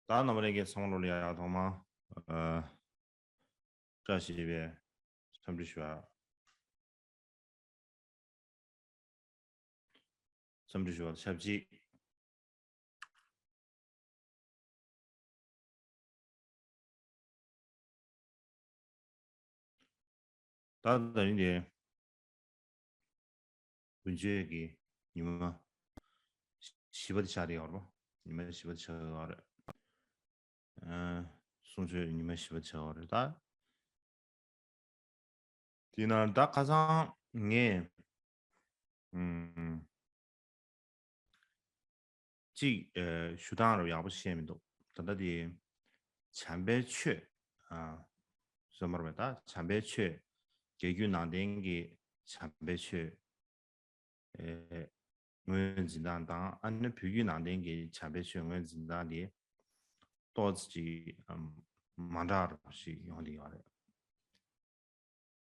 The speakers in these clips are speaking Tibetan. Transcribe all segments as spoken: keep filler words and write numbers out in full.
ད་རྣམ་པ་ལྷན་རྒྱས་ཚང་མ་ལོ་ལ་ཡག་ཐོག་མ། ཨ། བཀྲ་ཤིས་པའི་འཚམས་འདྲི་ཞུ་བ། འཚམས་འདྲི་ཞུ་བ་ཆབས་ཅིག་ད་ད་རིང་དེ་བོད་ཆོས་ཀྱི་ཉི་མ་བཞི་པ་དེ་ཆགས་བསྡད་ཡོད་རེད་པ། ཉི་མ་བཞི་པ་དེ་ཆགས་ཡོད་རེད། ཨ། གསུང་ཆོས་ཉི་མ་བཞི་པ་ཆགས་ཡོད་རེད་ད། དེ་ན་ད་ཁ་སང་ངས་ཨམ། གཅིག་ཨ། ཞུ་སྟངས་རུ་ཡག་པོ་བཤད་མི་འདུག་ད་ལྟ་དེ་བྱམས་པའི་ཆོས། ཨ། སོ་མར་བས་ད་བྱམས་པའི་ཆོས། རྒྱ་རྒྱུད་ནང་བསྟན་གྱི་བྱམས་པའི་ཆོས། ཨེ། ངོས་འཛིན་སྟངས་དང་ཨ་ནི་བོད་བརྒྱུད་ནང་བསྟན་གྱི་བྱམས་པའི་ཆོས་ངོས་འཛིན་སྟངས་དེ་ཏོག་ཙམ་ཅིག་ཨམ། མ་འདྲ་བ་ཞིག་ཡོང་བསྡད་ཡོད་རེད།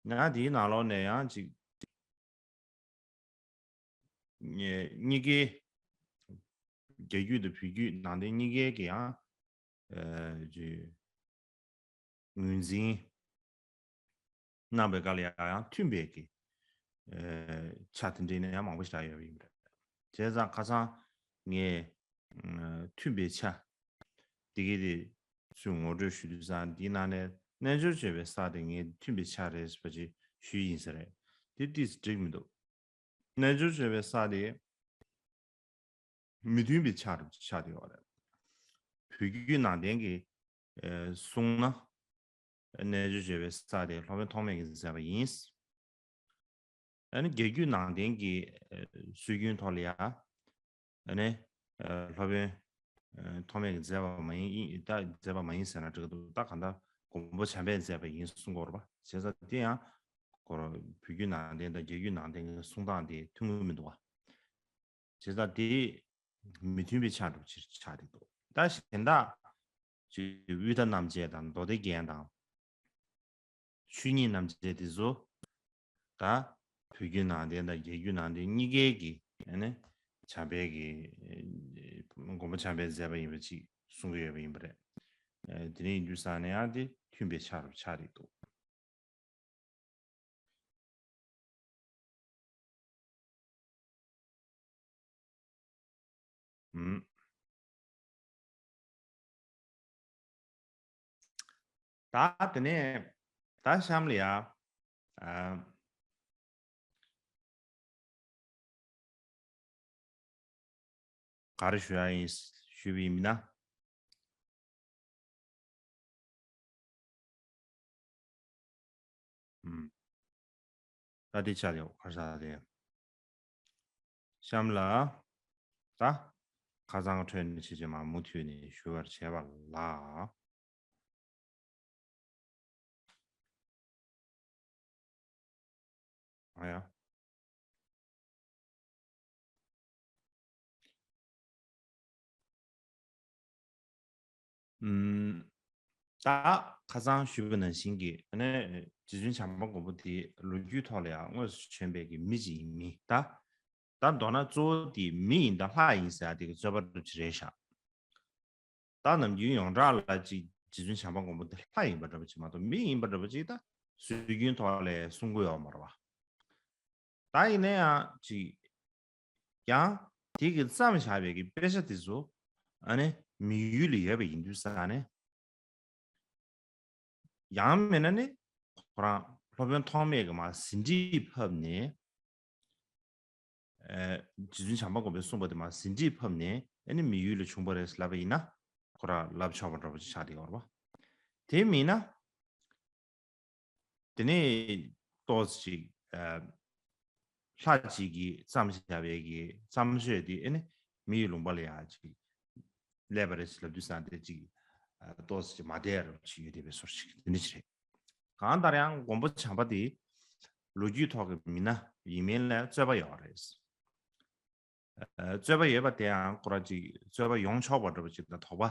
ང་དེའི་ནང་ལོགས་ནས་ཡང་ཅིག་གཉིས་ཀའི་རྒྱ་རྒྱུད་དང་བོད་བརྒྱུད་ནང་བསྟན་གཉིས་ཀའི་གི་ཡང་ཨ། ཅིག་ངོས་འཛིན་གནང་བའི་སྐབས་ལ་ཡང་ཡང་མཐུན་པའི་གི་ཨ། ཆ་དེ་འདྲའི་ནས་ཡང་མང་པོ་ཞིག་ཡོད་པ་ཡིན་པ་རེད། བྱས་ཙང་ཁ་སང་ངས་ཨ། མཐུན་པའི་ཆ་དེ་གའི་དེ་ཚུར་ངོ་སྤྲོད་ཞུ་དུས་ཙང་འདིའི་ནང་ནས་རྣལ་འབྱོར་སྤྱོད་པའི་ས་དེ་ངས་མཐུན་པའི་ཆ་རེད་ཟེར་བ་ཅིག་ཞུས་ཡིན་ས་རེད། དེ་ཏོག་ཙམ་འགྲིག་མི་འདུག་རྣལ་འབྱོར་སྤྱོད་པའི་ས་དེ་མི་མཐུན་པའི་ཆ་རུ་ཆགས་བསྡད་ཡོད་རེད། བོད་བརྒྱུད་ནང་བསྟན་གྱི་ཨ། གསུང་ན་རྣལ་འབྱོར་སྤྱོད་པའི་ས་དེ་སློབ་དཔོན་ཐོགས་མེད་ཀྱིས་མཛད་པ་ཡིན། ཨ་ནི་རྒྱ་རྒྱུད་ནང་བསྟན་གྱི་ཨ། སྲོལ་རྒྱུན་ཐོག་ལ་ཡ། ཨ་ནི་ཨ། སློབ་དཔོན་ཨ། ཐོགས་མེད་ཀྱིས་མཛད་པ་མ་ཡིན། ད་མཛད་པ་མ་ཡིན་ཟེར་ན་འགྲིག་གི་འདུག་ད་གང་ལྟར་མགོན་པོ་བྱམས་པས་མཛད་པ་ཡིན་གསུང་གི་ཡོད་རེད་པ། བྱས་ཙང་དེ་ཡང་ཁོ་རང་བོད་བརྒྱུད་ནང་བསྟན་དང་རྒྱ་རྒྱུད་ནང་བསྟན་གྱི་གསུང་སྟངས་དེ་མཐུན་གྱི་མི་འདུག་པ། བྱས་ཙང་དེ་མི་མཐུན་པའི་ཆ་འགྲོ་ཕྱིར་ཆགས་བསྡད་འདུག་ད་གཞན་དག་ཅིག་དབུས་མཐའ་རྣམ་འབྱེད་དང་མདོ་སྡེ་རྒྱན་དང་། ཆོས་ཉིད་རྣམ་འབྱེད་དེ་ཚོ་ད་བོད་བརྒྱུད་ནང་བསྟན་དང་རྒྱ་བརྒྱུད་ནང་བསྟན་གཉིས་ཀའི་གི་ཨ་ནི་བྱམས་པའི་གི་མགོན་པོ་བྱམས་པས་མཛད་པ་ཡིན་པ་ཅིག་གསུང་གི་ཡོད་པ་ཡིན་པ་རེད། ཨ། དེ་འདྲ་ཡིན་དུས་ཙང་ནས་ཡང་དེ་མཐུན་པའི་ཆ་རུ་ཆགས་བསྡད་འདུག་ཨུམ། ད་དེ་ནས་ད་གཤམ་ལ་ཡ། ཨ། ག་རེ་ཞུ་ཡ་ཡིན་ཞུས་པ་ཡིན་ན། ཨུམ། ད་དེ་ཆ་ལེའོ་ག་ས་རེད། གཤམ་ལ་ད་ཁ་སང་འཕྲོས་ནས་ཕྱི་རྗེས་མ་མུ་མཐུད་ནས་ཞུ་བར་བྱེད་པ་ལ། ཨ་ཡ། ཨུམ། ད་ཁ་སང་ཞུས་པ་ནང་བཞིན་གྱི་ཨ་ནི་རྗེ་བཙུན་བྱམས་པ་མགོན་པོ་དེ་ལོ་རྒྱུས་ཐོག་ལ་ཡང་དངོས་སུ་བྱོན་པའི་གི་མི་ཅིག་ཡིན་མིན་ད། ད་མདོར་ན་གཙོ་བོ་དེ་མི་ཡིན་ད་ལྷ་ཡིན་ཟེར་ཡ་དེ་གི་རྩོད་པ་རུ་ཅི་རེད་ཤག་ད་ནམ་རྒྱུན་ཡོངས་གྲགས་ལ་ཅིག་རྗེ་བཙུན་བྱམས་པ་མགོན་པོ་དེ་ལྷ་ཡིན་པ་འདྲ་པོ་ཅིག་མ་གཏོགས་མི་ཡིན་པ་འདྲ་པོ་ཅིག་ད་སྲོལ་རྒྱུན་ཐོག་ལ་གསུང་གི་ཡོད་མ་རེད་བ། ད་ཡིན་ན་ཡང་ཅིག་ཀྱང་དེ་གི་བརྩམས་བཞག་པའི་གི་དཔེ་ཆ་དེ་ཚོ་ཨ་ནི་མི་ཡུལ་ལ་ཡོད་པ་ཡིན་དུས་ཙང་ནས། ཡང་མིན་ན་ནི་ཁོ་རང་སློབ་དཔོན་ཐོགས་མེད་ཀྱིས་མར་ཟིན་བྲིས་ཕབ་ནས། ཨ། རྗེ་བཙུན་བྱམས་པ་མགོན་པོས་གསུངས་པ་དེ་མར་ཟིན་བྲིས་ཕབ་ནས་ཨ་ནི་མི་ཡུལ་ལ་བྱུང་བ་རེད་ལབ་པ་ཡིན་ན་ཁོ་རང་ལབ་ཆོག་པ་འདྲ་པོ་ཅིག་ཆགས་བསྡད་ཡོད་རེད་བ། དེ་མིན་ན། དེ་ནས་ཏོག་ཙམ་ཅིག་ཨ། ལྷ་ཅིག་གིས་བརྩམས་བཞག་པའི་གི་བརྩམས་ཆོས་དེ་ཨ་ནི་མི་ཡི་ལུང་པ་ལ་ཡང་ཅིག་སླེབས་པ་རེད་ལབ་དུས་ཙང་དེ་ཅིག་ཨ། ཏོག་ཙམ་ཅིག་མ་བདེ་རུ་ཅིག་ཡོད་བསྡད་པའི་བཟོ་ཞིག་དེ་འདྲ་ཅིག་རེད། གང་ལྟར་ཡང་མགོན་པོ་བྱམས་པ་དེ་ལོ་རྒྱུས་ཐོག་གི་མི་སྣ་ཡིན་མིན་ལ་རྩོད་པ་ཡོད་རེད། ཨ། རྩོད་པ་ཡོད་པ་དེའང་ཁོ་རང་ཅིག་རྩོད་པ་ཡོང་ཆོག་པ་འདྲ་པོ་ཅིག་དང་དོགས་པ་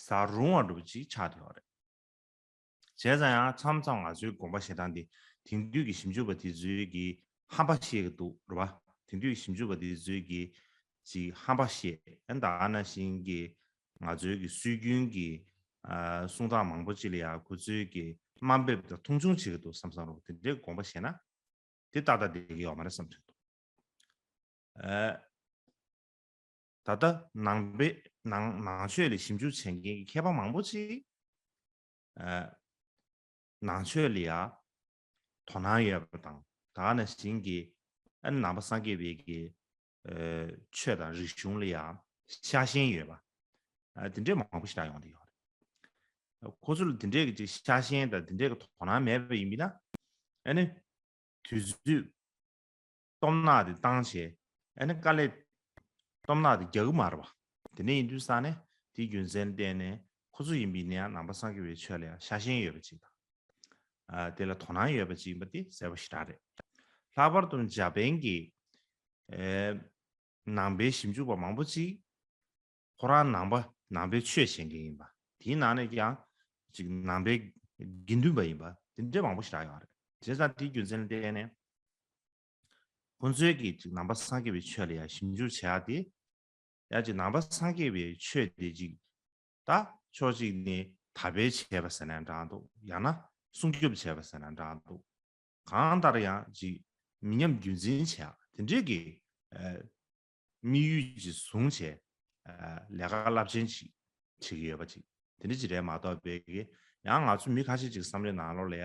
ཟ་རུང་བ་འདྲ་པོ་ཅིག་ཆགས་བསྡད་ཡོད་རེད། བྱས་ཙང་ཡང་མཚམས་མཚམས་ང་ཚོའི་དགོངས་པ་བཞེས་སྟངས་འདི་དེང་དུས་ཀྱི་ཞིབ་འཇུག་པ་དེ་ཚོའི་གི་ཧམ་པ་བཤད་ཀྱི་འདུག་རེད་བ། དེང་དུས་ཀྱི་ཞིབ་འཇུག་པ་དེ་ཚོའི་གི་ཅིག་ཧམ་པ་བཤད་ཨ་ད་ནང་བཞིན་གྱི་ ང་ཚོའི་གི་སྲོལ་རྒྱུན་གྱི་ཨ་གསུང་སྟངས་མང་པོ་ཅིག་ལ་ཡང་ཁོ་ཚོའི་གི་དམའ་འབེབས་དང་མཐོང་ཆུང་བྱེད་ཀྱི་འདུག་བསམ་བསམ་རུང་དེ་འདྲའི་དགོངས་པ་བཞེས་ན་དེ་ཏག་ཏག་བསྡད་ཀྱི་ཡོད་མ་རེད་བསམ་གྱི་འདུག་ཨ། ད་ལྟ་ནང་པའི་ནང་ནང་ཆོས་ལ་ཞིབ་འཇུག་བྱེད་མཁན་གྱི་མཁས་པ་མང་པོ་ཅིག་ཨ། ནང་ཆོས་ལ་ཡང་དོ་སྣང་ཡོད་པ་དང་ད་ག་ནང་བཞིན་གྱི་ཨ་ནི་ནང་པ་སངས་རྒྱས་པའི་གི་ཨ་ཆོས་དང་རིག་གཞུང་ལ་ཡང་ཤ་ཞེན་ཡོད་པ་ཨ་དེ་འདྲའི་མང་པོ་ཞིག་ཡོང་བསྡད་ཡོད་རེད། ཁོ་ཚོ་ལ་དེ་འདྲའི་གི་ཅིག་ཤ་ཞེན་དང་དེ་འདྲའི་གི་དོ་སྣང་མེད་པ་ཡིན་པ་ཡིན་ན་ཨ་ནི་དུས་ཚོད་སྟོབས་ན་དེ་བཏང་བྱས་ཨ་ནི་དཀའ་ལས་སྟོབས་ན་དེ་རྒྱག་གི་མ་རེད་པ། དེ་འདྲ་ཡིན་དུས་ཙང་ནས་དེའི་རྒྱུ་མཚན་ལ་བརྟེན་ནས་ཁོ་ཚོ་ཡིན་པ་ཡིན་ན་ཡང་ནང་པ་སངས་རྒྱས་པའི་ཆོས་ལ་ཡང་ཤ་ཞེན་ཡོད་པ་ཅིག་དང་། ཨ་དེ་ལ་དོ་སྣང་ཡོད་པ་ཅིག་ཡིན་པ་དེ་གསལ་པོ་ཞེ་དྲག་རེད། ལྷག་པར་དུ་འཇར་པན་གྱི་ཨེ་ནང་པའི་ཞིབ་འཇུག་པ་མང་པོ་ཅིག་ཁོ་རང་ནང་པ་ནང་པའི་ཆོས་བྱེད་མཁན་ཡིན་པ། དེའི་ནང་ནས་ཀྱང་ཅིག་ནང་པའི་དགེ་འདུན་པ་ཡིན་པ་དེ་འདྲ་མང་པོ་ཞེ་དྲག་ཡོད་རེད། བྱས་ཙང་དེའི་རྒྱུ་མཚན་ལ་བརྟེན་ནས་ཁོང་ཚོའི་གི་ཅིག་ནང་པ་སངས་རྒྱས་པའི་ཆོས་ལ་ཡང་ཞིབ་འཇུག་བྱེད་ཡག་དེ་ཡང་ཅིག་ནང་པ་སངས་རྒྱས་པའི་ཆོས་དེ་ཅིག་ད་ཕྱོགས་གཅིག་ནས་དར་སྤེལ་བྱས་པ་ཟེར་ན་འདྲ་འདུག་ཡང་ན་སྲུང་སྐྱོབ་བྱས་པ་ཟེར་ན་འདྲ་འདུག་གང་ལྟར་ཡང་ཅིག་མི་ཉམས་རྒྱུན་འཛིན་བྱེད་ཡག་དེ་འདྲའི་གི་ཨ་དམིགས་ཡུལ་ཅིག་བཟུང་བྱས་ཨ་ལས་ཀ་རླབས་ཆེན་ཅིག་བྱེད་ཀྱི་ཡོད་པ་ཅིག་དེ་འདྲ་ཅིག་རེད་མ་གཏོགས་པའི་གི་ཡང་ང་ཚོ་མི་ཁ་ཤས་ཅིག་བསམ་བློའི་ནང་ལོགས་ལ་ཡ་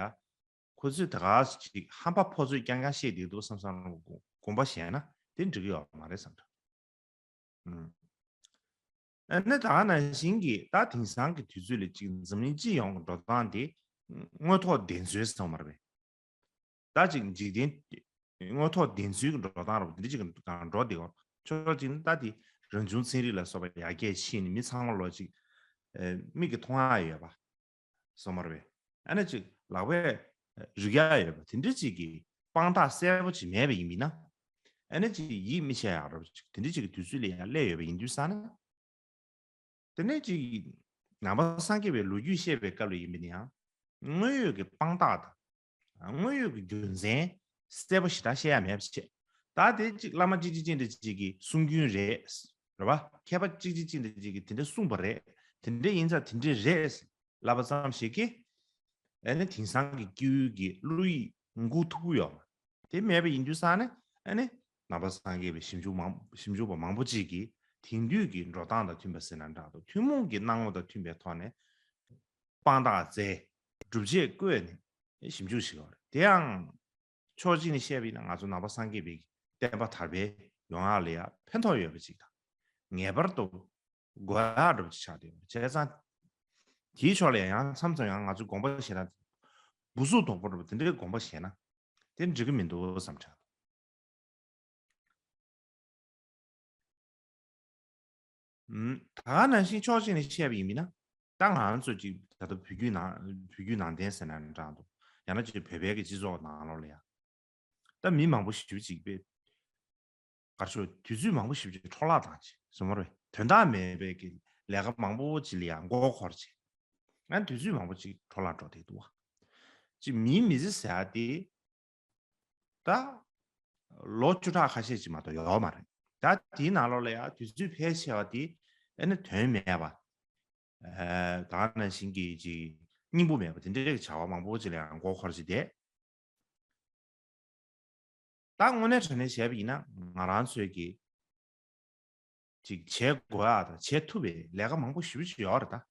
ཁོ་ཚོས་ད་ག་ཅིག་ཧམ་པ་ཕོ་ཚོད་རྐྱང་རྐྱང་བཤད་བསྡད་འདུག་བསམ་བསམ་དགོངས་པ་བཞེས་ན་དེ་འགྲིག་གི་ཡོད་མ་རེད་བསམ་འདྲ། ཨ་ནི་ད་ག་ནང་བཞིན་གྱི་ད་དེང་སང་གི་དུས་ཚོད་ལ་ཅིག་འཛམ་གླིང་སྤྱི་ཡོངས་ཀྱི་འགྲོ་སྟངས་དེ་དངོས་ཐོག་བདེན་འཚོལ་ཟེར་བ་མ་རེད་པས། ད་ཅིག་འཇིག་རྟེན་དངོས་ཐོག་བདེན་འཚོལ་གྱི་འགྲོ་སྟངས་རེད་པ། དེ་འདྲ་ཅིག་གང་འགྲོ་བསྡད་ཡོད། ཕྱོགས་གཅིག་ནས་ད་དེ་རང་བྱུང་ཚན་རིག་ལ་སོགས་པ་ཡར་རྒྱས་ཕྱིན་ནས་མི་ཚང་མ་ལོ་ཅིག་མིག་གིས་མཐོང་ཡག་ཡོད་པ། སོ་མར་བས། ཨ་ནི་ཅིག་ལག་པས་རིག་ཡག་ཡོད་པ་དེ་འདྲ་ཅིག་གི་དཔང་རྟགས་གསལ་པོ་ཅིག་མེད་པ་ཡིན་མིན་ན། ཨ་ནི་ཅིག་ཡིད་མི་ཆེས་ཡག་རབ་ཅིག་དེ་འདྲ་ཅིག་གི་དུས་ཚོད་ལ་ཡང་སླེབས་ཡོད་པ་ཡིན་དུས་ཙང་ན། དེ་ནས་ཅིག་ནང་པ་སངས་རྒྱས་པའི་ལོ་རྒྱུས་བཤད་པའི་སྐབས་ལ་ཡིན་པ་ན་ཡང་དངོས་ཡོད་ཀྱི་དཔང་རྟགས་དང་། དངོས་ཡོད་ཀྱི་རྒྱུ་མཚན་གསལ་པོ་ཞེ་དྲག་བཤད་ཡ་མེད་པ་བྱས། ད་དེ་གཅིག་བླ་མ་གཅིག་གཅིག་གཅིག་འདྲ་གཅིག་གིས་གསུང་རྒྱུན་རེད། རེད་བ། མཁས་པ་གཅིག་གཅིག་གཅིག་འདྲ་གཅིག་གིས་དེ་འདྲ་གསུངས་པ་རེད། དེ་འདྲ་ཡིན་ཙང་དེ་འདྲ་རེད་ལབ་པ་ཙམ་ཞིག་གིས་ཨ་ནི་དེང་སང་གི་སྐྱེས་བུ་གི་བློ་ཡིད་འགུག་ཐུབ་ཀྱི་ཡོད་མ་རེད། དེ་མེད་པ་ཡིན་དུས་ཙང་ནས་ཨ་ནི་ནང་པ་སངས་རྒྱས་པའི་ཞིབ་འཇུག་མང་ཞིབ་འཇུག་པ་མང་པོ་གཅིག་གིས་དེང་དུས་ཀྱི་འགྲོ་སྟངས་དང་མཐུན་པ་ཟེར་ན་འདྲ་འདུག་ཐུན་མོང་གི་སྣང་ངོ་དང་མཐུན་པའི་ཐོག་ནས་དཔང་རྟགས་བཙལ། སྒྲུབ་བྱེད་བཀོད་ནས་ཞིབ་འཇུག་བྱེད་དགོས་རེད། དེ་ཡང་ཕྱོགས་གཅིག་ནས་བཤད་པ་ཡིན་ན་ང་ཚོ་ནང་པ་སངས་རྒྱས་པའི་བསྟན་པ་དར་སྤེལ་ཡོང་ཡག་ལ་ཡང་ཕན་ཐོགས་ཡོད་པ་ཅིག་དང་། ངེས་པར་དུ་དགོས་ཡག་འདྲ་པོ་ཅིག་ཆགས་བསྡད་ཡོད་པ་བྱས་ཙང་། དེའི་ཕྱོགས་ལ་ཡང་མཚམས་མཚམས་ཡང་ང་ཚོས་དགོངས་པ་བཞེས་ན། འབུ་གཟུགས་དོག་པོ་འདྲ་པོ་དེ་འདྲའི་དགོངས་པ་བཞེས་ན་དེ་འགྲིག་གི་མི་འདུག་བསམ་དྲན། ད་ག་ནང་བཞིན་ཕྱོགས་གཅིག་ནས་བཤད་པ་ཡིན་མིན་ན། ད་ང་རང་ཚོ་ཅིག་ད་ལྟ་བོད་བརྒྱུད་ནང་བོད་བརྒྱུད་ནང་བསྟན་ཟེར་ན་འདྲ་འདུག་ཡང་ན་ཅིག་བོད་པའི་གི་སྤྱི་ཚོགས་ནང་ལོགས་ལ་ཡང་། ད་མི་མང་པོ་ཞེ་པོ་ཅིག་པས། གར་ཤོར་དུས་ཚོད་མང་པོ་ཞེ་པོ་ཅིག་འཕྲོ་བརླག་བཏང་ཅིག་སོ་མ་རེད། དོན་དག་མེད་པའི་གི་ལས་ཀ་མང་པོ་ཅིག་ལ་ཡང་མགོ་འཁོར་ཅིག་ཨ་དུས་ཚོད་མང་པོ་ཅིག་འཕྲོ་བརླག་འགྲོ་བསྡད་འདུག་བ། ཅིག་མིའི་མི་ཚེ་ཟེར་ཡ་དེ། ད་ལོ་བཅུ་ཕྲག་ཁ་ཤས་ཅིག་མ་གཏོགས་ཡོད་མ་རེད། ད་དེའི་ནང་ལོགས་ལ་ཡང་དུས་ཚོད་ཕལ་ཆེ་བ་དེ་ཨ་ནི་དོན་མེད་པ། ཨ་ད་ག་ནང་བཞིན་གྱི་ཅིག་སྙིང་པོ་མེད་པ་དེ་འདྲའི་བྱ་བ་མང་པོ་ཅིག་ལ་ཡང་མགོ་འཁོར་ཅིག་བསྡད། ད་དངོས་གནས་དྲང་གནས་བྱས་པ་ཡིན་ན་ང་རང་ཚོས་ཀྱི་ཅིག་བྱེད་དགོས་ཡག་དང་བྱེད་ཐུབ་པའི་ལས་ཀ་མང་པོ་ཞེ་པོ་ཅིག་ཡོད་རེད་ད།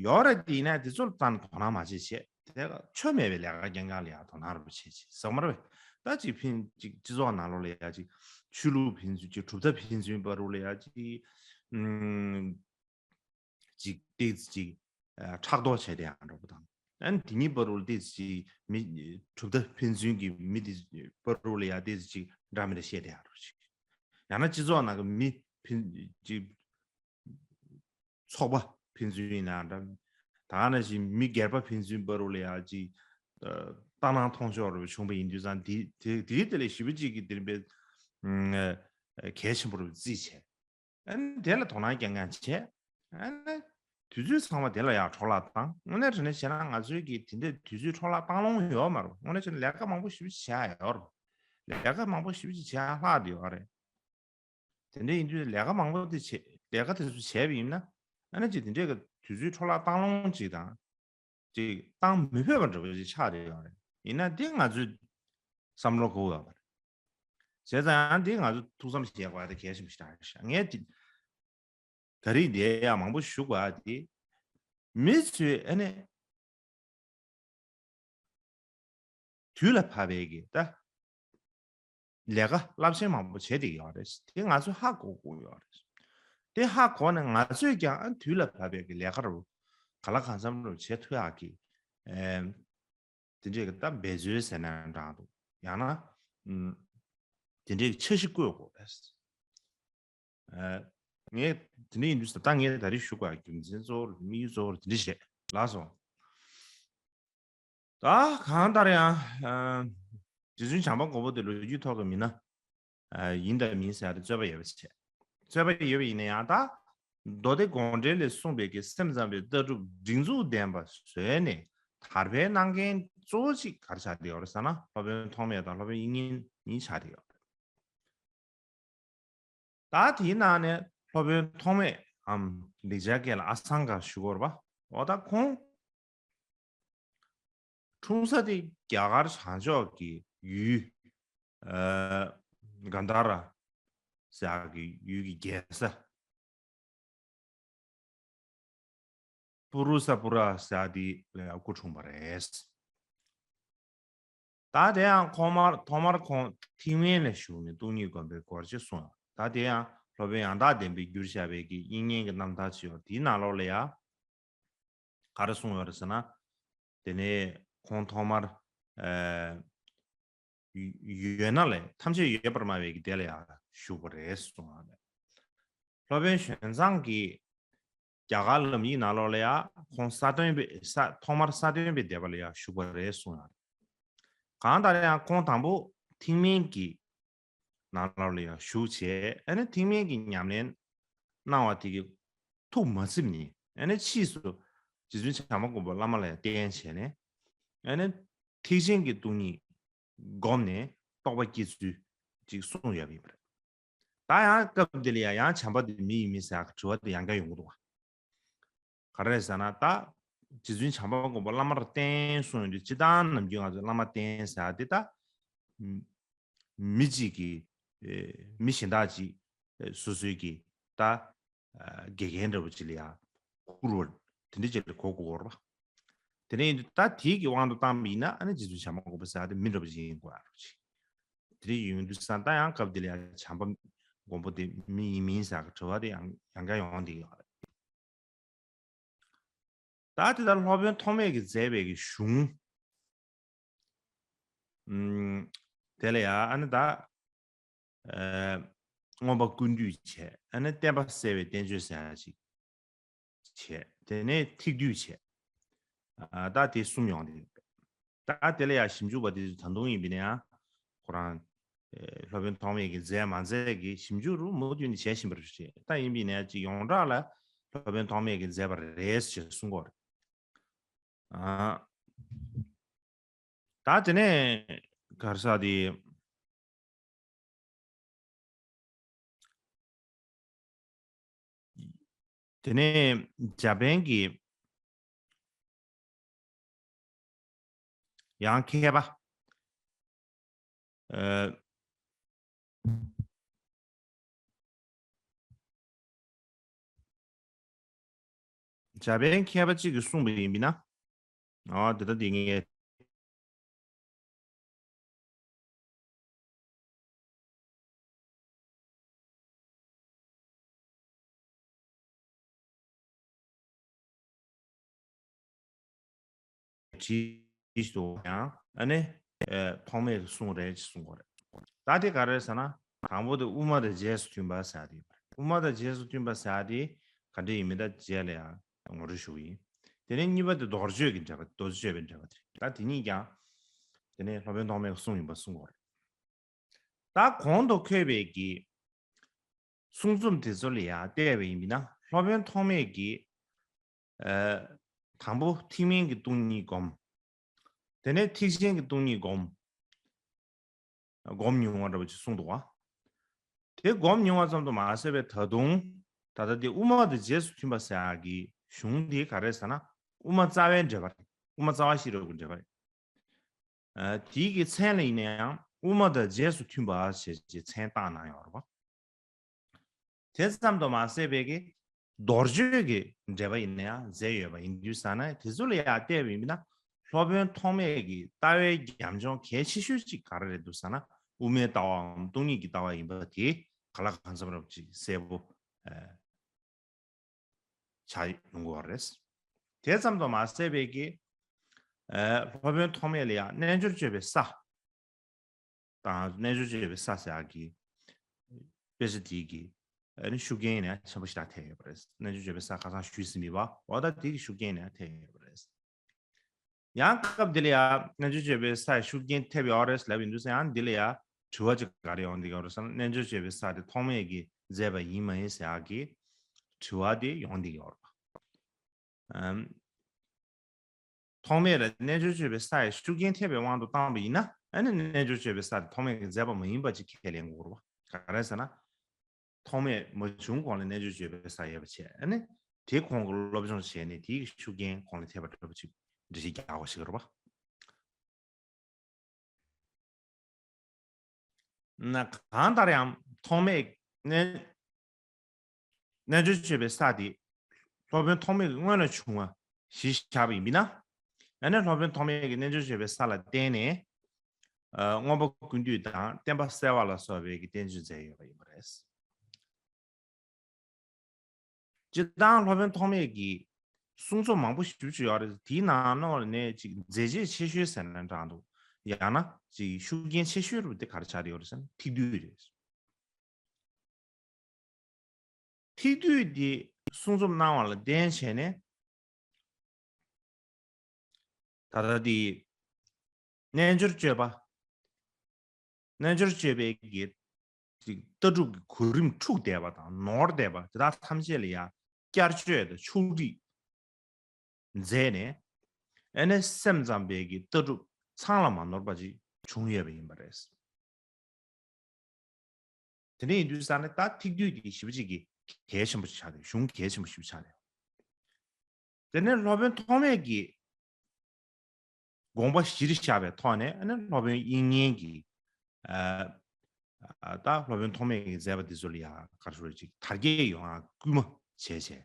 ཡོད་རེད་དེ་ཡིན་ན་དེ་ཚོ་ལ་ད་ནི་དོ་སྣང་མ་བྱེད་བྱས་དེ་ཆོ་མེད་པའི་ལས་ཀ་རྐྱང་རྐྱང་ལ་ཡང་དོ་སྣང་རེ་བྱེད་ཅིག་ཟེར་མ་རེད་པས། ད་ཅིག་ཕན་ཅིག་སྤྱི་ཚོགས་ནང་ལོགས་ལ་ཡ་ཅིག་ཆོས་ལུགས་ཕན་ཚུན་ཅིག་གྲུབ་མཐའ་ཕན་ཚུན་བར་དུ་ལ་ཡ་ཅིག་ཨུམ། ཅིག་ཏོག་ཙམ་ཅིག་ཨ་ཕྲག་དོག་བྱས་ཏེ་ཡང་འགྲོ་བ་དང་། ཨ་ནི་དེ་གཉིས་བར་དུ་ཏོག་ཙམ་ཅིག་མི་གྲུབ་མཐའ་ཕན་ཚུན་གྱི་མི་དེ་བར་དུ་ལ་ཡང་ཏོག་ཙམ་ཅིག་འདྲ་མི་འདྲ་བཤད་དེ་ཡང་འགྲོ་ཅིག་ཡང་ན་སྤྱི་ཚོགས་ནང་གི་མི་ཕན་ཅིག་ཚོགས་པ་ཕན་ཚུན་ཡིན་ན་འདྲ། ད་ག་ནང་བཞིན་མི་སྒེར་པ་ཕན་ཚུན་བར་དུ་ལ་ཡང་ཅིག་ཨ་ལྟ་སྣང་མཐོང་ཕྱོགས་རུ་བྱུང་བ་ཡིན་དུས་ཙང་དེ་དེ་དེའི་དེ་ལས་ཞེ་པོ་ཅིག་གི་དེ་རིམ་པའི་ཨ་གལ་ཆེན་པོ་རུ་བརྩིས་བྱས། ཨ་ནི་དེ་ལ་དོ་སྣང་རྐྱང་རྐྱང་བྱས། ཨ་ནི་དུས་ཚོད་ཚང་མ་དེ་ལ་ཡང་འཕྲོ་བརླག་བཏང་། དངོས་གནས་དྲང་གནས་བྱས་ན་ང་ཚོའི་གི་དེ་འདྲའི་དུས་ཚོད་འཕྲོ་བརླག་བཏང་ལོང་ཡོད་མ་རེད། དངོས་གནས་བྱས་ན་ལས་ཀ་མང་པོ་ཞེ་པོ་ཅིག་བྱས་ཡོད་རེད། ལས་ཀ་མང་པོ་ཞེ་པོ་ཅིག་བྱས་ལྷག་བསྡད་ཡོད་རེད། དེ་འདྲ་ཡིན་དུས་ལས་ཀ་མང་པོ་དེ་བྱས་ལས་ཀ་དེ་ཚོ་བྱས་པ་ཡིན་ན་ ཨ་ནི་ཅིག་དེ་འདྲས་ཀྱི་དུས་ཚོད་འཕྲོ་བརླག་བཏང་ལོང་ཅིག་དང་། ཅིག་བཏང་མི་ཕོད་པ་འདྲ་བོ་ཅིག་ཆགས་བསྡད་ཡོད་རེད། ཡིན་ན་དེ་ང་ཚོས་བསམ་བློ་འཁོར་དགོས་པ་རེད། བྱས་ཙང་ཡང་དེ་ང་ཚོ་ཐུགས་བསམ་བཞེས་དགོས་པ་དེ་གལ་ཆེན་པོ་ཞིག་རེད་ཤག་ངས་དེ་ད་རེས་འདི་ཡང་མང་པོ་ཞུ་དགོས་པ་དེ། མི་ཚོས་ཨ་ནི་དུས་ལ་བབ་པའི་གི་ད་ལས་ཀ་རླབས་ཆེན་མང་པོ་བྱས་བསྡད་ཡོད་རེད། དེ་ང་ཚོས་ཧ་གོ་དགོས་ཡོད་རེད། དེ་ཧ་གོ་ནས་ང་ཚོས་ཀྱང་ཨ་དུས་ལ་བབ་པའི་གི་ལས་ཀ་རུ་ག་ལ་གང་འཚམ་རུ་བྱེད་ཐུབ་ཡག་གི་ཨེམ། དེ་འདྲས་ཀྱི་ད་འབད་རྩོལ་ཟེར་ན་འདྲ་འདུག་ཡང་ན་ཨུམ། དེ་འདྲས་ཀྱི་འཆར་གཞི་བཀོད་དགོས་རེད། ཨ། ངས་དེ་འདྲ་ཡིན་དུས་ད་ངས་ད་རེས་ཞུ་དགོས་རྒྱུ་མཚན་གཙོ་བོ་དམིགས་ཡུལ་གཙོ་བོ་དེ་འདྲ་བཤད་ལགས་སོ། ད་གང་ལྟར་ཡང་ཨ། རྗེ་བཙུན་བྱམས་པ་མགོན་པོ་དེ་ལོ་རྒྱུས་ཐོག་གི་མི་སྣ་ཨ། ཡིན་དང་མིན་ཟེར་ཡ་དེ་རྩོད་པ་ཡོད་པ་བྱས། རྩོད་པ་ཡོད་པ་ཡིན་ན་ཡང་ད་མདོ་སྡེ་དགོངས་འགྲེལ་ལས་གསུངས་པའི་གི་སེམས་ཙམ་པའི་ལྟ་གྲུབ་སྒྲིག་འཛུགས་ལྡན་པ་བཟོས་ནས་དར་འཕེལ་གནང་མཁན་གཙོ་བོ་གཅིག་ག་རེ་ཆགས་བསྡད་ཡོད་རེད་ཟེར་ན། སློབ་དཔོན་ཐོགས་མེད་དང་སློབ་དཔོན་དབྱིག་གཉེན་གཉིས་ཆགས་བསྡད་ཡོད་རེད། ད་དེའི་ནང་ནས་སློབ་དཔོན་ཐོགས་མེད་འམ་ལེགས་སྦྱར་སྐད་ལ་ཨ་སངྒ་ཞུ་གི་ཡོད་རེད་པ། འོ་ད་ཁོང་འཁྲུངས་ས་དེ་རྒྱ་གར་བྱང་ཕྱོགས་ཀྱི་ཡུལ་ཨ། གན་དྷ་ར་ཟེར་ཡག་གི་ཡུལ་གྱི་རྒྱལ་ས་པུ་རུ་ས་པུ་ར་ཟེར་ཡག་དེ་ལ་སྐུ་འཁྲུངས་པ་རེད། ད་དེ་ཡང་ཁོང་མར་ཐོག་མར་ཁོང་ཐེག་དམན་ལ་ཞུགས་ནས་སྟོང་ཉིད་སྒོམ་པའི་སྐོར་ཅིག་གསུངས་ཡོད། ད་དེ་ཡང་སློབ་དཔོན་ཡང་དག་བདེན་པས་བསྒྱུར་བཞག་པའི་གི་དབྱིག་གཉེན་གྱི་རྣམ་ཐར་ཅིག་ཡོད། དེའི་ནང་ལོགས་ལ་ཡང་ག་རེ་གསུངས་ཡོད་རེད་ཟེར་ན། དེ་ནས་ཁོང་ཐོག་མར་ཨ། ཡོད་ན་ལས་ཐམས་ཅད་ཡོད་པར་སྨྲ་བའི་གི་དེ་ལ་ཡང་ཞུགས་པ་རེད་གསུངས་ཡོད། སློབ་དཔོན་ཞོན་ཙང་གིས་རྒྱ་གར་ལམ་ཡིག་ནང་ལོགས་ལ་ཡང་ཁོང་ས་སྟོན་པའི་ས་ཐོག་མར་ས་སྟོན་པའི་སྡེ་པ་ལ་ཡང་ཞུགས་པ་རེད་གསུངས་ཡོད། གང་ལྟར་ཡང་ཁོང་དང་པོ་ཐེག་དམན་གྱི་ནང་ལོགས་ལ་ཡང་ཞུགས་བྱས། ཨ་ནི་ཐེག་དམན་གྱི་ཉམས་ལེན་གནང་བ་དེ་གི་ཐུགས་མ་ཚིམ་ནས། ཨ་ནི་ཕྱིས་སུ་རྗེ་བཙུན་བྱམས་པ་མགོན་པོ་བླ་མ་ལ་ཡང་བསྟེན་བྱས་ནས། ཨ་ནི་ཐེག་ཆེན་གྱི་སྟོང་ཉིད་བསྒོམས་ནས་རྟོགས་པ་སྐྱེ་ཚུལ་ཅིག་གསུངས་ཡོད་པ་ཡིན་པ་རེད། ད་ཡང་སྐབས་འདི་ལ་ཡང་ཡང་བྱམས་པ་འདི་མི་ཡིན་མིན་ཟེར་ཡག་གི་དྲི་བ་འདི་ཡང་བསྐྱར་ཡོང་གི་འདུག་བ། ག་རེ་རེད་ཟེར་ན། ད་རྗེ་བཙུན་བྱམས་པ་མགོན་པོ་བླ་མར་བསྟེན་གསུངས་ཡོང་དུས། སྤྱིར་བཏང་ནམ་རྒྱུན་ང་ཚོས་བླ་མ་བསྟེན་ཟེར་ཡག་འདི་ད་མི་གཅིག་གིས་མི་གཞན་དག་ཅིག་སོ་སོའི་གི་ད་དགེ་རྒན་འདྲ་བོ་ཅིག་ལ་ཡང་བཀུར་བ་དེ་འདྲ་ཅིག་ལ་གོ་དགོས་རེད་པ། དེ་ནས་ད་དེའི་གི་དབང་དུ་བཏང་བ་ཡིན་ན། ཨ་ནི་རྗེ་བཙུན་བྱམས་པ་མགོན་པོ་ཟེར་ཡག་དེ་མི་འདྲ་བོ་ཅིག་ཡིན་དགོས་ཡག་རེད་ཅིག་དེ་འདྲ་ཡིན་དུས་ཙང་ད་ཡང་སྐབས་དེ་ལ་ཡང་བྱམས་པ་མགོན་པོ་དེ་མི་ཡིན་མིན་ཟེར་ཡག་གི་དྲི་བ་དེ་ཡང་ཡང་བསྐྱར་ཡོང་བསྡད་ཡོད་རེད། ད་དེ་ལྟར་སློབ་དཔོན་ཐོགས་མེད་ཀྱིས་མཛད་པའི་གི་གཞུང་། ཨུམ། དེ་ལ་ཡང་ཨ་ནི་ད་ཨ། མངོན་པ་ཀུན་བཏུས་བྱས། ཨ་ནི་བསྟན་པ་གསལ་བའི་བསྟན་བཅོས་ཟེར་ཡག་ཅིག་བྱས། དེ་ནས་ཐེག་བསྡུས་བྱས། ཨ། ད་དེ་གསུམ་ཡོང་དེ། ད་དེ་ལ་ཡང་ཞིབ་འཇུག་པ་དེ་ཚོས་ད་དུང་ཡིན་པ་ཡིན་ན་ཡང་ཁོ་རང་ཨེ། སློབ་དཔོན་ཐོགས་མེད་ཀྱིས་མཛད་མ་མཛད་ཀྱི་ཞིབ་འཇུག་རུ་མུ་མཐུད་ནས་བྱས་བཞིན་པ་རེད། ད་ཡིན་པ་ཡིན་ན་ཡང་ཅིག་ཡོངས་གྲགས་ལ་སློབ་དཔོན་ཐོགས་མེད་ཀྱིས་མཛད་པ་རེད་ཅེས་གསུང་གི་ཡོད་རེད། ཨ། ད་དེ་ནས་ག་རེ་ཟེར་དེ། དེ་ནས་འཇར་པན་གྱི་ཡང་མཁས་པ། ཨ། འཇར་པན་མཁས་པ་གཅིག་གིས་གསུངས་པ་ཡིན་པ་ཡིན་ན། ཨ། འདི་ལྟ་འདི་ངས། བྲིས་སུ་ཡང་ཨ་ནི་ཐོགས་མེད་གསུང་རེད་ཅེས་གསུང་གི་རེད། ད་དེ་ག་རེ་ཟེར་ན། དང་པོ་དེ་དབུ་མ་དང་རྗེས་སུ་མཐུན་པ་ཟེར་དེ་ཡོད་པ་རེད། དབུ་མ་དང་རྗེས་སུ་མཐུན་པ་ཟེར་དེ་ག་འདྲ་ཡིན་མིན་ད་རྗེས་ལ་ཡང་ངོ་སྤྲོད་ཞུ་གི་ཡིན། དེ་ནས་གཉིས་པ་དེ་མདོ་སྤྱོད་ཀྱི་འགྲེལ་པ། མདོ་སྤྱོད་པའི་འགྲེལ་པ་དེ་རེད། ད་དེ་གཉིས་ཀྱང་དེ་ནས་སློབ་དཔོན་ཐོགས་མེད་ཀྱི་གསུང་ཡིན་པ་གསུང་གི་རེད། ད་གོང་དུ་འཁོད་པའི་གི་གསུང་རྩོམ་དེ་ཚོ་ལ་ཡང་བལྟས་པ་ཡིན་ན། སློབ་དཔོན་ཐོགས་མེད་ཀྱིས་ཨ། དང་པོ་ཐེག་དམན་གྱི་སྟོང་ཉིད་བསྒོམ། དེ་ནས་ཐེག་ཆེན་གྱི་སྟོང་ཉིད་བསྒོམ། བསྒོམ་མྱོང་བ་འདྲ་བོ་ཅིག་གསུངས་འདུག་བ། དེ་བསྒོམ་མྱོང་བ་ཙམ་དུ་མ་ཟད་པའི་ད་དུང་ ད་ལྟ་དེ་དབུ་མ་དང་རྗེས་སུ་མཐུན་པ་ཟེར་ཡག་གི་གཞུང་དེ་ག་རེ་ཟེར་ན། དབུ་མ་རྩ་བའི་འགྲེལ་པ་རེད། དབུ་མ་རྩ་བ་ཤེས་རབ་ཀྱི་འགྲེལ་པ་རེད། ཨ། དེའི་གི་མཚན་ལ་ཡིན་ན་ཡང་དབུ་མ་དང་རྗེས་སུ་མཐུན་པ་ཞེས་ཀྱི་མཚན་བཏགས་གནང་ཡོད་རེད་པ། དེ་ཙམ་དུ་མ་ཟད་པའི་གི་མདོ་སྤྱོད་ཀྱི་འགྲེལ་པ་ཡིན་ན་ཡང་མཛད་ཡོད་པ་ཡིན་དུས་ཙ་ན། དེ་ཚོ་ལ་ཡང་བལྟས་པ་ཡིན་ན། སློབ་དཔོན་ཐོགས་མེད་ཀྱི་ལྟ་བའི་རྒྱབ་ལྗོངས་གལ་ཆེ་ཤོས་ཅིག་ག་རེ་རེད་འདུག་ཟེར་ན། དབུ་མའི་ལྟ་བའམ་སྟོང་ཉིད་ཀྱི་ལྟ་བ་ཡིན་པ་དེ་ག་ལ་གང་འཚམ་རབ་ཅིག་གསལ་པོ། ཨ། ཆགས་ཡོང་གི་ཡོད་རེད། དེ་ཙམ་དུ་མ་ཟད་པའི་གི། ཨ། སློབ་དཔོན་ཐོགས་མེད་ལ་ཡང་རྣལ་འབྱོར་སྤྱོད་པའི་ས་དང་། རྣལ་འབྱོར་སྤྱོད་པའི་ས་ཟེར་ཡག་གི་དཔེ་ཆ་དེ་གི། ཨ་ནི་ཤུགས་རྐྱེན་ནི་ཆེན་པོ་ཞེ་དྲག་ཐེབས་ཡོད་པ་རེད། རྣལ་འབྱོར་སྤྱོད་པའི་ས་ཁ་སང་ཞུས་ཟིན་པ་འོ་ད་དེ་གི་ཤུགས་རྐྱེན་ནི་ཐེབས་ཡོད་པ་རེད། ཡང་སྐབས་འདི་ལ་ཡང་རྣལ་འབྱོར་སྤྱོད་པའི་སའི་ཤུགས་རྐྱེན་ཐེབས་ཡོད་རེད་ལབ་ཡིན་དུས་ཙང་། ཡང་འདི་ལ་ཡང་དྲི་བ་ཅིག་ག་རེ་ཡོང་གི་ཡོད་རེད་ཟེར་ན། རྣལ་འབྱོར་སྤྱོད་པའི་ས་དེ་ཐོགས་མེད་ཀྱིས་མཛད་པ་ཡིན་མ་ཡིན་ཟེར་ཡག་གི་དྲི་བ་དེ་ཡོང་གི་ཡོད་རེད་པ། ཨམ། ཐོགས་མེད་ལ་རྣལ་འབྱོར་སྤྱོད་པའི་སའི་ཤུགས་རྐྱེན་ཐེབས་པའི་དབང་དུ་བཏང་པ་ཡིན་ན། ཨ་ནི་རྣལ་འབྱོར་སྤྱོད་པའི་ས་དེ་ཐོགས་མེད་ཀྱིས་མཛད་པ་མ་ཡིན་པ་ཅིག་ཁས་ལེན་དགོས་རེད་པ། ག་རེ་ཟེར་ན། ཐོགས་མེད་མ་བྱུང་གོང་ལ་རྣལ་འབྱོར་སྤྱོད་པའི་ས་ཡོད་པ་བྱས། ཨ་ནི་དེ་ཁོང་གིས་སློབ་སྦྱོང་བྱས་ནས་དེའི་ཤུགས་རྐྱེན་ཁོང་ལ་ཐེབས་པ་འདྲ་པོ་ཅིག་འགྲེལ་བཤད་རྒྱག་དགོས་ཤིག་རེད་པ། ན། གང་ལྟར་ཡང་ཐོགས་མེད་རྣལ་རྣལ་འབྱོར་སྤྱོད་པའི་ས་དེ་སློབ་དཔོན་ཐོགས་མེད་ཀྱིས་སྔོན་ལ་བྱུང་བ་གཞི་བཞག་པ་ཡིན་པས་ན། ཨ་ནི་སློབ་དཔོན་ཐོགས་མེད་ཀྱིས་རྣལ་འབྱོར་སྤྱོད་པའི་ས་ལ་བརྟེན་ནས། ཨ། མངོན་པ་ཀུན་བཏུས་དང་བསྟན་པ་གསལ་བ་ལ་སོགས་པའི་གི་བསྟན་བཅོས་མཛད་ཡོད་པ་ཡིན་པ་རེད། སྤྱིར་བཏང་སློབ་དཔོན་ཐོགས་མེད་ཀྱི་གསུང་རྩོམ་མང་པོ་ཞེ་པོ་ཅིག་ཡོད་རེད། དེའི་ནང་ནང་ལ་ནས་ཅིག་མཛད་རྗེས་ཆེ་ཤོས་ཟེར་ན་འདྲ་འདུག། ཡང་ན་ཅིག་ཤུགས་རྐྱེན་ཆེ་ཤོས་རུ་དེ་ག་རེ་ཆགས་ཡོད་རེད་ཟེར་ན། ཐིག་བསྡུས་རེད། ཐིག་བསྡུས་འདི་གསུང་རྩོམ་གནང་བ་ལ་བརྟེན་བྱས་ནས། ད་ལྟ་འདི་རྣལ་འབྱོར་སྤྱོད་པ། རྣལ་འབྱོར་སྤྱོད་པའི་གི་ཅིག་ལྟ་གྲུབ་ཀྱི་གོ་རིམ་འཁྲུགས་བསྡད་པ་དང་ནོར་བསྡད་པ་དེ་དག་ཐམས་ཅད་ལ་ཡང་བསྐྱར་བཅོས་དང་ཕྱོགས་སྒྲིག་མཛད་ནས། ཨ་ནི་སེམས་ཙམ་པའི་གི་ལྟ་གྲུབ་ཚང་ལ་མ་ནོར་བ་ཅིག་བྱུང་ཡོད་པ་ཡིན་པ་རེད། དེ་འདྲ་ཡིན་དུས་ཙང་ནས་ད་ཐིག་བསྡུས་དེ་ཞེ་པོ་ཅིག་གི་གལ་ཆེན་པོ་ཆགས་ཏེ། གཞུང་གལ་ཆེན་པོ་ཞེ་པོ་ཆགས་ཏེ། དེ་ནས་སློབ་དཔོན་ཐོགས་མེད་ཀྱི་དགོངས་པ་གཞིར་བཞག་པའི་ཐོག་ནས། ཨ་ནི་སློབ་དཔོན་དབྱིག་གཉེན་གྱི། ཨ། ཨ། ད་སློབ་དཔོན་ཐོགས་མེད་ཀྱིས་མཛད་པ་འདི་ཚོ་ལ་ཡང་ག་རེ་ཞུ་རེད། ཅིག་དར་རྒྱས་ཡོང་ཡག་སྐུལ་མ་བྱས་བྱས།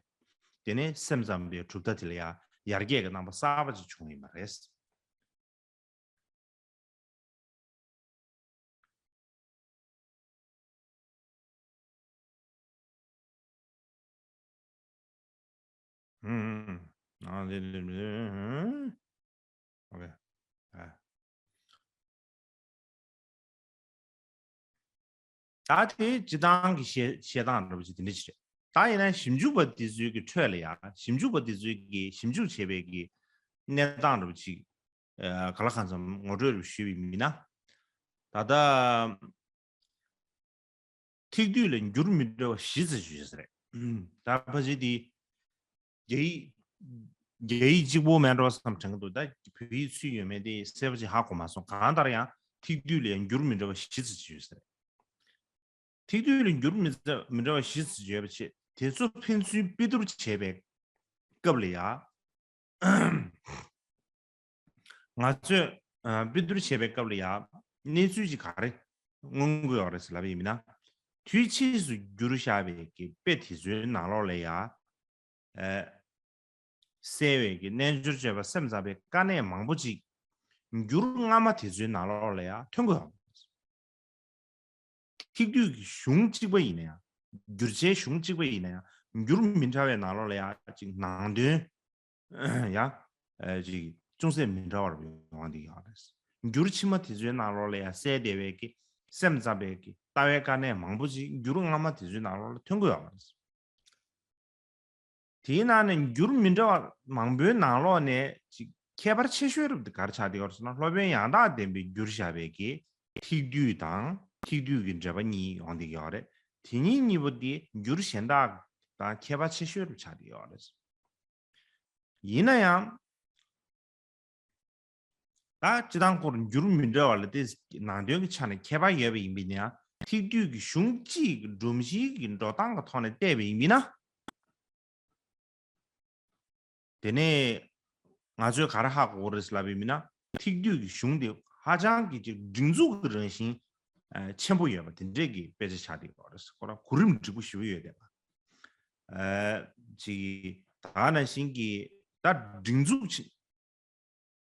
དེ་ནས་སེམས་ཙམ་པའི་གྲུབ་མཐའ་དེ་ལ་ཡང་ཡར་རྒྱས་ཀྱི་རྣམ་པ་གསར་པ་ཅིག་བྱུང་ཡིན་པ་རེད། ཨུམ། ཨ། དེ། དེ། ཨོ་ཁེ། ཨ། ད་དེ་སྤྱིར་བཏང་གི་བཤད་བཤད་སྟངས་འདྲ་པོ་ཅིག་དེ་འདྲ་ཅིག་རེད། ད་ཡིན་ན་ཞིབ་འཇུག་པ་འདི་ཚོའི་གི་ཁྲོད་ལ་ཡང་། ཞིབ་འཇུག་པ་འདི་ཚོའི་གི་ཞིབ་འཇུག་བྱས་པའི་གི་གནས་སྟངས་འདྲ་པོ་ཅིག། ཨ། ག་ལ་གང་འཚམ་ངོ་སྤྲོད་རེ་ཞུས་པ་ཡིན་ན། ད་ལྟ་ཐིག་བསྡུས་ལ་འགྱུར་མི་འདྲ་བ་བཞི་ཙམ་ཞུས་ཟེར་རེད། ད་ཕལ་ཆེར་དེ་རྒྱ་ཡིག་རྒྱ་ཡིག་གཅིག་པོ་མེད་འགྲོ་བསམ་དྲན་གྱི་འདུག། ད་བོད་ཡིག་ཚུད་ཡོད་མེད་དེ་གསལ་པོ་ཅིག་ཧ་གོ་མ་སོང་། གང་ལྟར་ཡང་ཐིག་བསྡུས་ལ་འགྱུར་མི་འདྲ་བ་བཞི་ཙམ་ཞུས་ཟེར་རེད། ཐིག་བསྡུས་ལ་འགྱུར་མི་འདྲ་མི་འདྲ་བ་བཞི་ཙམ་ཡོད་པ་བྱས། དེ་ཚོ་ཕན་ཚུན་དཔེ་བསྡུར་བྱས་པའི་སྐབས་ལ་ཡང་། ང་ཚོས། ཨ། དཔེ་བསྡུར་བྱེད་པའི་སྐབས་ལ་ཡང་གནས་ཚུལ་ཅིག་ག་རེ་མངོན་གྱི་ཡོད་རེད་ཟེར་ལབ་པ་ཡིན་ན། དུས་ཕྱིས་སུ་བསྒྱུར་བཞག་པའི་གི་དཔེ་དེ་ཚོའི་ནང་ལོགས་ལ་ཡང་། ཨ། གསལ་བའི་གི་རྣལ་འབྱོར་སྤྱོད་པ་སེམས་ཙམ་པའི་དཀའ་གནད་མང་པོ་ཅིག་འགྱུར་སྔ་མ་དེ་ཚོའི་ནང་ལོགས་ལ་ཡང་ཐོན་གྱི་ཡོད་རེད། ཐིག་བསྡུས་ཀྱི་གཞུང་གཅིག་པ་ཡིན་ན་ཡང་། བསྒྱུར་བྱའི་གཞུང་གཅིག་པ་ཡིན་ན་ཡང་། འགྱུར་མི་འདྲ་བའི་ནང་ལོགས་ལ་ཡང་ཅིག་ནང་དོན་ཡང་ཨ་ཅིག་ཅུང་ཟད་མི་འདྲ་བར་ཡོང་བ་འདི་ཡོད་རེད། འགྱུར་ཕྱི་མ་དེ་ཚོའི་ནང་ལོགས་ལ་ཡང་གསལ་བསྡད་པའི་གི་སེམས་ཙམ་པའི་གི་ལྟ་བའི་དཀའ་གནད་མང་པོ་ཅིག་འགྱུར་སྔ་མ་དེ་ཚོའི་ནང་ལོགས་ལ་ཐོན་གྱི་ཡོད་རེད། དེའི་ནང་ནས་འགྱུར་མི་འདྲ་བ་མང་པོའི་ནང་ལོགས་ནས་ཅིག་ཁྱད་པར་ཆེ་ཤོས་རུ་དེ་ག་རེ་ཆགས་བསྡད་ཡོད་རེད་ཟེར་ན། སློབ་དཔོན་ཡང་དག་ལྡན་པས་བསྒྱུར་བཞག་པའི་གི་ཐིག་བསྡུས་དང་ཐིག་བསྡུས་ཀྱི་འགྲེལ་པ་གཉིས་ཡོང་བསྡད་ཡོད་རེད། དེ་གཉིས་གཉིས་པོ་དེ་འགྱུར་གཞན་དག་དང་ཁྱད་པར་ཆེ་ཤོས་རུ་ཆགས་བསྡད་ཡོད་རེད། ཡིན་ན་ཡང་། ད་སྤྱིར་བཏང་ཁོར་འགྱུར་མི་འདྲ་བ་ལ་དེ་ནང་དོན་གྱི་ཆ་ནས་ཁྱད་པར་ཡོད་པ་ཡིན་པས་ན། ཐིག་བསྡུས་ཀྱི་གཞུང་གཅིག་གི་སྒྲོམ་གཞིའི་གི་འགྲོ་སྟངས་ཀྱི་ཐོག་ནས་བལྟས་པ་ཡིན་པས་ན། དེ་ནས་ང་ཚོས་ག་རེ་ཧ་གོ་དགོས་རེད་ལབ་པ་ཡིན་ན། ཐིག་བསྡུས་ཀྱི་གཞུང་དེ་ཧ་ཅང་གི་ཅིག་སྒྲིག་འཛུགས་ཀྱི་རང་བཞིན་ཨ་ཆེན་པོ་ཡོད་པ་དེ་འདྲས་ཀྱི་དཔེ་ཆ་ཆགས་བསྡད་ཡོད་རེད། ཁོ་རང་གོ་རིམ་འགྲིག་པོ་ཞེ་པོ་ཡོད་བསྡད་པ། ཨ་ཅིག་ད་ག་ནང་བཞིན་གྱི་ད་སྒྲིག་འཛུགས་ཆེ་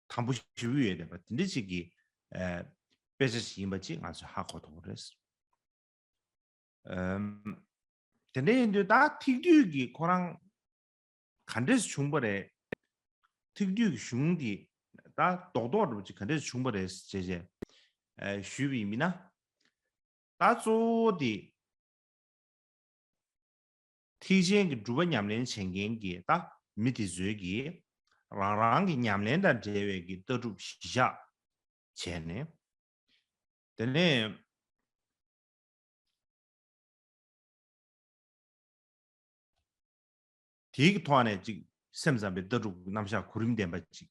དམ་པོ་ཞེ་པོ་ཡོད་བསྡད་པ་དེ་འདྲ་ཅིག་གི་ཨ་དཔེ་ཆ་ཞིག་ཡིན་པ་ཅིག་ང་ཚོས་ཧ་གོ་ཐུབ་ཀྱི་རེད། ཨམ། དེ་འདྲ་ཡིན་དུས་ད་ཐིག་བསྡུས་ཀྱི་ཁོ་རང་ག་འདྲས་བྱུང་བ་རེད། ཐིག་བསྡུས་ཀྱི་གཞུང་འདི་ད་རྡོག་རྡོག་འདྲ་པོ་ཅིག་ག་འདྲས་བྱུང་བ་རེད་ཅེས་བྱས་ཨ་ཞུས་པ་ཡིན་ན། ད་གཙོ་བོ་དེ་ཐེག་ཆེན་གྱི་སྒྲུབ་པ་ཉམས་ལེན་བྱེད་མཁན་གྱི་ད་མི་དེ་ཚོའི་གི་རང་རང་གི་ཉམས་ལེན་དང་འབྲེལ་བའི་གི་ལྟ་གྲུབ་གཞི་བཞག་བྱས་ནས། དེ་ནས་དེའི་གི་ཐོག་ནས་ཅིག་སེམས་ཙམ་པའི་ལྟ་གྲུབ་རྣམ་གཞག་གོ་རིམ་ལྡན་པ་ཅིག་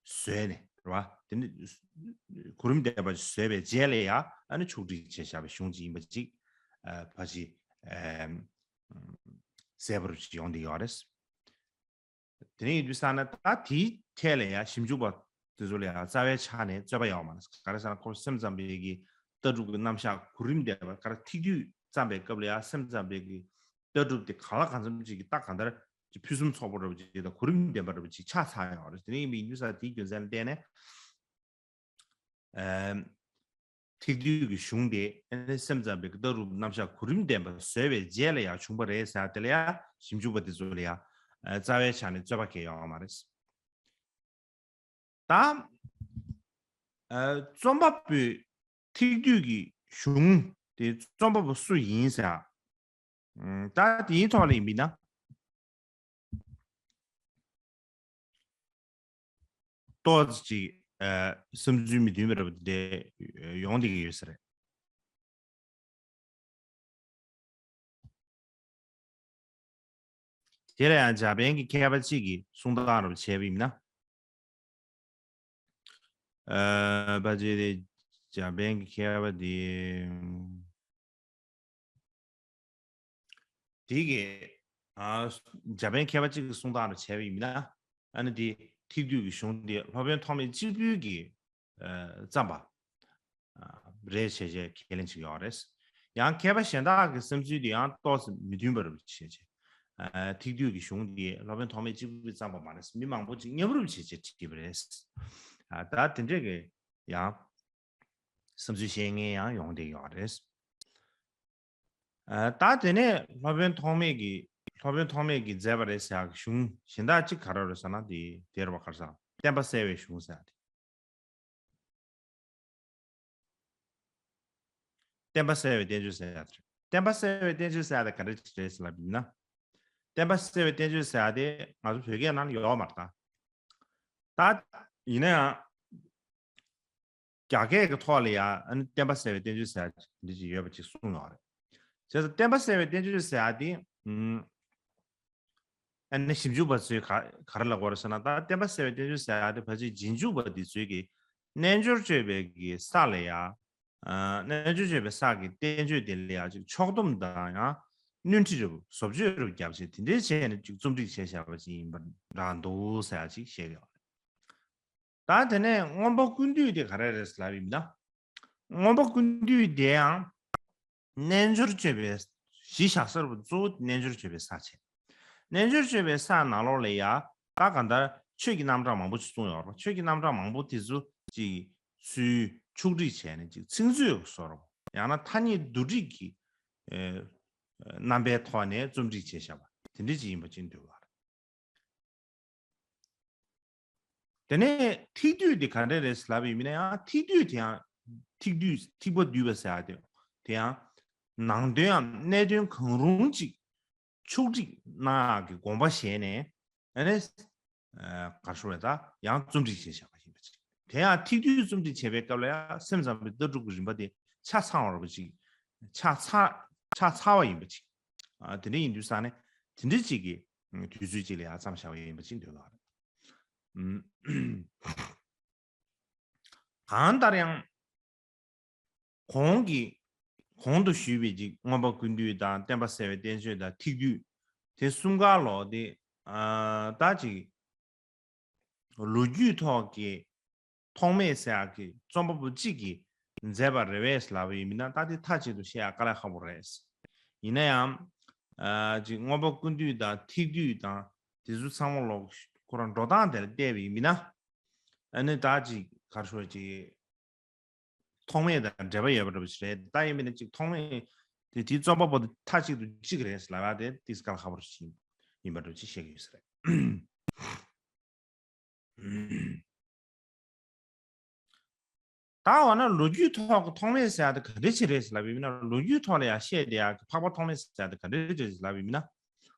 བཟོས་ནས་རེད་བ། དེ་ནི་གོ་རིམ་ལྡན་པ་ཅིག་བཟོས་པའི་རྗེས་ལ་ཡང་ཨ་ནི་ཕྱོགས་སྒྲིག་བྱས་བཞག་པའི་གཞུང་ཅིག་ཡིན་པ་ཅིག་ཨ་ཕལ་ཆེར་ཨ་གསལ་པོ་ཅིག་ཡོང་བསྡད་ཡོད་རེད། དེ་ནས་ཡིན་དུས་ཙང་ན་ད་དེའི་ཐད་ལ་ཡང་ཞིབ་འཇུག་པ་དེ་ཚོ་ལ་ཡང་རྩ་བའི་ཆ་ནས་རྩོད་པ་ཡོད་མ་རེད། ག་རེ་ཟེར་ན་ཁོ་སེམས་ཙམ་པའི་གི་ལྟ་གྲུབ་ཀྱི་རྣམ་གཞག་གོ་རིམ་ལྡན་པ་ག་རེ་ཐིག་བསྡུས་བརྩམས་པའི་སྐབས་ལ་ཡང་སེམས་ཙམ་པའི་གི་ལྟ་གྲུབ་དེ་གང་ལ་གང་འཚམ་ཅིག་གི་ད་གང་ལྟར་ཅིག་ཕུན་སུམ་ཚོགས་པོ་འདྲ་པོ་ཅིག་དང་གོ་རིམ་ལྡན་པ་འདྲ་པོ་ཅིག་ཆགས་ཚར་ཡོད་རེད། དེ་ནས་ཡིན་པ་ཡིན་དུས་ཙང་དེའི་རྒྱུ་མཚན་ལ་བརྟེན་ནས། ཨམ། ཐིག་བསྡུས་ཀྱི་གཞུང་དེ་ཨ་ནི་སེམས་ཙམ་པའི་ལྟ་གྲུབ་རྣམ་གཞག་གོ་རིམ་ལྡན་པ་བཟོས་པའི་རྗེས་ལ་ཡང་བྱུང་བ་རེད་ཟེར་དེ་ལ་ཡང་ཞིབ་འཇུག་པ་དེ་ཚོ་ལ་ཡང་ཨ་རྩ་བའི་ཆ་ནས་རྩོད་པ་གང་ཡང་ཡོད་མ་རེད། ད་ཨ་རྩོམ་པ་པོའི་ཐིག་བསྡུས་ཀྱི་གཞུང་དེ་རྩོམ་པ་པོ་སུ་ཡིན་ཟེར། ཨམ། ད་དེའི་ཐོག་ལ་ཡིན་པ་ཡིན་ན། ཏོག་ཙམ་ཅིག་ཨ་བསམ་ཚུལ་མི་མཐུན་པ་འདྲ་པོ་དེ་འདྲ་ཡོང་བསྡད་ཀྱི་ཡོད་ས་རེད། དེ་ལ་ཡང་འཇར་པན་གྱི་མཁས་པ་གཅིག་གིས་གསུང་སྟངས་འདྲ་པོ་བྱས་པ་ཡིན་ན། ཨ་ཕལ་ཆེར་དེ་འཇར་པན་གྱི་མཁས་པ་དེ། དེ་གི་ཨ་འཇར་པན་མཁས་པ་གཅིག་གིས་གསུང་སྟངས་འདྲ་བྱས་པ་ཡིན་ན། ཨ་ནི་དེ་ཐིག་བསྡུས་ཀྱི་གཞུང་དེ་སློབ་དཔོན་ཐོགས་མེད་གཅིག་པུའི་གི་ཨ་བརྩམས་པ་ཨ་རེད་ཅེས་བྱས་ཁས་ལེན་བྱེད་ཀྱི་ཡོད་རེད། ཡང་མཁས་པ་གཞན་དག་གི་བསམ་ཚུལ་དེ་ཡང་ཏོག་ཙམ་མི་མཐུན་པ་འདྲ་པོ་བྱས་བྱས། ཨ་ཐིག་བསྡུས་ཀྱི་གཞུང་དེ་སློབ་དཔོན་ཐོགས་མེད་གཅིག་པུས་བརྩམས་པ་མ་རེད། མི་མང་པོ་ཅིག་མཉམ་རུབ་བྱས་བྱས་བྲིས་པ་རེད། ཨ་ད་དེ་འདྲས་ཀྱི་ཡང་བསམ་ཚུལ་བཤད་མཁན་ཡང་ཡོང་བསྡད་ཡོད་རེད། ཨ་ད་དེ་ནས་སློབ་དཔོན་ཐོགས་མེད་ཀྱིས་སློབ་དཔོན་ཐོགས་མེད་ཀྱིས་མཛད་པ་རེད་ཟེར་ཡག་གི་གཞུང་གཞན་དག་ཅིག་ག་རེ་རེད་ཟེར་ན། དེ་དེ་རེད་པ། ག་རེ་ཟེར། བསྟན་པ་གསལ་བའི་གཞུང་ཟེར་ཡག་དེ། བསྟན་པ་གསལ་བའི་བསྟན་བཅོས་ཟེར་ཡག་དེ་རེད། བསྟན་པ་གསལ་བའི་བསྟན་བཅོས་ཟེར་ཡག་དེ་ག་འདྲ་ཅིག་རེད་ཟེར་ལབ་ཡིན་ན། བསྟན་པ་གསལ་བའི་བསྟན་བཅོས་ཟེར་ཡག་དེ་ང་ཚོ་བོད་སྐད་ནང་ལ་ཡོད་མ་རེད་ད། ད་ཡིན་ན་ཡང་རྒྱ་སྐད་ཀྱི་ཐོག་ལ་ཡང་ཨ་ནི་བསྟན་པ་གསལ་བའི་བསྟན་བཅོས་ཟེར་ཡག་འདི་ཅིག་ཡོད་པ་ཅིག་གསུངས་ཡོད་རེད། བྱས་ཙང་བསྟན་པ་གསལ་བའི་བསྟན་བཅོས་ཟེར་ཡག་འདི་ཨ་ནི་ཞིབ་འཇུག་པ་ཚོས་ག་ག་རེ་ལབ་དགོས་རེད་ཟེར་ན། ད་བསྟན་པ་གསལ་བའི་བསྟན་བཅོས་ཟེར་ཡག་འདི་ཕལ་ཆེར་རྗེས་འཇུག་པ་འདི་ཚོས་ཀྱི་རྣལ་འབྱོར་སྤྱོད་པའི་གི་ས་ལ་ཡང་ཨ་རྣལ་འབྱོར་སྤྱོད་པའི་ས་ཀྱི་བསྟན་བཅོས་དེ་ལ་ཡང་ཅིག་ཕྱོགས་བསྡོམས་དང་ཡང་སྣོན་འཕྲི་རུ་བཟོ་བཅོས་རུ་བརྒྱབ་བྱས་དེ་འདྲའི་བྱས་ནས་ཅིག་རྩོམ་སྒྲིག་བྱས་བཞག་པ་ཅིག་ཡིན་པ་འདྲ་འདུག་ཟེར་ཡག་ཅིག་བཤད་ཀྱི་ཡོད་རེད། ད་དེ་ནས་མངོན་པ་ཀུན་བཏུས་དེ་ག་རེ་རེད་ལབ་ཡིན་ན། མངོན་པ་ཀུན་བཏུས་དེ་ཡང་རྣལ་འབྱོར་སྤྱོད་པའི་གཞི་བཞག་ས་རུ་གཙོ་བོ་རྣལ་འབྱོར་སྤྱོད་པའི་ས་བྱས། རྣལ་འབྱོར་སྤྱོད་པའི་ས་ནང་ལོགས་ལ་ཡ་ད་གང་ལྟར་ཆོས་ཀྱི་རྣམ་གྲངས་མང་པོ་ཅིག་གསུངས་ཡོད་རེད། ཆོས་ཀྱི་རྣམ་གྲངས་མང་པོ་དེ་ཚོ་ཅིག་ཚུར་ཕྱོགས་སྒྲིག་བྱས་ནས་ཅིག་ཚིག་མཛོད་བཟོ་རོགས། ཡང་ན་ཐ་སྙད་བསྡུ་སྒྲིག་གི་ཨེ་རྣམ་པའི་ཐོག་ནས་རྩོམ་སྒྲིག་བྱས་བཞག་པ་དེ་འདྲ་ཅིག་ཡིན་པ་ཅིག་འདོད་པ་རེད། དེ་ནས་ཐིག་བསྡུས་དེ་ག་འདྲ་རེད་ལབ་ཡིན་མིན་ན། ཡང་ཐིག་བསྡུས་དེ་ཡང་ཐིག་བསྡུས་ཐིགས་པ་བསྡུས་པ་ཟེར་ཡག་དེ་དེ་ཡང་ནང་དོན་ཡང་གནད་དོན་གང་རུང་ཅིག་ཕྱོགས་སྒྲིག་གནང་ཡག་གི་དགོངས་པ་བཞེས་ནས་ཨ་ནི་ག་རེ་ཞུ་དགོས་རེད། ད་ཡང་རྩོམ་སྒྲིག་བྱས་བཞག་པ་ཡིན་པ་ཅིག་དེ་ཡང་ཐིག་བསྡུས་རྩོམ་སྒྲིག་བྱེད་པའི་སྐབས་ལ་ཡང་སེམས་ཙམ་པའི་ལྟ་གྲུབ་ཀྱི་རིམ་པ་དེ་ཆ་ཚང་བ་རེད་པ་ཅིག་ཆ་ཚང་ཆ་ཚང་བ་ཡིན་པ་ཅིག་ཨ་དེ་འདྲ་ཡིན་དུས་ཙང་ནས་དེ་འདྲ་ཅིག་གི་དུས་ཚོད་ཅིག་ལ་ཡང་བརྩམས་བཞག་པ་ཡིན་པ་ཅིག་འདོད་ལ། གང་ལྟར་ཡང་གོང་གི་གོང་དུ་ཞུས་པའི་ཅིག་མངོན་པ་ཀུན་བཏུས་དང་བསྟན་པ་གསལ་བའི་བསྟན་བཅོས་དང་ཐིག་བསྡུས་དེ་གསུམ་ཀ་ལོག་དེ་ཨ་ད་ཅིག་ ལོ་རྒྱུས་ཐོག་གི་ཐོགས་མེད་ཟེར་ཡག་གི་རྩོམ་པ་པོ་གཅིག་གིས་མཛད་པ་རེད་པས་ལབ་པ་ཡིན་ན། ད་དེ་མཐའ་གཅིག་ཏུ་བཤད་ཡག་དཀའ་ལས་ཁག་པོ་རེད། ཡིན་ན་ཡང་ཨ་ཅིག་མངོན་པ་ཀུན་བཏུས་དང་ཐེག་བསྡུས་དང་དེ་ཚོ་ཚང་མ་ལོག་ཁོ་རང་འགྲོ་སྟངས་དེ་ལ་བལྟས་པ་ཡིན་ན། ཨ་ནི་ད་ཅིག་ག་རེ་ཞུ་ཅིག་ཐོགས་མེད་དང་འབྲེལ་བ་ཡོད་པ་འདྲ་པོ་ཞིག་རེད། ད་ཡིན་པ་ན་ཅིག་ཐོགས་མེད་དེ་དེའི་རྩོམ་པ་པོ་དེ་མཐའ་གཅིག་ཏུ་གཅིག་རེད་ལབ་ཡག་དེ་ཏིས་དཀའ་ལས་ཁག་པོ་ཞིག་ཡིན་པ་འདྲ་པོ་ཅིག་བཤད་ཀྱི་ཡོད་ས་རེད། ད་འོ་ན་ལོ་རྒྱུས་ཐོག་གི་ཐོགས་མེད་ཟེར་ཡག་དེ་ག་འདྲ་ཅིག་རེད་ལབ་པ་ཡིན་ན། ལོ་རྒྱུས་ཐོག་ལ་ཡང་བཤད་བསྡད་ཡག་གི་འཕགས་པ་ཐོགས་མེད་ཟེར་ཡག་དེ་ག་འདྲ་ཅིག་རེད་ལབ་པ་ཡིན་ན།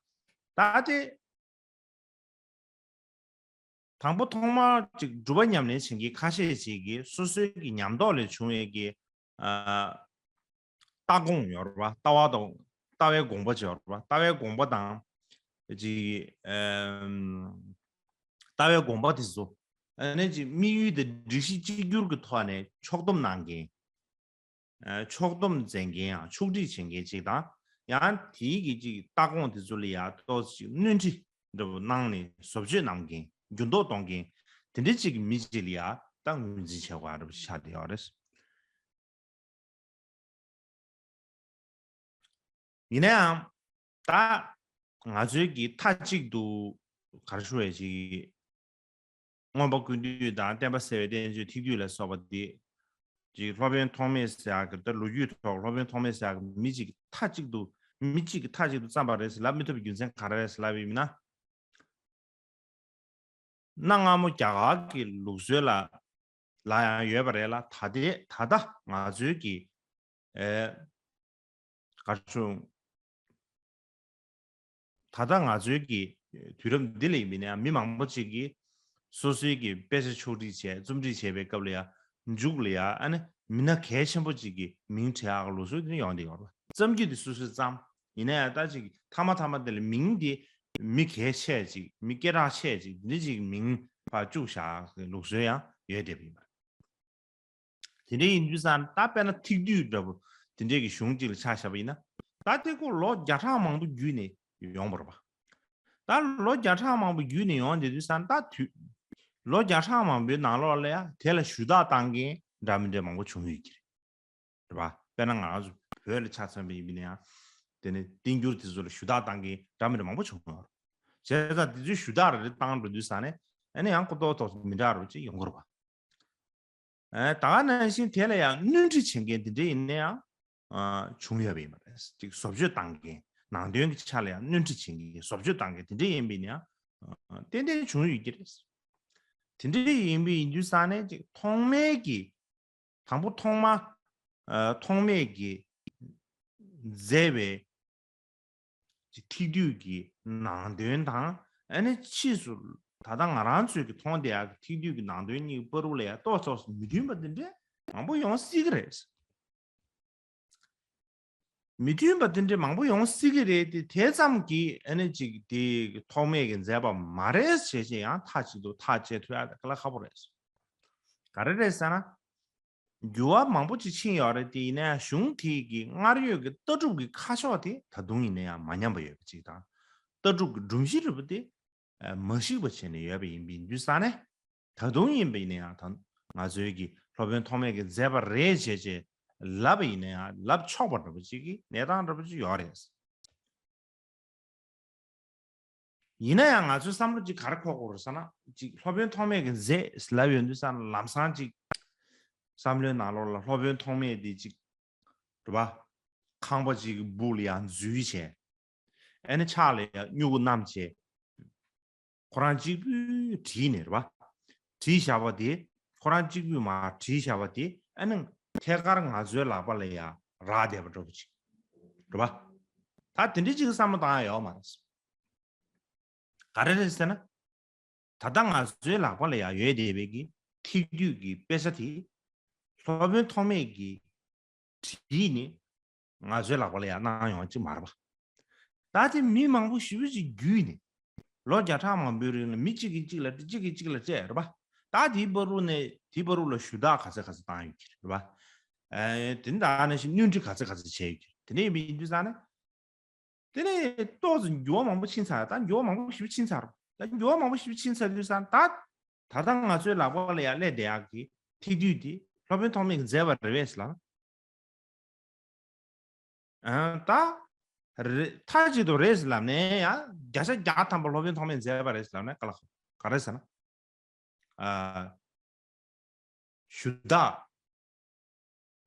ད་དེ་དང་པོ་ཐོག་མར་ཅིག་སྒྲུབ་པ་ཉམས་ལེན་བྱེད་མཁན་ཁ་ཤས་ཤིག་གིས་སོ་སོའི་གི་ཉམས་རྟོགས་ལས་བྱུང་བའི་གི་ཨ་ལྟ་དགོངས་ཡོད་རེད་པ། ལྟ་བ་དང་ལྟ་བའི་དགོངས་པ་ཅིག་ཡོད་རེད་པ། ལྟ་བའི་དགོངས་པ་དང་ཅིག་ཨམ་ལྟ་བའི་དགོངས་པ་དེ་ཚོ་ཨ་ནི་ཅིག་དམིགས་ཡུལ་དེ་སྒྲིག་གཞི་གཅིག་གྱུར་གྱི་ཐོག་ནས་ཕྱོགས་བསྡོམས་གནང་མཁན། ཨ་ཕྱོགས་བསྡོམས་མཛད་མཁན་ཡང་ཕྱོགས་སྒྲིག་བྱེད་མཁན་ཅིག་དང་། ཡང་དེའི་གི་ཅིག་ལྟ་དགོངས་དེ་ཚོ་ལ་ཡང་ཏོག་ཙམ་ཅིག་སྣོན་འཕྲི་འདྲ་པོ་གནང་ནས་བཟོ་བཅོས་གནང་མཁན། འགྱུར་ལྡོག་གཏོང་མཁན་དེ་འདྲ་ཅིག་གི་མི་ཅིག་ལ་ཡང་ད་ངོས་འཛིན་བྱེད་དགོས་པ་འདྲ་པོ་ཆགས་བསྡད་ཡོད་རེད། ཡིན་ན་ཡང་ད་ང་ཚོའི་གི་མཐའ་གཅིག་ཏུ་ག་རེ་ཞུ་དགོས་ཅིག་མངོན་པ་ཀུན་བཏུས་དང་བསྟན་པ་གསལ་བའི་བསྟན་བཅོས་ཐེག་བསྡུས་ལ་སོགས་པ་དེ་ཅིག་སློབ་དཔོན་ཐོགས་མེད་ཟེར་ཡག་གི་ད་ལོ་རྒྱུས་ཐོག་སློབ་དཔོན་ཐོགས་མེད་ཟེར་ཡག་གི་མི་གཅིག་གི་མཐའ་གཅིག་ཏུ་མི་གཅིག་གི་མཐའ་གཅིག་ཏུ་བརྩམས་པ་རེད་ཟེར་ལབ་མི་ཐུབ་པའི་རྒྱུ་མཚན་ག་རེ་རེད་ཟེར་ལབ་པ་ཡིན་ན། གནའ་སྔ་མོ་རྒྱ་གར་གྱི་ལུགས་སྲོལ་ལ་ལ་ཡང་ཡོད་པ་རེད་ལ། ད་ལྟའི་ད་ལྟ་ང་ཚོའི་གི་ཨེ་ག་རེ་ཞུ། ད་ལྟ་ང་ཚོའི་གི་དུས་རབས་འདི་ལ་ཡིན་པ་ཡིན་ན་ཡང་མི་མང་པོ་ཅིག་གིས་སོ་སོའི་གི་དཔེ་ཆ་ཕྱོགས་སྒྲིག་བྱས་རྩོམ་སྒྲིག་བྱས་པའི་སྐབས་ལ་ཡང་མཇུག་ལ་ཡང་ཨ་ནི་མི་སྣ་གལ་ཆེན་པོ་ཅིག་གི་མིང་བྲིས་ཡག་ལུགས་སྲོལ་དེ་ཡོང་བསྡད་ཡོད་རེད། བརྩམས་རྒྱུ་དེ་སོ་སོས་བརྩམས། ཡིན་ན་ཡང་ད་ཅིག་མཐའ་མ་མཐའ་མ་དེ་ལ་མིང་དེ་མི་གལ་ཆེ་ཅིག་མི་སྐད་གྲགས་ཆེ་ཅིག་འདི་འདྲ་ཅིག་མིང་ཕར་བཅུག་བཞག་གི་ལུགས་སྲོལ་ཡང་ཡོད་བསྡད་པ་ཡིན་པ། དེ་འདྲ་ཡིན་དུས་ཙང་ད་དཔེར་ན་ཐེག་བསྡུས་འདྲ་པོ་དེ་འདྲའི་གི་གཞུང་གཅིག་ལ་ཆ་བཞག་པ་ཡིན་ན། ད་དེ་ཁོ་ལོ་བརྒྱ་ཕྲག་མང་པོ་བརྒྱུད་ནས་ཡོང་བ་རེད་པ། ད་ལོ་བརྒྱ་ཕྲག་མང་པོ་བརྒྱུད་ནས་ཡོང་བསྡད་དུས་ཙང་ད་དུས་ལོ་བརྒྱ་ཕྲག་མང་པོའི་ནང་ལོགས་ལ་ཡང་དེ་ལ་ཞུ་དག་བཏང་མཁན་འདྲ་མི་འདྲ་མང་པོ་བྱུང་ཡོད་ཀྱི་རེད། རེད་པ། དཔེར་ན་ང་རང་ཚོ་བོད་ལ་ཆ་མཚོན་པ་ཡིན་པ་ཡིན་ན་ཡང་། དེ་ནི་བསྟན་འགྱུར་དེ་ཚོ་ལ་ཞུ་དག་བཏང་མཁན་འདྲ་མི་འདྲ་མང་པོ་བྱུང་ཡོད་རེད། བྱས་ཙང་དེ་ཚོའི་ཞུ་དག་རེ་རེ་བཏང་འགྲོ་དུས་ཙང་ནས་ཨ་ནི་ཡང་ཁོ་ཏོག་ཏོག་མི་འདྲ་རུ་ཅིག་ཡོང་གི་རེད་པ། ཨ་ད་ག་ནང་བཞིན་དེ་ལ་ཡང་སྣོན་འཕྲི་བྱེད་མཁན་དེ་འདྲ་ཡིན་ན་ཡང་ཨ་བྱུང་ཡོད་པ་ཡིན་པ་རེད། ཅིག་བཟོ་བཅོས་བཏང་མཁན་ནང་དོན་གྱི་ཆ་ལ་ཡང་སྣོན་འཕྲི་བྱེད་མཁན་བཟོ་བཅོས་བཏང་མཁན་དེ་འདྲ་ཡིན་པ་ཡིན་ན་ཡང་ཨ་ཏན་ཏན་བྱུང་ཡོད་ཀྱི་རེད། དེ་འདྲ་ཡིན་པ་ཡིན་དུས་ཙང་ནས་ཅིག་ཐོག་མའི་གི་དང་པོ་ཐོག་མ་ཨ་ཐོགས་མེད་ཀྱིས་མཛད་པའི་ཅིག་ཐེག་བསྡུས་ཀྱི་ནང་དོན་དང་། ཨ་ནི་ཕྱིས་སུ་ད་ལྟ་ང་རང་ཚོས་ཀྱི་མཐོང་བསྡད་ཡག་གི་ཐེག་བསྡུས་ཀྱི་ནང་དོན་གཉིས་བར་དུ་ལ་ཡང་ཏོག་ཙམ་མི་མཐུན་པ་དེ་འདྲ་མང་པོ་ཡོང་སྲིད་ཀྱི་རེད། མི་མཐུན་པ་དེ་འདྲ་མང་པོ་ཡོང་སྲིད་ཀྱི་རེད་དེ། དེ་ཙམ་གྱིས་ཨ་ནི་ཅིག་དེ་ཐོགས་མེད་ཀྱིས་མཛད་པ་མ་རེད་ཞེས་བྱས་ཡང་མཐའ་གཅིག་ཏུ་ཐག་བཅད་ཐུབ་ཡག་དེ་དཀའ་ལས་ཁག་པོ་རེད། ག་རེ་རེད་ཟེར་ན། འགྱུར་བ་མང་པོ་ཅིག་ཕྱིན་ཡོད་རེད་དེ། ཡིན་ན་ཡང་གཞུང་དེ་གི་སྔར་ཡོད་ཀྱི་ལྟ་གྲུབ་ཀྱི་ཁ་ཕྱོགས་དེ་ད་དུང་ཡིན་ན་ཡང་མ་ཉམས་པ་ཡོད་པ་ཅིག་དང་། ལྟ་གྲུབ་ཀྱི་སྒྲོམ་གཞི་འདྲ་པོ་དེ་མ་ཞིག་པ་བྱས་ནས་ཡོད་པ་ཡིན་པའི་དུས་ཙང་ནས། ད་དུང་ཡིན་པ་ཡིན་ན་ཡང་ད་ང་ཚོའི་གི་སློབ་དཔོན་ཐོགས་མེད་ཀྱིས་མཛད་པ་རེད་བྱས་བྱས་ལབ་པ་ཡིན་ན་ཡང་ལབ་ཆོག་པ་འདྲ་པོ་ཅིག་གི་གནས་སྟངས་འདྲ་པོ་ཅིག་ཡོད་རེད། ཡིན་ན་ཡང་ང་ཚོའི་བསམ་བློ་ཅིག་ག་རེ་འཁོར་དགོས་རེད་ཟེར་ན། ཅིག་སློབ་དཔོན་ཐོགས་མེད་ཀྱིས་མཛད་ལབ་ཡོང་དུས་ཙང་ལམ་སང་ཅིག་བསམ་བློའི་ནང་ལོགས་ལ་སློབ་དཔོན་ཐོགས་མེད་དེ་ཅིག་རེད་པ། ཁང་པ་ཅིག་གི་སྦུག་ལ་ཡར་འཛུལ་བྱས། ཨ་ནི་ཕྱག་ལ་ཡར་སྨྱུ་གུ་བསྣམས་བྱས། ཁོ་རང་གཅིག་པུས་བྲིས་ནས་རེད་པ། བྲིས་བཞག་པ་དེ། ཁོ་རང་གཅིག་པུས་མར་བྲིས་བཞག་པ་དེ་ཨ་ནི་ཐད་ཀར་ང་ཚོའི་ལག་པ་ལ་ཡར་རག་བསྡད་པ་འདྲ་པོ་ཅིག་རེད་པ། ད་དེ་འདྲ་ཅིག་གི་བསམ་བློ་བཏང་ཡ་ཡོད་མ་རེད། ག་རེ་རེད་ཟེར་ན། ད་ལྟ་ང་ཚོའི་ལག་པ་ལ་ཡར་ཡོད་བསྡད་པའི་གི་ཐེག་བསྡུས་ཀྱི་དཔེ་ཆ་དེ། སློབ་དཔོན་ཐོགས་མེད་ཀྱིས་བྲིས་ནས་ང་ཚོའི་ལག་པ་ལ་ཡར་གནང་ཡོང་ཅིག་མ་རེད་པ། ད་དེ་མི་མང་པོ་ཞེ་པོ་ཅིག་བརྒྱུད་ནས། ལོ་བརྒྱ་ཕྲག་མང་པོའི་རིང་ལ་མི་གཅིག་གིས་གཅིག་ལ་སྤྲད། གཅིག་གིས་གཅིག་ལ་སྤྲད་རེད་པ། ད་དེའི་བར་དུ་ནས་དེའི་བར་དུ་ལ་ཞུ་དག་ག་ཚད་ག་ཚད་བཏང་ཡོད་ཀྱི་རེད་པ། ཨེ་དེ་ནས་ད་ནང་བཞིན་སྣོན་འཕྲི་ག་ཚད་ག་ཚད་བྱས་ཡོད་ཀྱི་རེད། དེ་འདྲ་ཡིན་པ་ཡིན་དུས་ཙང་ནས། དེ་ནས་ཏོག་ཙམ་འགྱུར་བ་མང་པོ་ཕྱིན་ཚར། ད་འགྱུར་བ་མང་པོ་ཞེ་པོ་ཕྱིན་ཚར། ད་འགྱུར་བ་མང་པོ་ཞེ་པོ་ཕྱིན་ཚར་དུས་ཙང་ད། ད་ལྟ་ང་ཚོའི་ལག་པ་ལ་ཡ་སླེབས་བསྡད་ཡག་གི་ཐིག་དུས་དེ་སློབ་དཔོན་ཐོགས་མེད་ཀྱིས་མཛད་པ་རེད་པས་ལབ་ན། ཨ་ད་རེད། མཐའ་གཅིག་ཏུ་རེད་ལབ་ནས་ཡང་བརྒྱ་ཆ་བརྒྱ་ཐམ་པ་སློབ་དཔོན་ཐོགས་མེད་མཛད་པ་རེད་ལབ་ན་ག་ལ་ག་རེ་ཟེར་ན། ཨ་ཞུ་དག་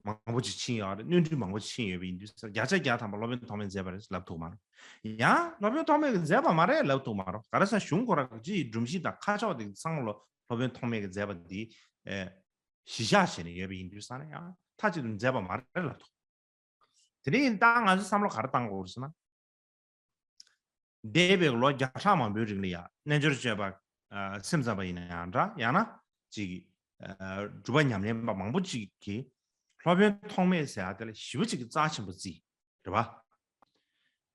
མང་པོ་ཅིག་ཕྱིན་ཡོད་རེད། སྣོན་འཕྲི་མང་པོ་ཅིག་ཕྱིན་ཡོད་པ་ཡིན་དུས་ས་བརྒྱ་ཆ་བརྒྱ་ཐམ་པ་སློབ་དཔོན་ཐོགས་མེད་མཛད་པ་རེད་ལབ་ཐུབ་མ་རེད། ཡང་སློབ་དཔོན་ཐོགས་མེད་ཀྱིས་མཛད་པ་མ་རེད་ལབ་ཐུབ་མ་རེད། ག་རེ་ཟེར་ན་གཞུང་ཁོ་རང་གི་སྤྱི་ཡི་སྒྲོམ་གཞི་དང་ཁ་ཕྱོགས་དེ་ཚང་མ་ལ་སློབ་དཔོན་ཐོགས་མེད་ཀྱིས་མཛད་པ་འདི་ཨེ་གཞི་བཞག་བྱས་ནས་ཡོད་པ་ཡིན་དུས་ས་ན་ཡང་མཐའ་གཅིག་ཏུ་མཛད་པ་མ་རེད་ལབ་ཐུབ། དེ་རིང་ད་ང་ཚོས་བསམ་བློ་ག་རེ་བཏང་དགོས་རེད་ཟེར་ན། འདས་པའི་ལོ་བརྒྱ་ཕྲག་མང་པོའི་རིང་ལ་ཡང་རྣལ་འབྱོར་སྤྱོད་པ་ཨ་སེམས་ཙམ་པ་ཡིན་ན་ཡང་འདྲ། ཡང་ན་ཅིག་ཨ་སྒྲུབ་པ་ཉམས་ལེན་པ་མང་པོ་ཅིག་གིས་སློབ་དཔོན་ཐོགས་མེད་ཟེར་ཡ་དེ་ལ་ཞེ་པོ་ཅིག་གི་རྩ་ཆེན་པོ་བརྩིས་རེད་པ།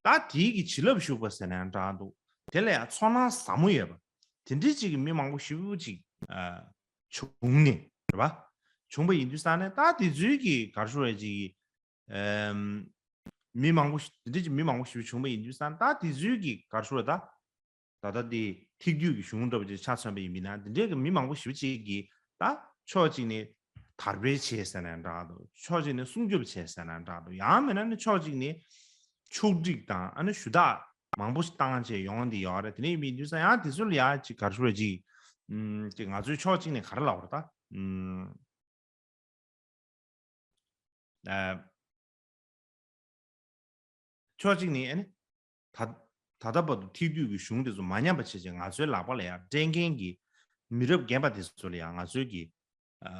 ད་དེའི་གི་བྱིན་རླབས་ཞུགས་པ་ཟེར་ན་ཡང་འདྲ་འདུག་དེ་ལ་ཡང་ཚོར་སྣང་ཟབ་མོ་ཡོད་པ། དེ་འདྲའི་ཅིག་གི་མི་མང་པོ་ཞེ་པོ་ཅིག་ཨ་བྱུང་ནས་རེད་པ། བྱུང་པ་ཡིན་དུས་ས་ནས་ད་དེ་ཚོའི་གི་ག་རེ་ཞུ་དགོས་རེད། ཅིག་གི་ཨམ། མི་མང་པོ་ཞིག་དེ་འདྲ་ཅིག་མི་མང་པོ་ཞིག་བྱུང་བ་ཡིན་དུས་ཙང་ད་དེ་ཚོའི་གི་ག་རེ་ཞུ་དགོས་རེད། ད་ད་ལྟ་དེ་ཐིག་དུས་ཀྱི་གཞུང་འདྲ་པོ་ཅིག་ཆ་མཚོན་པ་ཡིན་མིན་ན། དེ་འདྲའི་གི་མི་མང་པོ་ཞིག་ཅིག་གིས་ད་ཕྱོགས་གཅིག་ནས་དར་སྤེལ་བྱས་ཟེར་ན་འདྲ་འདུག་ཕྱོགས་གཅིག་ནས་སྲུང་སྐྱོབ་བྱས་ཟེར་ན་འདྲ་འདུག་ཡང་མིན་ན་ནི་ཕྱོགས་གཅིག་ནས་ཕྱོགས་སྒྲིག་དང་ཨ་ནི་ཞུ་དག་མང་པོ་ཞིག་བཏང་བྱས་ཡོང་འདི་ཡོད་རེད། དེ་འདྲ་ཡིན་པ་ཡིན་དུས་ཙང་ཡང་དེ་ཚོ་ལ་ཡང་ཅིག་ག་རེ་ཞུ་དགོས་རེད། ཅིག་ཨམ། ཅིག་ང་ཚོའི་ཕྱོགས་གཅིག་ནས་ག་རེ་ལབ་དགོས་རེད་ད། ཨམ། ཨ། ཕྱོགས་གཅིག་ནས་ཨ་ནི། ད་ད་ལྟ་བར་དུ་ཐིག་དུས་ཀྱི་གཞུང་དེ་ཚོ་མ་ཉམས་པ་བྱས་བྱས་ང་ཚོའི་ལག་པ་ལ་ཡང་སྤྲད་མཁན་གྱི་མི་རབས་རྒན་པ་དེ་ཚོ་ལ་ཡང་ང་ཚོའི་གི་ཨ་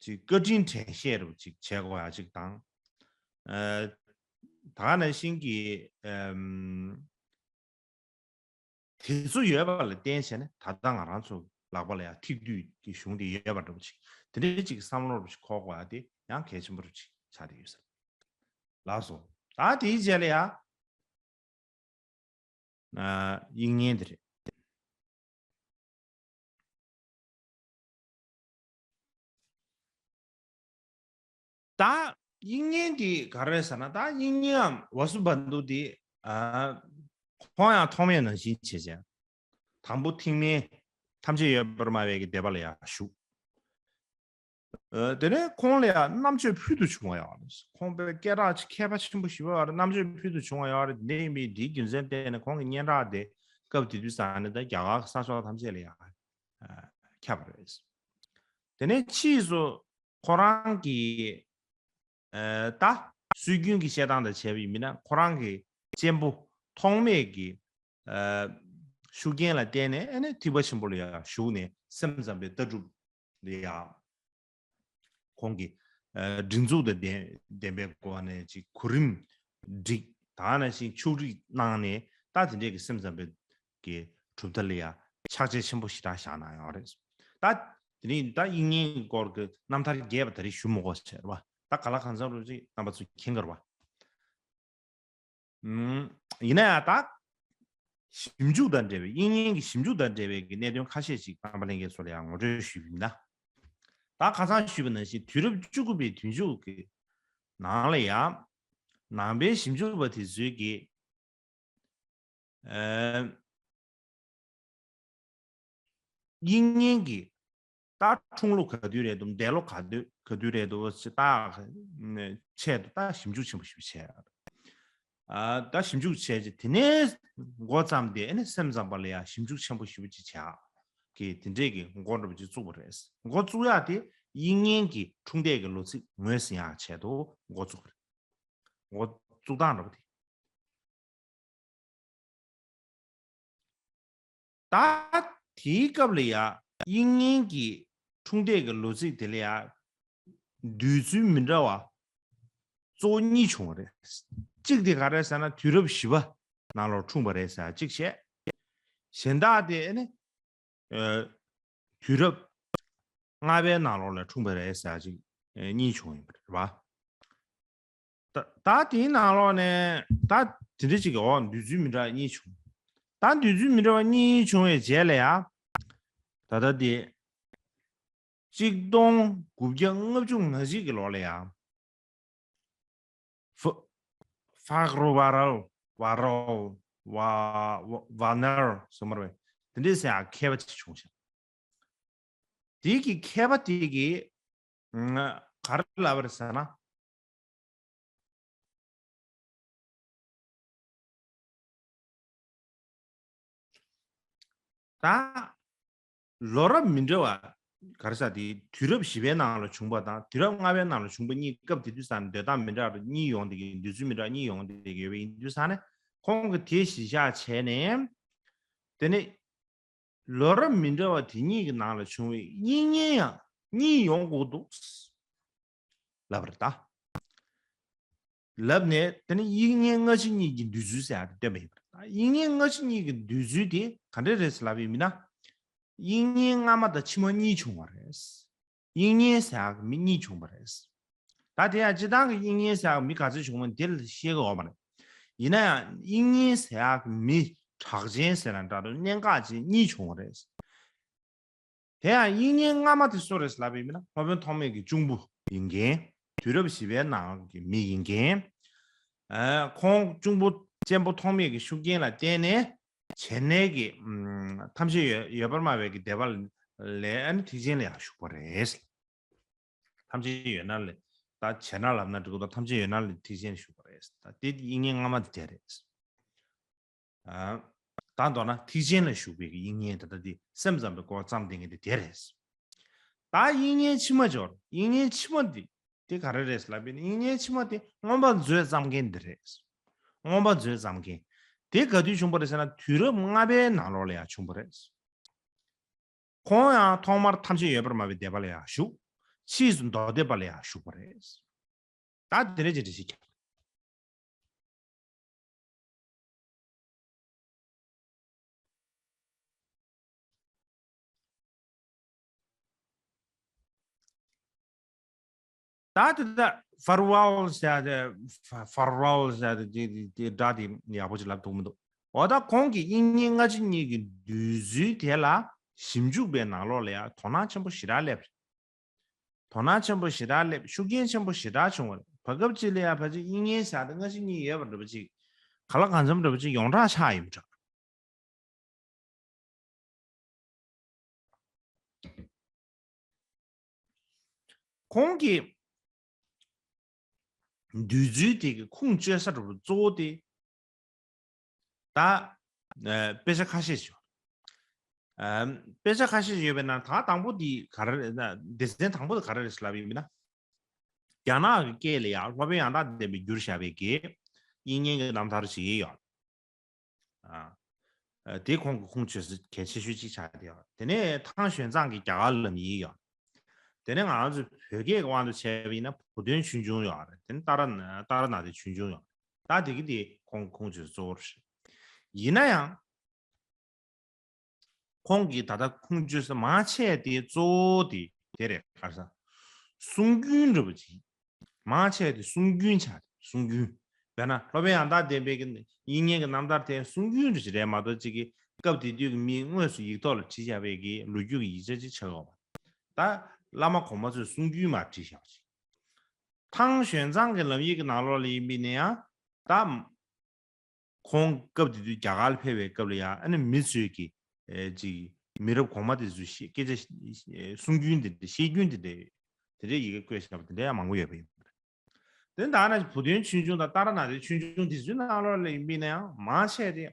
ཅིག་བཀའ་དྲིན་དྲན་ཤེས་རུ་ཅིག་བྱེད་དགོས་ཡ་ཅིག་དང་། ཨ་ད་ག་ནང་བཞིན་གྱི་ཨམ། དེ་ཚོ་ཡོད་པ་ལ་བརྟེན་བྱས་ནས་ད་ལྟ་ང་རང་ཚོ་ལག་པ་ལ་ཡང་ཐིག་དུས་ཀྱི་གཞུང་དེ་ཡོད་པ་འདྲ་པོ་ཅིག་དེ་འདྲའི་ཅིག་བསམ་བློ་རུ་ཅིག་འཁོར་དགོས་ཡ་དེ་ཡང་གལ་ཆེན་པོ་རུ་ཅིག་ཆགས་བསྡད་ཡོད་ས་རེད། ལགས་སོ། ད་དེའི་རྗེས་ལ་ཡང་ཨ་དབྱིག་གཉེན་དེ་རེད། ད་དབྱིག་གཉེན་དེ་ག་རེ་ཟེར་ན། ད་དབྱིག་གཉེན་ཝ་སུ་བ་དྷུ་དེ་ཨ་ཁོང་ཡང་ཐོགས་མེད་ནང་བཞིན་བྱས་བྱས། དང་པོ་ཐེག་དམན་ཐམས་ཅད་ཡོད་པར་སྨྲ་བའི་གི་སྡེ་པ་ལ་ཡང་ཞུགས། ཨ་དེ་ནས་ཁོང་ལ་ཡང་རྣམ་དཔྱོད་ཕུལ་དུ་བྱུང་བ་ཡོད་རེད། ཁོང་དཔེ་སྐད་གྲགས་ཆེ་མཁས་པ་ཆེན་པོ་ཞིག་ཡོད་རེད། རྣམ་དཔྱོད་ཕུལ་དུ་བྱུང་བ་ཡོད་རེད། འདི་ཡིན་པའི་འདིའི་རྒྱུ་མཚན་བརྟེན་ནས་ཁོང་གི་སྙན་གྲགས་དེ་སྐབས་དེ་དུས་ཙང་ནས་ད་རྒྱ་གར་གྱི་ས་ཕྱོགས་ཐམས་ཅད་ལ་ཡང་ཨ་ཁྱབ་པ་རེད། དེ་ནས་ཕྱིས་སུ་ཁོ་རང་གི་ཨ་ད་སྲོལ་རྒྱུན་གྱི་བཤད་སྟངས་དང་བྱས་པ་ཡིན་མིན་ན། ཁོ་རང་གི་གཅེན་པོ་ཐོགས་མེད་ཀྱི་ཨ་ཤུགས་རྐྱེན་ལ་བརྟེན་ནས་ཨ་ནི་ཐེག་པ་ཆེན་པོ་ལ་ཡང་ཞུགས་ནས་སེམས་ཙམ་པའི་ལྟ་གྲུབ་ལ་ཡང་ཁོང་གིས་ཨ་སྒྲིག་འཛུགས་དང་ལྡན་ལྡན་པའི་སྒོ་ནས་ཅིག་གོ་རིམ་བསྒྲིགས། ད་ནང་བཞིན་ཕྱོགས་སྒྲིག་གནང་ནས་ད་དེ་འདྲས་ཀྱི་སེམས་ཙམ་པའི་གི་གྲུབ་མཐའ་ལ་ཡང་ཕྱག་རྗེས་ཆེན་པོ་ཞེ་དྲག་བཞག་གནང་ཡོད་རེད། ད་དེ་རིང་ད་དབྱིག་གཉེན་གྱི་སྐོར་གྱི་རྣམ་ཐར་རྒྱས་པ་ད་རེས་ཞུ་མི་དགོས་ཟེར་བ། ད་ག་ལ་གང་འཚམ་རུ་ཅིག་རྣམ་པ་ཚོ་མཁྱེན་གྱི་རེད་བ། ཨུམ། ཡིན་ན་ཡང་ད་ཞིབ་འཇུག་དང་འབྲེལ་བའི། དབྱིག་གཉེན་གྱི་ཞིབ་འཇུག་དང་འབྲེལ་བའི་གི་གནད་དོན་ཁ་ཤས་ཤིག་རྣམ་པ་ལྷན་རྒྱས་ཚོ་ལ་ཡང་ངོ་སྤྲོད་ཞུས་པ་ཡིན་ན། ད་ཁ་སང་ཞུས་པ་ནང་བཞིན་དུས་རབས་བཅུ་དགུ་པའི་དུས་མཇུག་གི་ནང་ལ་ཡང་ནང་པའི་ཞིབ་འཇུག་པ་དེ་ཚོའི་གི་ཨ་དབྱིག་གཉེན་གྱི་ད་འཁྲུངས་ལོ་ག་དུས་རེད་འདུག་འདས་ལོ་ག་དུས་ག་དུས་རེད་འདུག་ཅེས་ད་ཆེད་དུ་ད་ཞིབ་འཇུག་ཆེན་པོ་ཞིག་བྱས། ཨ་ད་ཞིབ་འཇུག་བྱས་རྗེས་དེ་ནས་འགོ་བརྩམས་ཏེ་ཨ་ནི་སེམས་ཙམ་པ་ལ་ཡང་ཞིབ་འཇུག་ཆེན་པོ་ཞིག་ཅིག་བྱས་ཀྱི་དེ་འདྲས་ཀྱི་འགོ་འདྲ་པོ་ཅིག་བཙུགས་པ་རེད། འགོ་བཙུགས་ཡག་དེ་དབྱིག་གཉེན་གྱི་འཁྲུངས་འདས་ཀྱི་ལོ་ཚིགས་ངོས་ཟིན་ཡག་ཆེད་དུ་འགོ་བཙུགས་པ་རེད། འགོ་བཙུགས་སྟངས་འདྲ་པོ་དེ། ད་དེའི་སྐབས་ལ་ཡ་དབྱིག་གཉེན་གྱི་འཁྲུངས་འདས་ཀྱི་ལོ་ཚིགས་དེ་ལ་ཡ་འདོད་ཚུལ་མི་འདྲ་བ་གཙོ་བོ་གཉིས་བྱུང་བ་རེད། གཅིག་དེ་ག་རེ་ཟེར་ན་དུས་རབས་བཞི་པ་ནང་ལོགས་འཁྲུངས་པ་རེད་ཟེར་གཅིག་བྱས། གཞན་དག་དེ་ཨ་ནི་ཨ་དུས་རབས་ལྔ་པའི་ནང་ལོགས་ལ་འཁྲུངས་པ་རེད་ཟེར་གཅིག་ཨ་གཉིས་བྱུང་ཡོད་པ་རེད་བ། ད་ད་དེའི་ནང་ལོགས་ནས་ད་དེ་འདྲ་ཅིག་གི་འོ་འདོད་ཚུལ་མི་འདྲ་བ་གཉིས་བྱུང་། ད་འདོད་ཚུལ་མི་འདྲ་བ་གཉིས་བྱུང་བའི་རྗེས་ལ་ཡ། ད་ལྟ་དེ་གཅིག་སྟོང་དགུ་བརྒྱ་ལྔ་བཅུ་ང་གཅིག་གི་ལོ་ལ་ཡ། ཧྥ་ཧྥ་རོ་ཝ་རལ་ཝ་རོ་ཝ་ཝ་ནར་སོ་མར་བས་དེ་འདྲའི་ཟེར་ཡ་མཁས་པ་ཅིག་བྱུང་ཤག་དེ་གི་མཁས་པ་དེ་གི་ཨ་ག་རེ་ལབ་པ་རེད་ཟེར་ན། ད་ལོ་རབས་མི་འདྲ་བ་ག་རེ་ཟེར་དེ་དུས་རབས་བཞི་པའི་ནང་ལ་བྱུང་པ་དང་དུས་རབས་ལྔ་པའི་ནང་ལ་བྱུང་པ་གཉིས་སྐབས་དེ་དུས་ཙམ་འདོད་སྟངས་མི་འདྲ་བ་གཉིས་ཡོང་བསྡད་ཀྱི་འདོད་ཚུལ་མི་འདྲ་བ་གཉིས་ཡོང་བསྡད་ཀྱི་ཡོད་པ་ཡིན་དུས་ཙམ་ནས་ཁོང་གིས་དེ་གཞི་བཞག་བྱས་ནས་དེ་ནི་ལོ་རབས་མི་འདྲ་བ་དེ་གཉིས་ཀྱི་ནང་ལ་བྱུང་བའི་དབྱིག་གཉེན་ཡང་གཉིས་ཡོང་དགོས་འདུག་ལབ་པ་རེད་ད། ལབ་ནས་དེ་ནི་དབྱིག་གཉེན་སྔ་ཕྱི་གཉིས་ཀྱི་འདོད་ཚུལ་ཟེར་ཡག་དེ་བཏོན་པ་ཡིན་པ་རེད། དབྱིག་གཉེན་སྔ་ཕྱི་གཉིས་ཀྱི་འདོད་ཚུལ་དེ་ག་འདྲ་རེད་ཟེར་ལབ་པ་ཡིན་ན། དབྱིག་གཉེན་སྔ་མ་དང་ཕྱི་མ་གཉིས་བྱུང་བ་རེད། དབྱིག་གཉེན་ཟེར་ཡག་གི་མི་གཉིས་བྱུང་བ་རེད། ད་དེ་ཡང་སྤྱིར་བཏང་གི་དབྱིག་གཉེན་ཟེར་ཡག་གི་མི་ག་ཚོད་བྱུང་བ་དེ་ལ་བཤད་གི་ཡོད་མ་རེད། ཡིན་ན་ཡང་དབྱིག་གཉེན་ཟེར་ཡག་གི་མི་གྲགས་ཅན་ཟེར་ན་འདྲ་འདུག་གནད་འགག་ཅན་གཉིས་བྱུང་བ་རེད། དེ་ཡང་དབྱིག་གཉེན་སྔ་མ་དེ་སུ་རེད་ལབ་པ་ཡིན་ན་སློབ་དཔོན་ཐོགས་མེད་ཀྱི་གཅུང་པོ་ཡིན་མཁན། དུས་རབས་བཞི་པའི་ནང་གི་མི་ཡིན་མཁན། ཨ་ཁོང་གཅུང་པོ་གཅེན་པོ་ཐོགས་མེད་ཀྱི་ཤུགས་རྐྱེན་ལ་བརྟེན་ནས་བྱེད་ནས་ཀྱི་ཨམ་ཐམས་ཅད་ཡོད་ཡོད་པར་སྨྲ་བའི་གི་སྡེ་པ་ལས་ཨ་ནི་ཐེག་ཆེན་ལ་ཡང་ཞུགས་པ་རེད། ཐམས་ཅད་ཡོད་ན་ལས་ད་བྱེད་ན་ལབ་ན་འགྲིག་གི་འདུག་ཐམས་ཅད་ཡོད་ན་ལས་ཐེག་ཆེན་ལ་ཞུགས་པ་རེད། ད་དེ་དབྱིག་གཉེན་སྔ་མ་དེ་དེ་རེད། ཨ། ད་མདོར་ན་ཐེག་ཆེན་ལ་ཞུགས་པའི་དབྱིག་གཉེན་ད་ལྟ་འདི་སེམས་ཙམ་པའི་སྐོར་བརྩམས་བསྡད་མཁན་དེ་དེ་རེད། ད་དབྱིག་གཉེན་ཕྱི་མ་འབྱོར། དབྱིག་གཉེན་ཕྱི་མ་འདི་དེ་ག་རེ་རེད་ལབ་པ་ཡིན་ན་དབྱིག་གཉེན་ཕྱི་མ་དེ་མངོན་པ་མཛོད་བརྩམས་མཁན་འདི་རེད། མངོན་པ་མཛོད་བརྩམས་མཁན་དེ་ག་དུས་བྱུང་བ་རེད་ཟེར་ན་དུས་རབས་ལྔ་པའི་ནང་ལོགས་ལ་ཡང་བྱུང་བ་རེད། ཁོང་ཡང་ཐོག་མར་ཐམས་ཅད་ཡོད་པར་སྨྲ་བའི་སྡེ་པ་ལ་ཡང་ཞུགས། ཕྱིས་སུ་མདོ་སྡེ་པ་ལ་ཡང་ཞུགས་པ་རེད། ད་དེ་རེད་ཅེས་འགྲེལ་བཤད་རྒྱག་ད་དེ་ད་ཕར་ཝལ་ཟེར་ཏེ་ཕར་ཝལ་ཟེར་ཏེ་དེ་དེ་དེ་སྒྲ་དེ་ཡག་པོ་ཅིག་ལབ་ཐུབ་མི་འདུག་འོ་ད་ཁོང་གིས་དབྱིག་གཉེན་སྔ་ཕྱི་གཉིས་ཀྱི་འདོད་ཚུལ་དེ་ལ་ཞིབ་འཇུག་པའི་ནང་ལོགས་ལ་ཡང་དོ་སྣང་ཆེན་པོ་ཞེ་དྲག་སླེབས་རེད། དོ་སྣང་ཆེན་པོ་ཞེ་དྲག་སླེབས་ཤུགས་རྐྱེན་ཆེན་པོ་ཞེ་དྲག་བྱུང་བ་རེད། བར་སྐབས་ཅིག་ལ་ཡང་ཕལ་ཆེར་དབྱིག་གཉེན་ཟེར་ཡག་དེ་སྔ་ཕྱི་གཉིས་ཡོད་པ་འདྲ་པོ་ཅིག་ག་ལ་གང་འཚམ་འདྲ་པོ་ཅིག་ཡོངས་གྲགས་ཆགས་ཡོད་པ་འདྲ། ཁོང་གི་འདོད་ཚུལ་དེ་གི་ཁུངས་བཅོལ་ས་འདྲ་པོ་གཙོ་བོ་དེ་ད་ཨ་དཔེ་ཆ་ཁ་ཤས་ཤིག་ཡོད། ཨ་དཔེ་ཆ་ཁ་ཤས་ཤིག་ཡོད་པའི་ནང་ད་དང་པོ་དེ་ག་རེ་རེད་ན་སྡེ་ཚན་དང་པོ་དེ་ག་རེ་རེད་ལབ་ཡིན་ན། རྒྱ་ནག་གི་སྐད་ལ་ཡང་སློབ་དཔོན་ཡང་དག་ལྡན་པས་བསྒྱུར་བཞག་པའི་གི་དབྱིག་གཉེན་གྱི་རྣམ་ཐར་ཞིག་ཡོད། ཨ། ཨ་དེ་ཁོང་གི་ཁུངས་བཅོལ་ས་གལ་ཆེ་ཤོས་གཅིག་ཆགས་བསྡད་ཡོད། དེ་ནས་ཐང་ཞོན་ཙང་གིས་རྒྱ་གར་ལ་ལམ་ཡིག་ཡོད། དེ་ནས་ང་ཚོ་བོད་སྐད་ཀྱི་དབང་དུ་བྱས་པ་ཡིན་ན་བུ་སྟོན་ཆོས་འབྱུང་ཡོད་རེད། དེ་ནས་ཏཱ་ར་ཏཱ་ར་ནཱ་ཐའི་ཆོས་འབྱུང་ཡོད་རེད། ད་དེ་གི་དེ་ཁོང་གི་ཁུངས་བཅོལ་ས་གཙོ་བོ་རེད། ཡིན་ན་ཡང་། ཁོང་གིས་ད་ལྟ་ཁུངས་བཅོལ་ས་མང་ཆེ་དེ་གཙོ་བོ་དེ་དེ་རེད། ག་རེ་ཟེར། གསུང་རྒྱུན་འདྲ་པོ་ཅིག་མང་ཆེ་དེ་གསུང་རྒྱུན་ཆགས་རེད། གསུང་རྒྱུན། དཔེར་ན་སློབ་དཔོན་ཡང་དག་ལྡན་པའི་གི་དབྱིག་གཉེན་གྱི་རྣམ་ཐར་དེ་གསུང་རྒྱུན་འདྲ་ཅིག་རེད་མ་གཏོགས་ཅིག་གི་སྐབས་དེ་དུས་ཀྱི་མིས་དངོས་སུ་ཡིག་ཐོག་ལ་བྲིས་བཞག་པའི་གི་ལོ་རྒྱུས་ཀྱི་ཡིག་ཆ་ཅིག་ཆགས་ཡོད་པ། ད་བླ་མ་གོང་མ་ཚོས་གསུང་རྒྱུན་མར་བྲིས་བཞག་པ་ཅིག་ཐང་ཞོན་ཙང་གི་ལམ་ཡིག་གི་ནང་ལོགས་ལ་ཡིན་པ་ཡིན་ན་ཡང་ད། ཁོང་སྐབས་དེ་དུས་རྒྱ་གར་ལ་ཕེབས་པའི་སྐབས་ལ་ཡང་ཨ་ནི་མི་ཚོས་ཀྱིས་ཨེ་ཅིག་མི་རབས་གོང་མ་དེ་ཚོས་བཤད་སྐད་ཆ་ཨེ་གསུང་རྒྱུན་དེ་འདྲ་བཤད་རྒྱུན་དེ་འདྲ་དེ་འདྲའི་ཡི་གེ་བཀོད་བཞག་པ་དེ་འདྲ་ཡང་མང་པོ་ཡོད་པ་ཡིན། དེ་ད་ནི་བུ་སྟོན་ཆོས་འབྱུང་དང་ཏཱ་ར་ནཱ་ཐའི་ཆོས་འབྱུང་དེ་ཚོའི་ནང་ལོགས་ལ་ཡིན་པ་ཡིན་ན་ཡང་མང་ཆེ་དེ་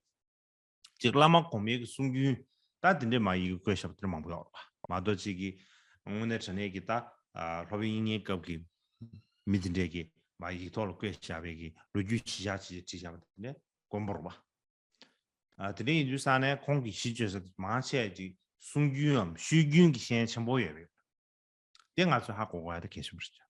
ཅིག་བླ་མ་གོང་མའི་གི་གསུང་རྒྱུན་ད་དེ་འདྲའི་མ་ཡི་གེ་བཀོད་བཞག་པ་དེ་འདྲ་མང་པོ་ཡོད་རེད་པ། མ་གཏོགས་ཅིག་གི་དངོས་གནས་དྲང་གནས་ཀྱི་ད་ཨ་སློབ་དཔོན་དབྱིག་གཉེན་སྐབས་ཀྱི་མི་དེ་འདྲས་ཀྱིས་མ་ཡིག་ཐོག་ལ་བཀོད་བཞག་པའི་གི་ལོ་རྒྱུས་ཅིག་བཞག་ཅིག་བྲིས་བཞག་པ་དེ་འདྲས་དཀོན་པོ་རེད་པ། ཨ་དེ་འདྲ་ཡིན་དུས་ཙང་ནས་ཁོང་གི་གཞི་བཅོལ་ས་དེ་མང་ཆེ་ཅིག་གསུང་རྒྱུན་འམ་ཤོད་རྒྱུན་གྱི་ཤན་ཆེན་པོ་ཡོད་པས། དེ་ང་ཚོས་ཧ་གོ་དགོས་ཡ་དེ་གལ་ཆེན་པོ་རེད།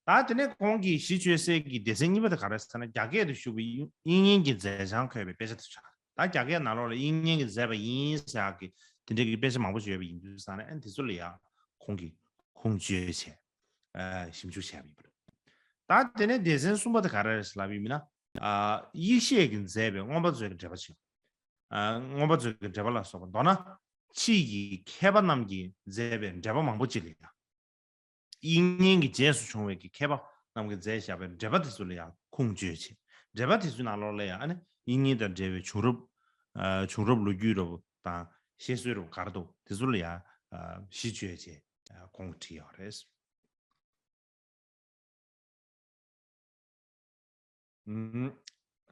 ད་དེ་ནས་ཁོང་གི་གཞི་བཅོལ་སའི་གི་སྡེ་ཚན་གཉིས་པ་དེ་ག་རེ་ཟེར་ན་རྒྱ་སྐད་དུ་ཞུགས་པའི་དབྱིག་གཉེན་གྱི་མཛད་བྱང་འཁོད་པའི་དཔེ་ཆ་དེ་ཆགས། ད་རྒྱ་སྐད་ནང་ལོགས་ལ་དབྱིག་གཉེན་གྱིས་མཛད་པ་ཡིན་ཟེར་ཡག་གི་དེ་འདྲའི་གི་དཔེ་ཆ་མང་པོ་ཞིག་ཡོད་པ་ཡིན་དུས་ཙང་ནས་ཨ་ནི་དེ་ཚོ་ལ་ཡང་ཁོང་གིས་ཁུངས་བཅོལ་བྱས་ཨ་ཞིབ་འཇུག་བྱས་པ་ཡིན་པ་རེད། ད་དེ་ནས་སྡེ་ཚན་གསུམ་པ་དེ་ག་རེ་རེད་ལབ་ཡིན་ན་ཨ་ཡེ་ཤེས་ཀྱིས་མཛད་པའི་མངོན་པ་མཛོད་ཀྱི་འགྲེལ་པ་ཆེ། ཨ་མངོན་པ་མཛོད་ཀྱི་འགྲེལ་པ་ལ་སོགས་པ་མདོར་ན་ཕྱིས་ཀྱི་མཁས་པ་རྣམས་ཀྱིས་མཛད་པའི་འགྲེལ་པ་མང་པོ་ཅིག་ལ་ཡང་། དབྱིག་གཉེན་གྱི་རྗེས་སུ་བྱུང་བའི་གི་མཁས་པ་རྣམས་ཀྱིས་མཛད་བཞག་པའི་འགྲེལ་པ་དེ་ཚོ་ལ་ཡང་ཁུངས་བཅོལ་བྱས། འགྲེལ་པ་དེ་ཚོའི་ནང་ལོགས་ལ་ཡང་ཨ་ནི་དབྱིག་གཉེན་དང་འབྲེལ་བའི་བྱུང་རབས། ཨ་བྱུང་རབས་ལོ་རྒྱུས་འདྲ་པོ་དང་བཤད་སྲོལ་འདྲ་པོ་ག་རེ་འདུག་དེ་ཚོ་ལ་ཡང་ གཞི་བཅོལ་བྱས་ཁོང་བྲིས་ཡོད་རེད།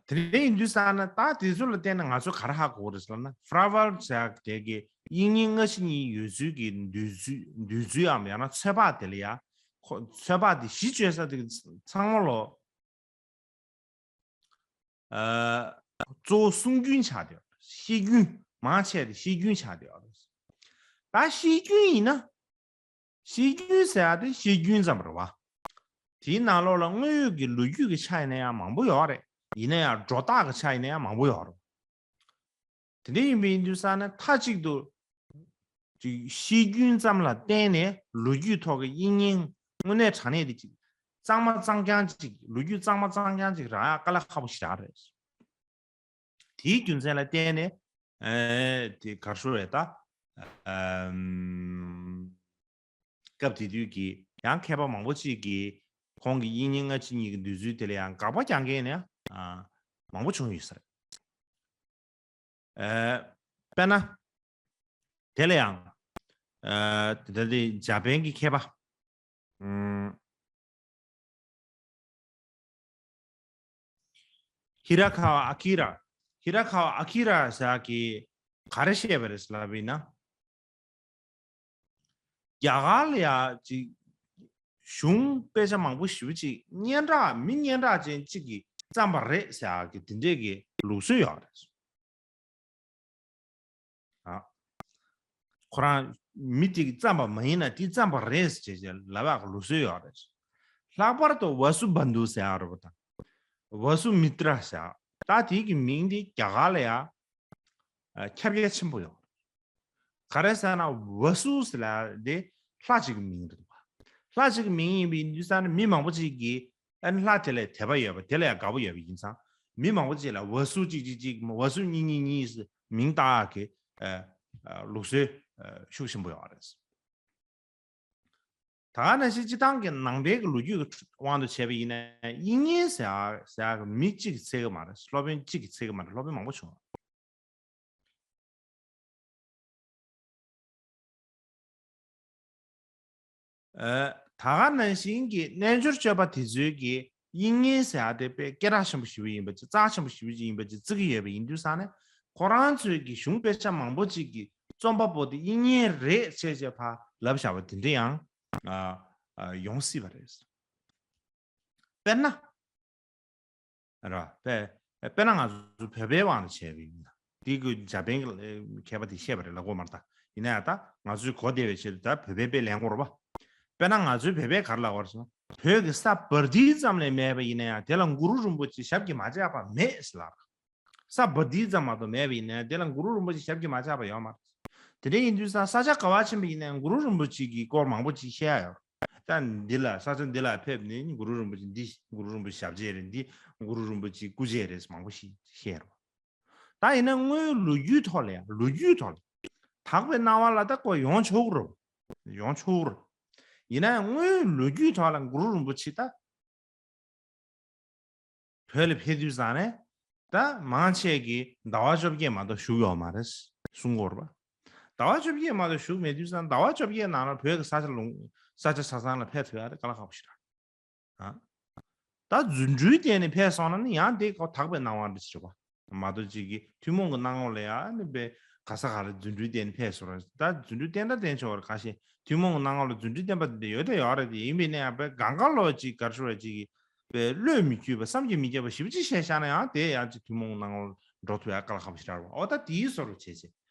དེ་འདྲ་ཡིན་དུས་ཙང་ན་ད་དེ་ཚོ་ལ་བལྟས་ན་ང་ཚོ་ག་རེ་ཧ་གོ་རེད་ཟེར་ན། ཕ་ར་ཝལ་ཟེར་ཡག་དེ་གི་དབྱིག་གཉེན་སྔ་ཕྱི་གཉིས་ཡོད་ཚུལ་གྱི་འདོད་ཚུལ་འདོད་ཚུལ་འམ་ཡང་ན་ཚོད་དཔག་དེ་ལ་ཡ། ཁོ་ཚོད་དཔག་དེ་གཞི་བཅོལ་ས་དེ་གི་ཚང་མ་ལོ། ཨ། གཙོ་བོ་གསུང་རྒྱུན་ཆགས་བསྡད་ཡོད་རེད། བཤད་རྒྱུན་མང་ཆེ་དེ་བཤད་རྒྱུན་ཆགས་བསྡད་ཡོད་རེད། ད་བཤད་རྒྱུན་ཡིན་ན། བཤད་རྒྱུན་ཟེར་ཡག་དེ་བཤད་རྒྱུན་ཙམ་རེད་བ། དེའི་ནང་ལོགས་ལ་དངོས་ཡོད་ཀྱི་ལོ་རྒྱུས་ཀྱི་ཆ་ཡིན་ན་ཡང་མང་པོ་ཡོད་རེད། ཡིན་ན་ཡང་སྒྲོ་བཏགས་ཀྱི་ཆ་ཡིན་ན་ཡང་མང་པོ་ཡོད་རེད། དེ་འདྲ་ཡིན་པ་ཡིན་དུས་ཙང་ན་མཐའ་གཅིག་ཏུ་ཅིག་བཤད་རྒྱུན་ཙམ་ལ་བརྟེན་ནས་ལོ་རྒྱུས་ཐོག་གི་དབྱིག་གཉེན་དངོས་གནས་དྲང་གནས་དེ་ཅིག་གཙང་མ་གཙང་རྐྱང་ཅིག་ལོ་རྒྱུས་གཙང་མ་གཙང་རྐྱང་ཅིག་རག་ཡག་དཀའ་ལས་ཁག་པོ་ཞིག་རག་རེད། དེའི་རྒྱུ་མཚན་ལ་བརྟེན་ནས་ཨེ་དེ་ག་རེ་ཞུ་རེད་ད། ཨམ། སྐབས་དེ་དུས་ཀྱི་ཡང་མཁས་པ་མང་པོ་ཅིག་གིས་ཁོང་གི་དབྱིག་གཉེན་སྔ་ཕྱི་གཉིས་ཀྱི་འདོད་ཚུལ་དེ་ལ་ཡང་དགག་པ་རྒྱག་མཁན་ནི་ཨ་མང་པོ་བྱུང་ཡོད་ས་རེད། ཨ། དཔེར་ན། དེ་ལ་ཡང་། ཨ། ད་ལྟའི་འཇར་པན་གྱི་མཁས་པ། ཨམ། ཧི་ར་ཁ་ཝ་ཨ་ཀི་ར། ཧི་ར་ཁ་ཝ་ཨ་ཀི་ར་ཟེར་གྱིས་ག་རེ་བཤད་པ་རེད་ལབ་ཡིན་ན། རྒྱ་གར་ལ་ཡ་ཅིག་གཞུང་དཔེ་ཆ་མང་པོ་ཞེ་པོ་ཅིག་སྙན་གྲགས་མི་སྙན་གྲགས་ཅན་གཅིག་གིས་བརྩམས་པ་རེད་ཟེར་ཡག་གི་དེ་འདྲས་ཀྱི་ལུགས་སྲོལ་ཡོད་རེད། ཨ། ཁོ་རང་མི་དེ་གིས་བརྩམས་པ་མ་ཡིན་ན་དེ་བརྩམས་པ་རེད་ཟེར་བྱས་ལབ་ཡག་གི་ལུགས་སྲོལ་ཡོད་རེད། ལྷག་པར་དུ་ཝ་སུ་བན་དྷུ་ཟེར་ཡག་རེད་པ་དང་། ཝ་སུ་མི་ཏྲ་ཟེར་ཡག་ད་དེ་གི་མིང་དེ་རྒྱ་གར་ལ་ཡ། ཨ། ཁྱབ་རྒྱ་ཆེན་པོ་ཡོད། ག་རེ་ཟེར་ན་ཝ་སུ་ཟེར་ལ་དེ་ལྷ་གཅིག་གི་མིང་རེད་པ། ལྷ་གཅིག་གི་མིང་ཡིན་པ་ཡིན་དུས་ཙང་ནས་མི་མང་པོ་ཅིག་གིས་ཨ་ནི་ལྷ་དེ་ལ་དད་པ་ཡོད་པ་དེ་ལ་ཡང་དགའ་པོ་ཡོད་པ་ཡིན་ཙང་མི་མང་པོ་ཅིག་ལ་ཝ་སུ་གཅིག་གཅིག་གཅིག་ཝ་སུ་གཉིས་གཉིས་གཉིས་ཟེར་མིང་བཏགས་ཀྱི་ཨ་ཨ་ལུགས་སྲོལ་ཨ་ཤུགས་ཆེན་པོ་ཡོད་རེད། ད་ག་ནང་བཞིན་སྤྱི་བཏང་གི་ནང་པའི་གི་ལོ་རྒྱུས་ཀྱི་དབང་དུ་བྱས་པ་ཡིན་ན་དབྱིག་གཉེན་ཟེར་ཡག་ཟེར་ཡག་གི་མི་གཅིག་གིས་འཚོལ་གི་མ་རེད། སློབ་དཔོན་གཅིག་གིས་འཚོལ་གི་མ་རེད། སློབ་དཔོན་མང་པོ་བྱུང་། ཨ། ད་ག་ནང་བཞིན་གྱི་རྣལ་འབྱོར་སྤྱོད་པ་དེ་ཚོའི་གི་དབྱིག་གཉེན་ཟེར་ཡག་དེ་དཔེ་སྐད་གྲགས་ཆེན་པོ་ཞེ་པོ་ཡིན་པ་ཅིག་རྩ་ཆེན་པོ་ཞེ་པོ་ཅིག་ཡིན་པ་ཅིག་བརྩི་གི་ཡོད་པ་ཡིན་དུས་ཙང་ནས་ཁོ་རང་ཚོའི་གི་གཞུང་དཔེ་ཆ་མང་པོ་ཅིག་གི་རྩོམ་པ་པོ་དེ་དབྱིག་གཉེན་རེད་ཅེས་བྱས་ཕར་ལབ་བཞག་པ་དེ་འདྲ་ཡང་ཨ་ཨ་ཡོང་སྲིད་པ་རེད། དཔེར་ན། ར། དཔེ་དཔེར་ན་ང་ཚོ་བོད་པའི་དབང་དུ་བྱས་པ་ཡིན་ན། འདི་གི་འཇར་པན་གྱི་མཁས་པ་དེ་བཤད་པ་རེད་ལབ་དགོས་མ་རེད་ད། ཡིན་ན་ཡང་ད་ང་ཚོའི་གོ་བདེ་བའི་ཆེད་དུ་ད་བོད་པའི་དཔེ་ལེན་དགོས་རེད་པ། དཔེར་ན་ང་ཚོའི་བོད་པས་ག་རེ་ལབ་དགོས་རེད་ཟེར་ན། བོད་ཀྱི་ས་བར་དིའི་ཙམ་ལས་མེད་པ་ཡིན་ན་ཡང་དེ་ལ་གུ་རུ་རིན་པོ་ཆེ་ཞབས་ཀྱིས་མ་བཅགས་པ་མེད་ཟེར་ལབ། ས་བར་དིའི་ཙམ་མ་གཏོགས་མེད་པ་ཡིན་ན་ཡང་དེ་ལ་གུ་རུ་རིན་པོ་ཆེ་ཞབས་ཀྱིས་མ་བཅགས་པ་ཡོད་མ་རེད། དེ་འདྲ་ཡིན་དུས་ཙང་ས་ཆ་ག་པར་ཕྱིན་པ་ཡིན་ན་ཡང་གུ་རུ་རིན་པོ་ཆེ་གི་སྐོར་མང་པོ་ཅིག་བཤད་ཡ་ཡོད། ད་འདི་ལ་ས་ཆ་འདི་ལ་ཕེབས་ནས་གུ་རུ་རིན་པོ་ཆེ་འདི་གུ་རུ་རིན་པོ་ཆེ་ཞབས་རྗེས་རེད། འདི་གུ་རུ་རིན་པོ་ཆེ་སྐུ་རྗེས་རེད་མང་པོ་ཞིག་བཤད་རོ། ད་ཡིན་ན་དངོས་ཡོད་ལོ་རྒྱུས་ཐོག་ལ་ཡང་ལོ་རྒྱུས་ཐོག་ལ་དག་པའི་སྣང་བ་ལ་ད་ཀོ་ཡོང་ཆོག་རོ། ཡོང་ཆོག་རོ། ཡིན་ན་ཡང་དངོས་ཡོད་ལོ་རྒྱུས་ཐོག་ལ་གུ་རུ་རིན་པོ་ཆེ་ད། བོད་ལ་ཕེབས་དུས་ཙང་ནས་ད་མང་ཆེ་གིས་ཟླ་བ་བཅོ་བརྒྱད་མ་གཏོགས་བཞུགས་ཡོད་མ་རེད་གསུང་གི་ཡོད་རེད་པ། ཟླ་བ་བཅོ་བརྒྱད་མ་གཏོགས་བཞུགས་མེད་དུས་ཙང་ཟླ་བ་བཅོ་བརྒྱད་ནང་ལ་བོད་ཀྱི་ས་ཆ་ལུང་ས་ཆ་ཆ་ཚང་ལ་ཕེབས་ཐུབ་ཡ་དེ་དཀའ་ལས་ཁག་པོ་ཞིག་རེད། ཨ། ད་རྫུ་འཕྲུལ་བསྟན་ནས་ཕེབས་སོང་ན་ནི་ཡང་དེ་ཁོ་དག་པའི་སྣང་བ་འདྲ་ཞིག་རེད་པ། མ་གཏོགས་ཅིག་གིས་ཐུན་མོང་གི་སྣང་ངོ་ལ་ཡང་ནི་པའི་ག་ས་ག་ལ་རྫུ་འཕྲུལ་བསྟན་ནས་ཕེབས་སོང་ར། ད་རྫུ་འཕྲུལ་བསྟན་ད་བསྟན་ཆོག་ར། ཁ་ཤས་ཐུན་མོང་གི་སྣང་ངོ་ལ་རྫུ་འཕྲུལ་བསྟན་པ་དེ་ཡོད་དེ་ཡོད་རེད། དེ་ཡིན་པས་ན་ཡང་པའི་གང་ག་ལོ་ཅིག་གར་ཤོར་བ་ཅིག་གིས་པའི་བློས་མི་འཁྱུད་པ་བསམ་གྱིས་མི་ཁྱབ་པ་ཞེ་པོ་ཅིག་བཤད་བཞག་ན་ཡང་དེ་ཡང་ཅིག་ཐུན་མོང་གི་སྣང་ངོ་ལ་འགྲོ་ཐུབ་ཡ་དཀའ་ལས་ཁག་པོ་ཞིག་རེད་པ། འོ་ད་དེའི་བཟོ་འདྲ་བྱས་བྱས་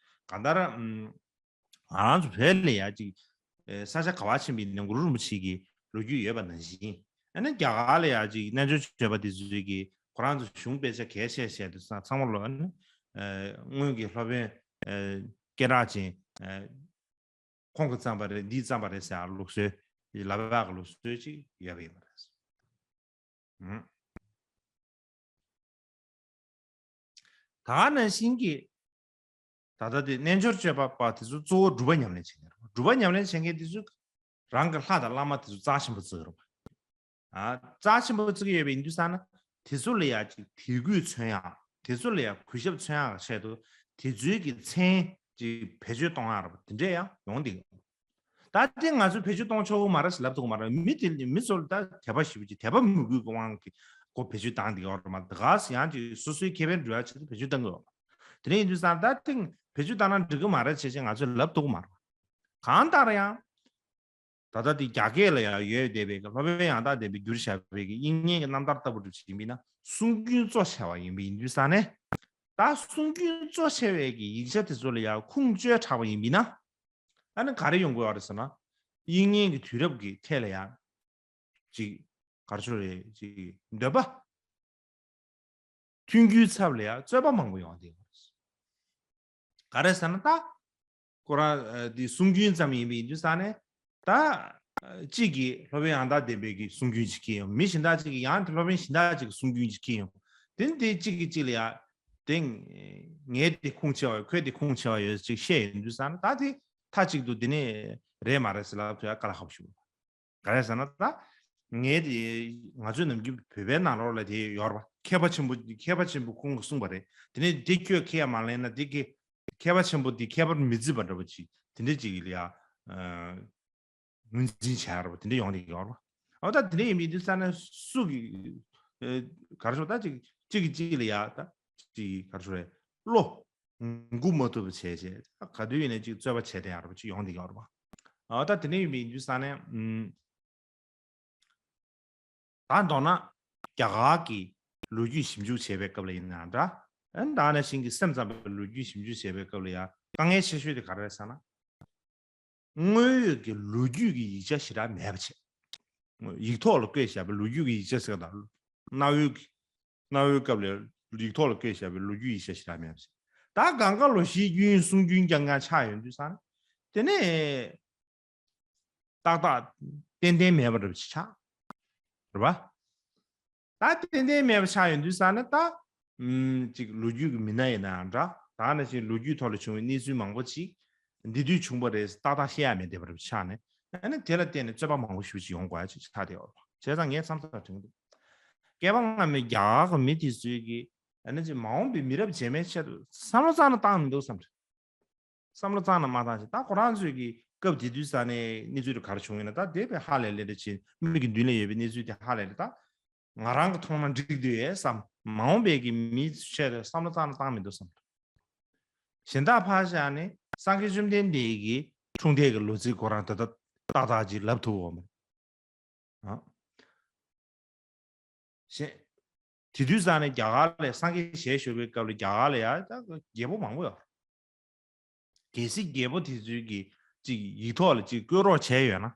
གང་ལྟར་ཨམ། ང་རང་ཚོ་བོད་ལ་ཡ་ཅིག་ཨེ་ས་ཆ་ག་པར་ཕྱིན་པའི་ནང་གུ་རུ་རིན་པོ་ཆེ་གི་ལོ་རྒྱུས་ཡོད་པ་ནང་བཞིན། ཨ་ནི་རྒྱ་གར་ལ་ཡ་ཅིག་རྣལ་འབྱོར་སྤྱོད་པ་དེ་ཚོས་ཀྱི་ཁོ་རང་ཚོ་གཞུང་དཔེ་ཆ་གལ་ཆེ་བཤད་དུས་ཙང་ཚང་མ་ལོ་ཨ་ནི་ཨེ་སྔོན་གྱི་སློབ་དཔོན་ཨེ་སྐད་གྲགས་ཅན་ཨེ་ཁོང་གིས་བརྩམས་པ་རེད། འདིས་བརྩམས་པ་རེད་ཟེར་ལུགས་སྲོལ་ལབ་ཡག་གི་ལུགས་སྲོལ་ཅིག་ཡོད་པ་ཡིན་པ་རེད། ཨང་། ད་ག་ནང་བཞིན་གྱི་ད་ལྟ་དེ་རྣལ་འབྱོར་སྤྱོད་པ་པ་དེ་ཚོ་གཙོ་བོ་སྒྲུབ་པ་ཉམས་ལེན་བྱེད་མཁན་རེད། སྒྲུབ་པ་ཉམས་ལེན་བྱེད་མཁན་དེ་ཚོ་རང་གི་ལྷ་དང་བླ་མ་དེ་ཚོ་རྩ་ཆེན་པོ་བརྩི་གི་རེད་པ། ཨ་རྩ་ཆེན་པོ་བརྩི་གི་ཡོད་པ་ཡིན་དུས་ཙང་ན་དེ་ཚོ་ལ་ཡ་ཅིག་དད་གུས་མཚོན་ཡག་དེ་ཚོ་ལ་ཡ་གུས་ཞབས་མཚོན་ཡག་གི་ཆེད་དུ་དེ་ཚོའི་གི་མཚན་ཅིག་བེད་སྤྱོད་གཏོང་ཡག་རེད་པ། དེ་འདྲས་ཡང་ཡོང་བསྡད་ཀྱི་འདུག་ད་དེ་ང་ཚོས་བེད་སྤྱོད་གཏོང་ཆོག་གི་མ་རེད་ཟེར་ལབ་ཐུབ་ཀྱི་མ་རེད། མི་དེ་མི་ཚོ་ལ་ད་དད་པ་ཞེ་པོ་ཅིག་དད་པ་མོས་གུས་ཀྱི་དབང་གིས་ཁོ་བེད་སྤྱོད་བཏང་བསྡད་ཡོད་རེད་མ་གཏོགས། ག་ཟེར་ཡང་ཅིག་སོ་སོའི་ཁེ་ཕན་སྒྲུབ་ཡ་ཆེད་དུ་བེད་སྤྱོད་བཏང་གི་ཡོད་རེད། དེ་འདྲ་ཡིན་དུས་ཙང་ད་ཐེངས་བེད་སྤྱོད་བཏང་ན་འགྲིག་གི་མ་རེད་ཅེས་ང་ཚོས་ལབ་ཐུབ་ཀྱི་མ་རེད། གང་ལྟར་ཡང་། ད་ལྟ་དེ་རྒྱ་སྐད་ལ་ཡང་ཡོད་བསྡད་པའི་གི་སློབ་དཔོན་ཡང་དག་ལྡན་པས་བསྒྱུར་བཞག་པའི་གི་དབྱིག་གཉེན་གྱི་རྣམ་ཐར་ལྟ་བུ་སྒྲུབ་བྱེད་ཡིན་པས་ན། གསུང་རྒྱུན་གཙོ་ཆེ་བ་ཡིན་པ་ཡིན་དུས་ཙང་ནས། ད་གསུང་རྒྱུན་གཙོ་ཆེ་བའི་གི་ཡིག་ཆ་དེ་ཚོ་ལ་ཡང་ཁུངས་བཅོལ་དྲགས་པ་ཡིན་པས་ན། ཨ་ནི་ག་རེ་ཡོང་གི་ཡོད་རེད་ཟེར་ན། དབྱིག་གཉེན་གྱི་དུས་རབས་ཀྱི་ཐད་ལ་ཡང་། ཅིག་ག་རེ་ཞུ་རེད། ཅིག་འདོད་པ་མཐུན་རྒྱུའི་ཚབ་ལ་ཡང་རྩོད་པ་མང་པོ་ཡོང་བསྡད་ཡོད་རེད། ག་རེ་ཟེར་ན་ད། ཁོ་རང་ཨ་འདི་གསུང་རྒྱུན་ཙམ་ཡིན་པ་ཡིན་དུས་ཙང་ནས། ད་ཨ་གཅིག་གིས་སློབ་དཔོན་ཡང་དག་ལྡན་པའི་གི་གསུང་རྒྱུན་ཅིག་སྐྱེས་ཡོང་། མི་གཞན་དག་ཅིག་གིས་ཡང་དེ་སློབ་དཔོན་གཞན་དག་ཅིག་གི་གསུང་རྒྱུན་ཅིག་སྐྱེས་ཡོང་། དེ་ནི་དེ་གཅིག་གིས་གཅིག་ལ་ཡ། དེ་ངའི་དེ་ཁུངས་ཆེ་བ་ཡོད། ཁོའི་དེ་ཁུངས་ཆེ་བ་ཡོད་ཅིག་བཤད་ཡོང་དུས་ཙང་ནས། ད་དེ་མཐའ་གཅིག་ཏུ་དེ་ནི་རེད་མ་རེད་ཟེར་ལབ་ཐུབ་ཡ་དཀའ་ལས་ཁག་པོ་ཞིག་རེད། ག་རེ་ཟེར་ན་ད། ངས་དེ་ང་ཚོའི་ནམ་རྒྱུན་བོད་པའི་ནང་ལོགས་ལ་དེ་ཡོད་རེད་པ། མཁས་པ་ཆེན་པོ་མཁས་པ་ཆེན་པོ་ཁོང་གིས་གསུངས་པ་རེད། དེ་ནས་དེ་ཁྱོད་ཁས་མ་ལེན་ན་དེ་གི་མཁས་པ་ཆེན་པོ་དེ་མཁས་པར་མི་བརྩི་བ་འདྲ་པོ་ཅིག་དེ་འདྲ་ཅིག་ལ་ཡ། ངོས་འཛིན་བྱས་རེད་པ། དེ་འདྲ་ཡོང་གི་ཡོད་རེད་པ། འོ་ད་དེ་འདྲ་ཡིན་མིན་དུས་ཙང་ནས་སུ་གི་ག་རེ་ཞུ། ད་ཅིག་གཅིག་གིས་གཅིག་ལ་ཡ་ད་ཅིག་ག་རེ་ཞུ་རེད། བློ་འགུག་མ་ཐུབ་པ་བྱས་བྱས་ག་དུས་ཡིན་ནའི་ཅིག་རྩོད་པ་བྱས་བསྡད་ཡ་འདྲ་པོ་ཅིག་ཡོང་གི་ཡོད་རེད་པ། འོ་ད་དེ་འདྲ་ཡིན་མིན་དུས་ཙང་ནས། ད་མདོར་ན། རྒྱ་གར་གྱི་ལོ་རྒྱུས་ཞིབ་འཇུག་བྱེད་པའི་སྐབས་ལ་ཡིན་ན་འདྲ། ཨ་ནི་ད་ནང་བཞིན་གྱི་སེམས་ཙམ་པའི་ལོ་རྒྱུས་ཞིབ་འཇུག་བྱེད་པའི་སྐབས་ལ་ཡང་དཀའ་ངལ་ཆེ་ཤོས་དེ་ག་རེ་རེད་ཟེར་ན། དངོས་ཡོད་ཀྱི་ལོ་རྒྱུས་ཀྱི་ཡིག་ཆ་ཞེ་དྲག་མེད་པ་བྱས། ཡིག་ཐོག་ལ་བཀོད་བཞག་པའི་ལོ་རྒྱུས་ཀྱི་ཡིག་ཆ་ཟེར་བ་དང་། གནའ་བོའི་གནའ་བོའི་སྐབས་ལ་ཡིག་ཐོག་ལ་བཀོད་བཞག་པའི་ལོ་རྒྱུས་ཡིག་ཆ་ཞེ་དྲག་མེད་པ་བྱས། ད་གང་ག་ལོ་ཤེས་རྒྱུན་གསུང་རྒྱུན་རྐྱང་རྐྱང་ཆགས་ཡོང་དུས་ཙང་། དེ་ནས། ཏག་ཏག་ཏན་ཏན་མེད་པ་འདྲ་པོ་ཅིག་ཆགས། རེད་པ། ད་ཏན་ཏན་མེད་པ་ཆགས་ཡོང་དུས་ཙང་ནས་ད། ཨུམ། ཅིག་ལོ་རྒྱུས་ཀྱི་མི་སྣ་ཡིན་ནའང་འདྲ། ད་ནང་བཞིན་ལོ་རྒྱུས་ཐོག་ལ་བྱུང་བའི་གནས་ཚུལ་མང་པོ་ཅིག་འདི་དུས་བྱུང་བ་རེད་ཏག་ཏག་བཤད་ཡ་མེད་བསྡད་པ་འདྲ་པོ་ཆགས་ནས། ཨ་ནི་དེ་ལ་བརྟེན་ནས་རྩོད་པ་མང་པོ་ཞེ་པོ་ཅིག་ཡོང་དགོས་ཡ་ཅིག་ཆགས་བསྡད་ཡོད་རེད་པ། བྱས་ཙང་ངས་མཚམས་མཚམས་དྲན་གྱི་འདུག་སྐལ་པ་སྔ་མའི་རྒྱ་གར་གྱི་མི་དེ་ཚོས་ཀྱིས་ཨ་ནི་ཅིག་མ་འོངས་པའི་མི་རབས་རྗེས་མའི་ཆེད་དུ་བསམ་བློ་རྩ་ནས་བཏང་མི་འདུག་བསམ་རེད། བསམ་བློ་རྩ་ནས་མ་བཏང་ཞིང་། ད་ཁོ་རང་ཚོས་ཀྱི་སྐབས་དེ་དུས་ས་ནས་གནས་ཚུལ་དེ་ག་རེ་བྱུང་ཡོད་ན། ད་དེ་བས་ཧ་ལས་ལས་འདྲ་བྱེད། མིག་གི་མདུན་ལ་ཡོད་པའི་གནས་ཚུལ་དེ་ཧ་ལས་ལས། ད་ང་རང་གི་མཐོང་ན་འགྲིག་འདུག་ཨེ་བསམ། མ་འོངས་པའི་གི་མིའི་ཆེད་དུ་བསམ་བློ་རྩ་ནས་བཏང་མི་འདུག་བསམ། གཞན་དག་ཕར་བཞག་ནས་སངས་རྒྱས་བཅོམ་ལྡན་འདས་ཀྱི་འཁྲུངས་འདས་ཀྱི་ལོ་ཚིགས་ཁོ་རང་ད་ལྟ་ཏག་ཏག་ཅིག་ལབ་ཐུབ་འོང་མེད། ཨ། ཞེས། དེ་དུས་ཙང་ནས་རྒྱ་གར་ལ་སངས་རྒྱས་ཞལ་བཞུགས་པའི་སྐབས་ལ་རྒྱ་གར་ལ་ཡང་ད་རྒྱལ་པོ་མང་པོ་ཡོད། གལ་སྲིད་རྒྱལ་པོ་དེ་ཚོའི་གི་ཅིག་ཡིག་ཐོག་ལ་ཅིག་བཀོད་རོགས་བྱས་ཡོད་ན།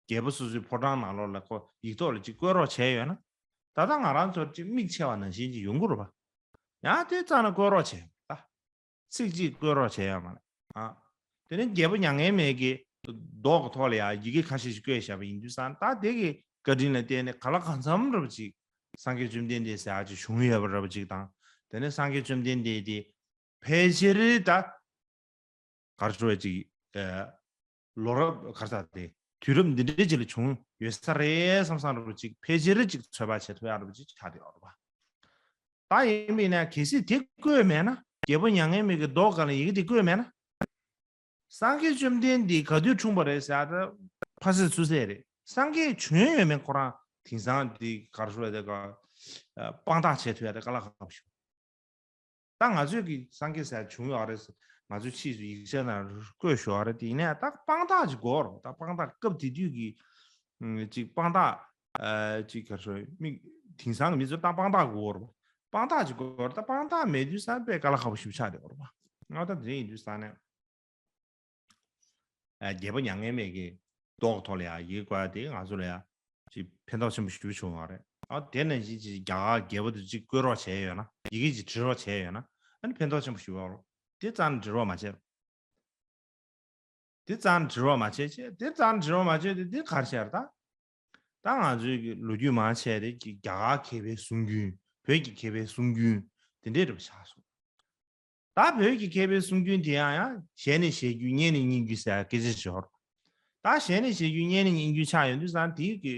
རྒྱལ་པོ་སོ་སོའི་ཕོ་བྲང་ནང་ལོགས་ལ་ཁོ་ཡིག་ཐོག་ལ་ཅིག་བཀོད་རོགས་བྱས་ཡོད་ན། ད་ལྟ་ང་རང་ཚོར་ཅིག་མིག་ཕྱེ་བ་ནང་བཞིན་ཅིག་ཡོང་གི་རེད་པ། ཡང་དེ་རྩ་ནས་བཀོད་རོགས་བྱས་ད། ཚིག་གཅིག་བཀོད་རོགས་བྱས་ཡོད་མ་རེད། ཨ། དེ་ནས་རྒྱལ་པོ་མྱ་ངན་མེད་ཀྱི་མདོག་གི་ཐོག་ལ་ཡང་ཡི་གེ་ཁ་ཤས་ཤིག་བཀོད་བཞག་པ་ཡིན་དུས་ཙང་། ད་དེ་གི་བཀའ་དྲིན་ལ་བརྟེན་ནས་གང་ལ་གང་འཚམ་འདྲ་པོ་ཅིག་སངས་རྒྱས་བཅོམ་ལྡན་འདས་ཟེར་ཡག་ཅིག་བྱུང་ཡོད་པ་འདྲ་པོ་ཅིག་དང་། དེ་ནས་སངས་རྒྱས་བཅོམ་ལྡན་འདས་དེ་ཕལ་ཆེར་ད་ག་རེ་ཞུ་དགོས་ཅིག་ཨ། ལོ་རབས་ག་རེ་ཟེར་དེ། དུས་རབས་འདི་འདྲའི་ཅིག་ལ་བྱུང་ཡོད་ས་རེད་བསམ་བསམ་འདྲ་པོ་ཅིག་ཕལ་ཆེར་ཅིག་ཚོད་དཔག་བྱེད་ཐུབ་ཡག་འདྲ་པོ་ཅིག་ཆགས་བསྡད་ཡོད་རེད་པ། ད་ཡིན་པས་ན་གལ་སྲིད་དེ་བཀོད་མེད་ན། རྒྱལ་པོ་མྱ་ངན་མེད་ཀྱི་མདོག་སྒང་ལ་ཡི་གེ་དེ་བཀོད་མེད་ན། སངས་རྒྱས་བཅོམ་ལྡན་འདས་ག་དུས་འཁྲུངས་པ་རེད་ཟེར་ཡག་ད་ཕ་སི་སུ་སི་རེད། སངས་རྒྱས་བྱོན་ཡོད་མེད་ཁོ་རང་དེང་སང་འདི་ག་རེ་ཞུ་དགོས་རེད། དེ་ག་དཔང་རྟགས་བྱེད་ཐུབ་ཡག་དེ་དཀའ་ལས་ཁག་པོ་ཞིག་ད་ང་ཚོས་ཀྱི་སངས་རྒྱས་ཟེར་བྱུང་ཡོད་རེད། ང་ཚོའི་ཕྱིས་སུ་ཡིག་ཆ་ནང་བཀོད་ཞོར་རེད། དེ་ཡིན་ནའི་ད་དཔང་རྟགས་ཅིག་དགོས་རེད། ད་དཔང་རྟགས་སྐབས་དེ་དུས་ཀྱི་ཨ་ཅིག་དཔང་རྟགས་ཨ་ཅིག་ག་རེ་ཞུ་དགོས། མི་དེང་སང་གི་མི་ཚོར་ད་དཔང་རྟགས་དགོས་རེད། དཔང་རྟགས་ཅིག་དགོས་རེད། ད་དཔང་རྟགས་མེད་དུས་ཙང་དཔེ་དཀའ་ལས་ཁག་པོ་ཞིག་ཆགས་བསྡད་ཡོད་རེད་པ། ང་ད་དེ་ཡིན་དུས་ཙང་ནས། ཨ། རྒྱལ་པོ་མྱ་ངན་མེད་ཀྱི་མདོག་ཐོག་ལ་ཡང་ཡི་གེ་བཀོད་དེ་ང་ཚོ་ལ་ཡང་ཅིག་ཕན་ཐོགས་ཆེན་པོ་ཞེ་པོ་བྱུང་བ་རེད། ཨ། དེ་ནང་བཞིན་ཅིག་རྒྱ་གར་རྒྱལ་པོ་དེ་ཅིག་བཀོད་རོགས་བྱས་ཡོད་ན། ཡི་གེ་ཅིག་བྲི་རོགས་བྱས་ཡོད་ན། ཨ་ནི་ཕན་ཐོགས་ཆེན་པོ་ཞེ་པོ་ཡོད་རེད། དེ་རྩ་ནས་བྲི་རོགས་མ་བྱེད། དེ་རྩ་ནས་བྲི་རོགས་མ་བྱེད་ཅེས། དེ་རྩ་ནས་བྲི་རོགས་མ་བྱེད་དེ་དེ་ག་རེ་བྱས་རེད་ད། ད་ང་ཚོའི་གི་ལོ་རྒྱུས་མང་ཆེ་དེ་གི་རྒྱ་གར་མཁས་པའི་གསུང་རྒྱུན། བོད་ཀྱི་མཁས་པའི་གསུང་རྒྱུན་དེ་འདྲས་རེད་པ་ཆགས་སོང་། ད་བོད་ཀྱི་མཁས་པའི་གསུང་རྒྱུན་དེ་ཡང་ཡང་ཞལ་ནས་བཞེས་རྒྱུན་སྙན་ནས་སྙན་རྒྱུན་ཟེར་སྐད་ཆ་ཞིག་ཡོད་རེད། ད་ཞལ་ནས་བཞེས་རྒྱུན་སྙན་ནས་སྙན་རྒྱུན་ཆགས་ཡོང་དུས་ཙང་དེའི་གི་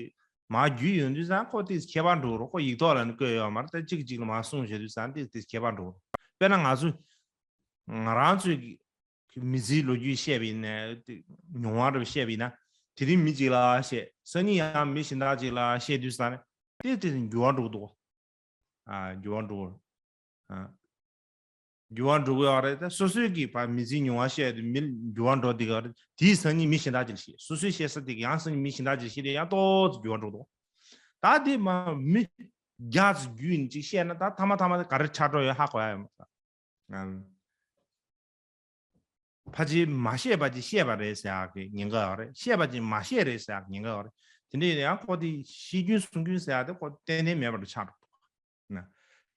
མར་བརྒྱུད་ཡོང་དུས་ཙང་ཁོ་ཏོག་ཙམ་ཁྱད་པར་འགྲོ་གི་རེད། ཁོ་ཡིག་ཐོག་ལ་ནི་བཀོད་ཡོད་མ་རེད། ད་གཅིག་གཅིག་ལ་མར་གསུངས་བཞག་དུས་ཙང་ཏོག་ཙམ་ཁྱད་པར་འགྲོ་གི་རེད། དཔེར་ན་ང་ཚོ་ང་རང་ཚོའི་གི་ མི་ཚེའི་ལོ་རྒྱུས་བཤད་པ་ཡིན་ན། མྱོང་བ་རབ་བཤད་པ་ཡིན་ན། དེ་རིང་མི་གཅིག་ལ་བཤད། སང་ཉིན་ཡང་མི་གཞན་དག་ཅིག་ལ་བཤད་དུས་ཙང་ནས་དེ་དེ་འགྱུར་བ་འགྲོ་གི་འདུག་ཨ། འགྱུར་བ་འགྲོ་གི། ཨ། འགྱུར་བ་འགྲོ་གི་ཡོད་རེད། ད་སོ་སོའི་གི་བ་མི་ཚེའི་མྱོང་བ་བཤད་དུས་མི་འགྱུར་བ་འགྲོ་བསྡད་ཀྱི་ཡོད་རེད། དེའི་སང་ཉིན་མི་གཞན་དག་ཅིག་ལ་བཤད། སོ་སོས་བཤད་ས་དེ་གི་ཡང་སང་ཉིན་མི་གཞན་དག་ཅིག་ལ་བཤད་དུས་ཡང་ཏོག་ཙམ་འགྱུར་བ་འགྲོ་གི་འདུག་ད་དེ་མ་མི་བརྒྱ་ཙམ་བརྒྱུད་ནས་ཅིག་བཤད་ན། ད་ཐ་མ་ཐ་མ་དེ་ག་རེ་ཆགས་འགྲོ་ཡོད་ཧ་གོ་ཡ་ཡོད་མ་རེད། ཨམ། ཕལ་ཆེར་མ་བཤད་པ་ཅིག་བཤད་པ་རེད་ཟེར་ཡག་གི་ཉེན་ཁ་ཡོད་རེད། བཤད་པ་ཅིག་མ་བཤད་རེད་ཟེར་ཡག་གི་ཉེན་ཁ་ཡོད་རེད། དེ་འདྲ་ཡིན་ན་ཡང་ཁོ་དེ་བཤད་རྒྱུན་གསུང་རྒྱུན་ཟེར་ཡག་དེ་ཁོ་ཏན་ཏན་མེད་པ་རུ་ཆགས་འགྲོ་འདུག་ན།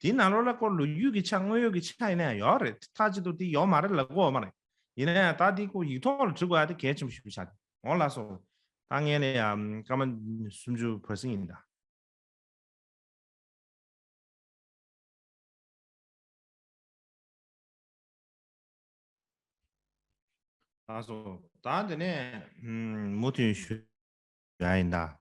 དེའི་ནང་ལོགས་ལ་ཁོ་ལོ་རྒྱུས་ཀྱི་ཆ་དངོས་ཡོད་ཀྱི་ཆ་ཡིན་ན་ཡང་ཡོད་རེད། མཐའ་གཅིག་ཏུ་དེ་ཡོད་མ་རེད་ལབ་དགོས་ཡོད་མ་རེད། ཡིན་ན་ཡང་ད་དེ་ཁོ་ཡིག་ཐོག་ལ་བྲི་དགོས་ཡ་དེ་གལ་ཆེན་པོ་ཞིག་ཆགས་འདུག་འོ་ལགས་སོ། ད་ངས་ནས་ཡང་སྐར་མ་སུམ་ཅུ་བར་སྲིང་ཡིན་ད། ལགས་སོ། ད་དེ་ནས་ཨུམ་མུ་མཐུད་ཞུ་ཡ་ཡིན་ད།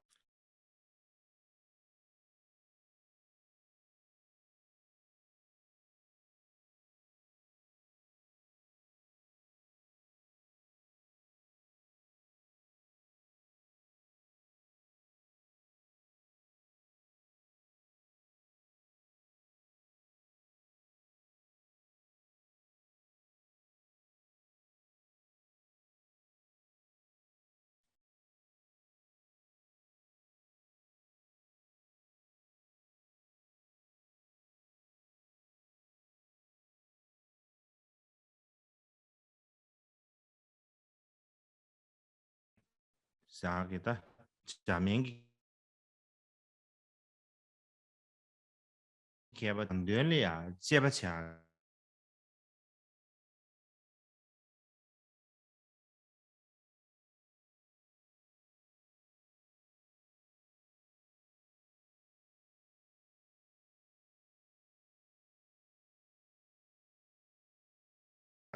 ཟེར་གི་ད། འཇར་མན་གྱི་མཁས་པ་དང་དོན་ལ་ཡང་དཔྱད་པ་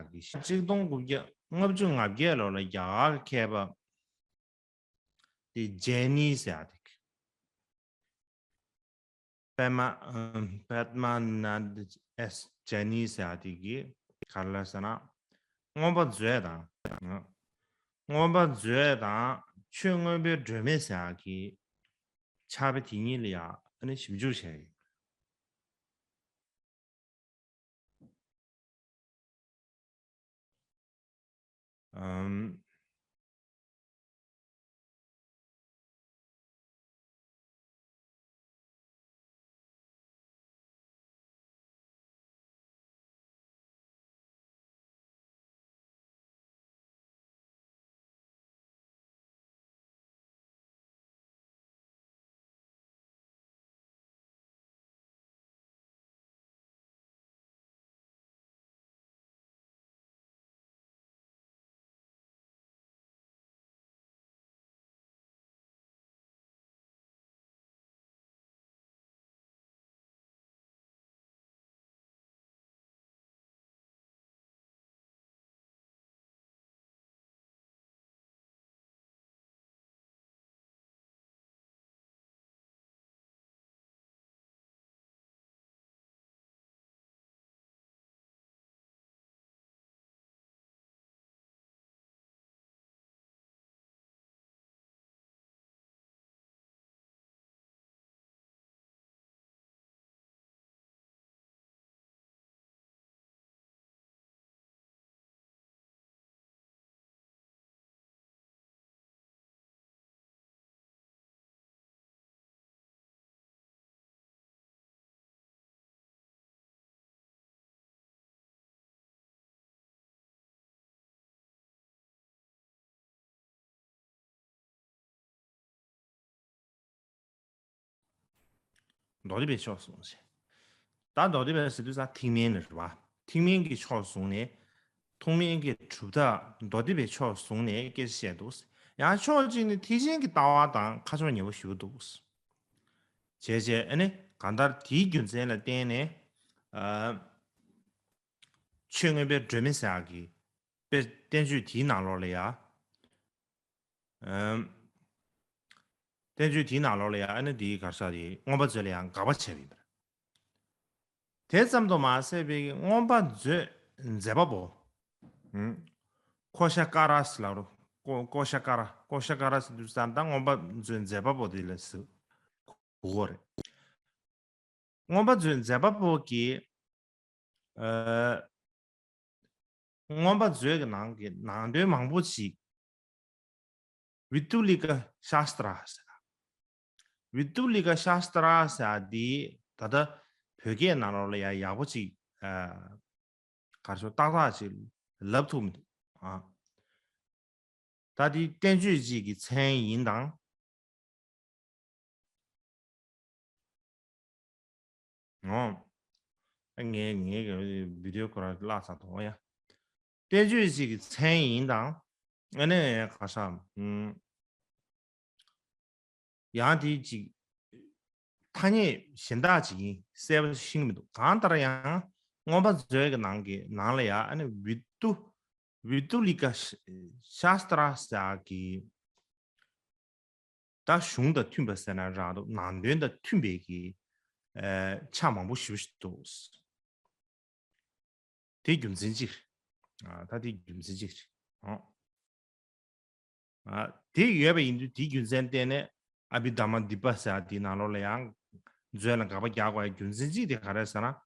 བྱ། གཅིག་སྟོང་དགུ་བརྒྱ་ལྔ་བཅུ་ང་བརྒྱད་ལོ་ལ་རྒྱ་གར་མཁས་པ་དེ་ཇེ་ནི་ཟེར་ཡ་དེ། པདྨ་ཨམ་པདྨ་ནཱ་ཐ་ཨེས་ཇེ་ནི་ཟེར་ཡ་དེ་གིས་ག་རེ་ལབ་ཟེར་ན། མངོན་པ་མཛོད་དང་། མངོན་པ་མཛོད་དང་ཆོས་མངོན་པའི་སྒྲོན་མེ་ཟེར་ཡ་གི་ཕྱག་དཔེ་དེ་གཉིས་ལ་ཡང་ཨ་ནི་ཞིབ་འཇུག་བྱས་ཡོད། ཨམ། མདོ་སྡེ་པའི་ཕྱོགས་བཟུང་ཞེས། ད་མདོ་སྡེ་པ་ཟེར་དུས་ཙང་ཐེག་དམན་ལ་རེད་བ། ཐེག་དམན་གྱི་ཕྱོགས་བཟུང་ནས། ཐེག་དམན་གྱི་གྲུབ་མཐའ་མདོ་སྡེ་པའི་ཕྱོགས་བཟུང་ནས་སྐད་ཆ་བཤད་འདུག་ཡང་ཕྱོགས་གཅིག་ནས་ཐེག་ཆེན་གྱི་ལྟ་བ་དང་ཁ་ཕྱོགས་ཉེ་བོ་ཞེ་པོ་འདུག་བྱས་བྱས་ཨ་ནི་གང་ལྟར་དེའི་རྒྱུ་མཚན་ལ་བརྟེན་ནས། ཨ། ཆོས་མངོན་པའི་སྒྲོན་མེ་ཟེར་ཡག་གི་དཔེ་བསྟན་བཅོས་དེའི་ནང་ལོགས་ལ་ཡ། ཨམ། བསྟན་བཅོས་དེའི་ནང་ལོགས་ལ་ཡ་ཨ་ནི་དེའི་ག་རེ་ཟེར་དེ་མངོན་པ་མཛོད་ལ་ཡང་དགག་པ་བྱས་པ་ཡིན་པ་རེད། དེ་ཙམ་དུ་མ་ཟད་པའི་མངོན་པ་མཛོད་མཛད་པ་པོ། ཨམ། ཀོ་ཤ་ཀ་ར་ཟེར་ལབ་རོ། ཀོ་ཀོ་ཤ་ཀ་ར། ཀོ་ཤ་ཀ་ར་ཟེར་དུས་ཙམ་ད་མངོན་པ་མཛོད་མཛད་པ་པོ་དེ་ལ་ཟེར་གོ་རེད། མངོན་པ་མཛོད་མཛད་པ་པོ་གིས་ཨ་མངོན་པ་མཛོད་ཀྱི་ནང་གི་ནང་དོན་མང་པོ་ཞིག་བི་ཏུ་ལི་ཀ་ཤཱ་སྟྲ་ཟེར། བི་ཏུ་ལི་ཀ་ཤཱ་སྟྲ་ཟེར་འདི་ད་ལྟ་བོད་སྐད་ནང་ལོགས་ལ་ཡང་ཡག་པོ་ཅིག་ཨ་ག་རེ་ཞུ་ཏག་ཏག་ཅིག་ལབ་ཐུབ་མི་འདུག་ཨ། ད་འདི་བསྟན་བཅོས་གཅིག་གི་མཚན་ཡིན་དང་། ཨོ། ངས་ངའི་བི་ཌི་ཡོ་ཁོ་རང་བརླག་ཚར་འདུག་ཨོ་ཡ། བསྟན་བཅོས་གཅིག་གི་མཚན་ཡིན་དང་། ཨ་ནི་ག་ས། ཨུམ། ཡང་དེ་གཅིག་ཐ་སྙད་གཞན་དག་ཅིག་ཡིན་གསལ་པོ་ཤེས་ཀྱི་མི་འདུག་གང་ལྟར་ཡང་མངོན་པ་མཛོད་ཀྱི་ནང་གི་ནང་ལ་ཡང་ཨ་ནི་བི་ཏུ་བི་ཏུ་ལི་ཀ་ཤཱ་སྟྲ་ཟེར་གི་ད་གཞུང་དང་མཐུན་པ་ཟེར་ན་རང་འདུག་ནང་དོན་དང་མཐུན་པའི་གི་ཨ་ཆ་མང་པོ་ཞེ་པོ་ཞིག་འདུག་དེ་རྒྱུ་མཚན་གཅིག་ཨ་ད་དེ་རྒྱུ་མཚན་གཅིག་ཨ་དེ་ཡོད་པ་ཡིན་དུས་དེའི་རྒྱུ་མཚན་བརྟེན་ནས་ཨ་བྷི་དྷརྨ་དཱི་པ་ཟེར་དེའི་ནང་ལོགས་ལ་ཡང་མཛོད་ལ་དགག་པ་རྒྱག་དགོས་ཡ་རྒྱུ་མཚན་གཅིག་དེ་ག་རེ་ཟེར་ན།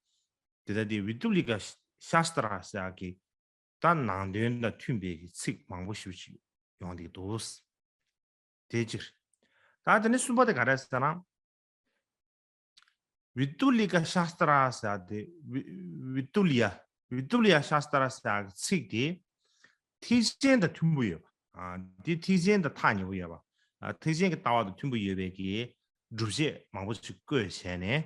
དེ་ལྟ་དེ་བི་ཏུ་ལི་ཀ་ཤཱ་སྟྲ་ཟེར་གི་ད་ནང་དོན་དང་མཐུན་པའི་གི་ཚིག་མང་པོ་ཞེ་པོ་ཞིག་ཡོང་བསྡད་འདུག་དེ་གཅིག་ད་དེ་ནས་གསུམ་པ་དེ་ག་རེ་ཟེར་ན། བི་ཏུ་ལི་ཀ་ཤཱ་སྟྲ་ཟེར་དེ་བི་བི་ཏུ་ལི་ཡ་བི་ཏུ་ལི་ཡ་ཤཱ་སྟྲ་ཟེར་གི་ཚིག་དེ་ཐེག་ཆེན་དང་མཐུན་པོ་ཡོད་པ། ཨ་དེ་ཐེག་ཆེན་དང་ཐག་ཉེ་པོ་ཡོད་པ། ཨ་ཐེག་ཆེན་གྱི་ལྟ་བ་དང་མཐུན་པོ་ཡོད་པའི་གི་སྒྲུབ་བྱེད་མང་པོ་ཞིག་བཀོད་བྱས་ནས།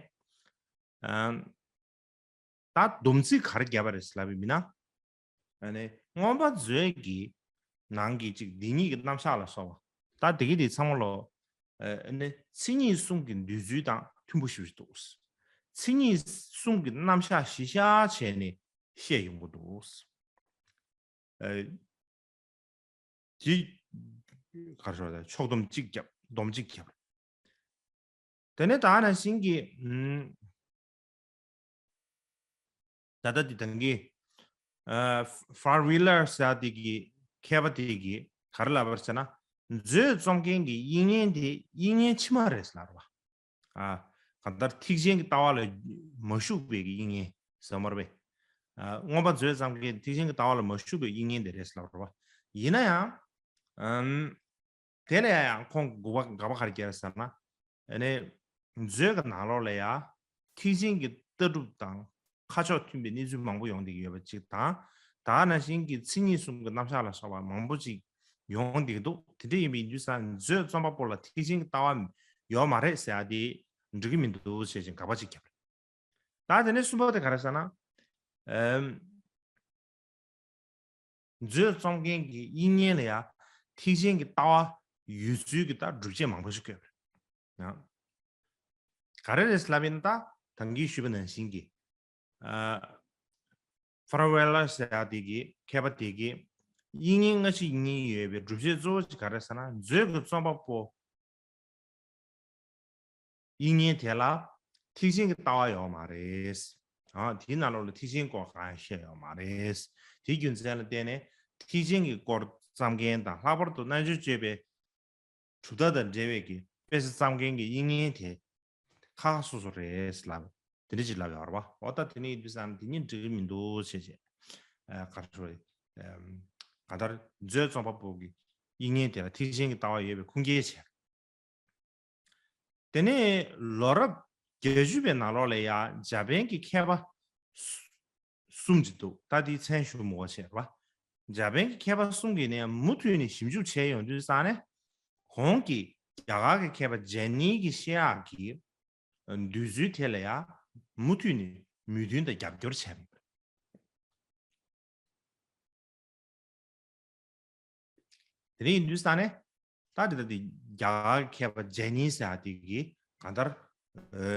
ཨ་ད་སྡོམ་ཚིག་ག་རེ་བརྒྱབ་པ་རེད་ལབ་པ་ཡིན་ན། ཨ་ནི་མངོན་པ་མཛོད་ཀྱི་ནང་གི་ཅིག་འདི་ཉིད་ཀྱི་རྣམ་གཞག་ལ་སོགས་པ། ད་འདི་གི་འདི་ཚང་མ་ལོ། ཨ་ནི་མཚན་ཉིད་གསུམ་གྱི་འདོད་ཚུལ་དང་མཐུན་པོ་ཞེ་པོ་ཞིག་འདུག་མཚན་ཉིད་གསུམ་གྱི་རྣམ་གཞག་གཞི་བཞག་བྱས་ནས་བཤད་ཡོང་གི་འདུག་ཨ་ཅིག་ག་རེ་ཞུ་དགོས་རེད། ཕྱོགས་སྡོམ་གཅིག་བརྒྱབ། སྡོམ་གཅིག་བརྒྱབ། དེ་ནས་ད་ནང་བཞིན་གྱི་ཨུམ། ད་ལྟ་འདི་དང་གི་ཨ་ཧྥར་ཝི་ལར་ཟེར་དེ་གི་མཁས་པ་དེ་གི་ག་རེ་ལབ་པ་ཟེར་ན། མཛོད་རྩོམ་མཁན་གྱི་དབྱིག་གཉེན་དེ་དབྱིག་གཉེན་ཕྱི་མ་རེད་ཟེར་ལབ་པ། ཨ་གང་ལྟར་ཐེག་ཆེན་གྱི་ལྟ་བ་ལ་མ་ཞུགས་པའི་གི་དབྱིག་གཉེན་ཟེར་མ་རེད་པས། ཨ་མངོན་པ་མཛོད་རྩོམ་མཁན་ཐེག་ཆེན་གྱི་ལྟ་བ་ལ་མ་ཞུགས་པའི་དབྱིག་གཉེན་དེ་རེད་ཟེར་ལབ་པ། ཡིན་ན་ཡང་ཨམ། དེ་ལ་ཡང་ཁོང་དགག་པ་དགག་པ་ག་རེ་བརྒྱབ་ཟེར་ན། ཨ་ནི་མཛོད་ཀྱི་ནང་ལོགས་ལ་ཡང་ཐེག་ཆེན་གྱི་ལྟ་གྲུབ་དང་ཁ་ཕྱོགས་མཐུན་པའི་གནས་ཚུལ་མང་པོ་ཡོང་བསྡད་ཀྱི་ཡོད་པ་གཅིག་དང་། ད་ག་ནང་བཞིན་གྱི་མཚན་ཉིད་གསུམ་གྱི་རྣམ་གཞག་ལ་སོགས་པ་མང་པོ་ཅིག་ཡོང་བསྡད་ཀྱི་འདུག་དེ་འདྲ་ཡིན་པ་ཡིན་དུས་ཙང་མཛོད་རྩོམ་པ་པོ་ལ་ཐེག་ཆེན་གྱི་ལྟ་བ་ཡོད་མ་རེད་ཟེར་ཡ་དེ་འགྲིག་གི་མི་འདུག་ཟེར་བཞིན་དགག་པ་ཅིག་བརྒྱབ་རེད། ད་དེ་ནས་གསུམ་པ་དེ་ག་རེ་ཟེར་ན། ཨམ། མཛོད་རྩོམ་མཁན་གྱི་དབྱིག་གཉེན་ལ་ཡང་ཐེག་ཆེན་གྱི་ལྟ་བ་ཡོད་ཚུལ་གྱི་ད་སྒྲུབ་བྱེད་མང་པོ་ཞིག་བཀོད་པ་རེད། ཡང་ག་རེ་རེད་ལབ་ཡིན་ན། ད་ད་གིན་ཞུས་པ་ནང་བཞིན་གྱི་ཨ་ཧྥར་ཝི་ལར་ཟེར་ཡ་དེ་གི་མཁས་པ་དེ་གི་དབྱིག་གཉེན་སྔ་ཕྱི་གཉིས་ཡོད་པའི་སྒྲུབ་བྱེད་གཙོ་བོ་ཅིག་ག་རེ་ཟེར་ན། མཛོད་ཀྱི་རྩོམ་པ་པོ་དབྱིག་གཉེན་དེ་ལ་ཐེག་ཆེན་གྱི་ལྟ་བ་ཡོད་མ་རེད། ཨ་དེའི་ནང་ལོགས་ལ་ཐེག་ཆེན་སྐོར་གང་ཡང་བཤད་ཡོད་མ་རེད། དེའི་རྒྱུ་མཚན་ལ་བརྟེན་ནས་ཐེག་ཆེན་གྱི་སྐོར་བརྩམས་མཁན་དང་། ལྷག་པར་དུ་རྣལ་འབྱོར་སྤྱོད་པའི་གྲུབ་མཐའ་དང་འབྲེལ་བའི་གི་དཔེ་ཆ་བརྩམས་མཁན་གྱི་དབྱིག་གཉེན་དེ་ཁག་ཁག་སོ་སོ་རེད་ལབ། དེ་འདྲ་ཅིག་ལབ་ཡོད་རེད་པ། འོ་ད་དེ་ནི་ཡིན་དུས་ཙང་དེ་གཉིས་འགྲིག་གི་མི་འདུག་ཅེས་བྱས། ཨ་ག་རེ་ཞུ་དགོས་རེད། ཨམ་གང་ལྟར་མཛོད་རྩོམ་པ་པོ་གི་དབྱིག་གཉེན་དེ་ལ་ཐེག་ཆེན་གྱི་ལྟ་བ་ཡོད་པའི་ཁུངས་སྐྱེལ་བྱས། དེ་ནས་ལོ་རབས་བརྒྱད་ཅུ་པའི་ནང་ལོགས་ལ་ཡང་འཇར་པན་གྱི་མཁས་པ་གསུམ་ཅིག་འདུག་ད་དེའི་མཚན་ཞུ་མི་དགོས་བྱས་རེད་པ། འཇར་པན་གྱི་མཁས་པ་གསུམ་གྱིས་ནས་མུ་མཐུད་ནས་ཞིབ་འཇུག་བྱས་ཡོང་དུས་ཙང་ནས། ཁོང་གིས་རྒྱ་གར་གྱི་མཁས་པ་ཇན་ནི་གི་བཤད་ཡག་གི་འདོད་ཚུལ་དེ་ལ་ཡང་མུ་མཐུད་ནས་མོས་མཐུན་དང་རྒྱབ་སྐྱོར་བྱས་པ་ཡིན་པ་རེད། དེ་འདྲ་ཡིན་དུས་ཙང་ནས། ད་དེ་ལྟ་དེ་རྒྱ་གར་མཁས་པ་ཇན་ནི་ཟེར་ཡ་དེ་གིས་གང་ལྟར་ཨ་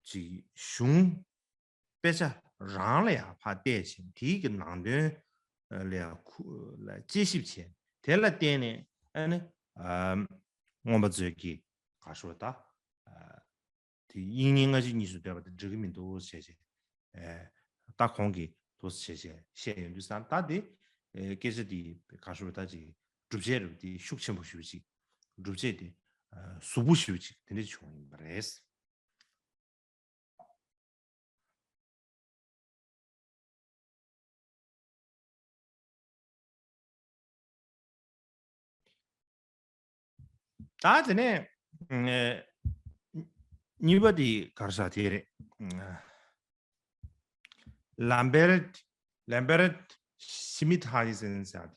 ཅིག་གཞུང་དཔེ་ཆ་རང་ལ་ཡང་ཕར་བལྟས་བྱས། དེའི་གི་ནང་དོན་ལ་ཡང་ཁུ་ལ་དཔྱད་ཞིབ་བྱས། དེ་ལ་བརྟེན་ནས་ཨ་ནི་ཨ་མངོན་པ་མཛོད་ཀྱི་ག་ཞུ་བ་ད་ཨ་དེ་དབྱིག་གཉེན་སྔ་ཕྱི་གཉིས་སུ་འདོད་པ་དེ་འགྲིག་གི་མི་འདུག་ཟེར་བྱས། ཨ་ད་ཁོང་གིས་འདུག་ཟེར་བྱས་བཤད་ཡོང་དུས་ཙང་། ད་དེ་ ཨེ་སྐད་ཆ་དེ་ག་རེ་ཞུ་དགོས་རེད། ད་ཅིག་སྒྲུབ་བྱེད་རེད་པ། དེ་ཤུགས་ཆེན་པོ་ཞེ་པོ་ཅིག་སྒྲུབ་བྱེད་དེ་ཨ་གཟུགས་པོ་ཞེ་པོ་ཅིག་དེ་འདྲ་བྱུང་ཡིན་པ་རེད། ད་དེ་ནས་ཨ་གཉིས་པ་དེ་ག་རེ་ཟེར་དེ་རེད། ཨ་ལམ་བེར་ལམ་བེར་ཤི་མིད་ཧ་ཡི་སན་ཟེར་དེ།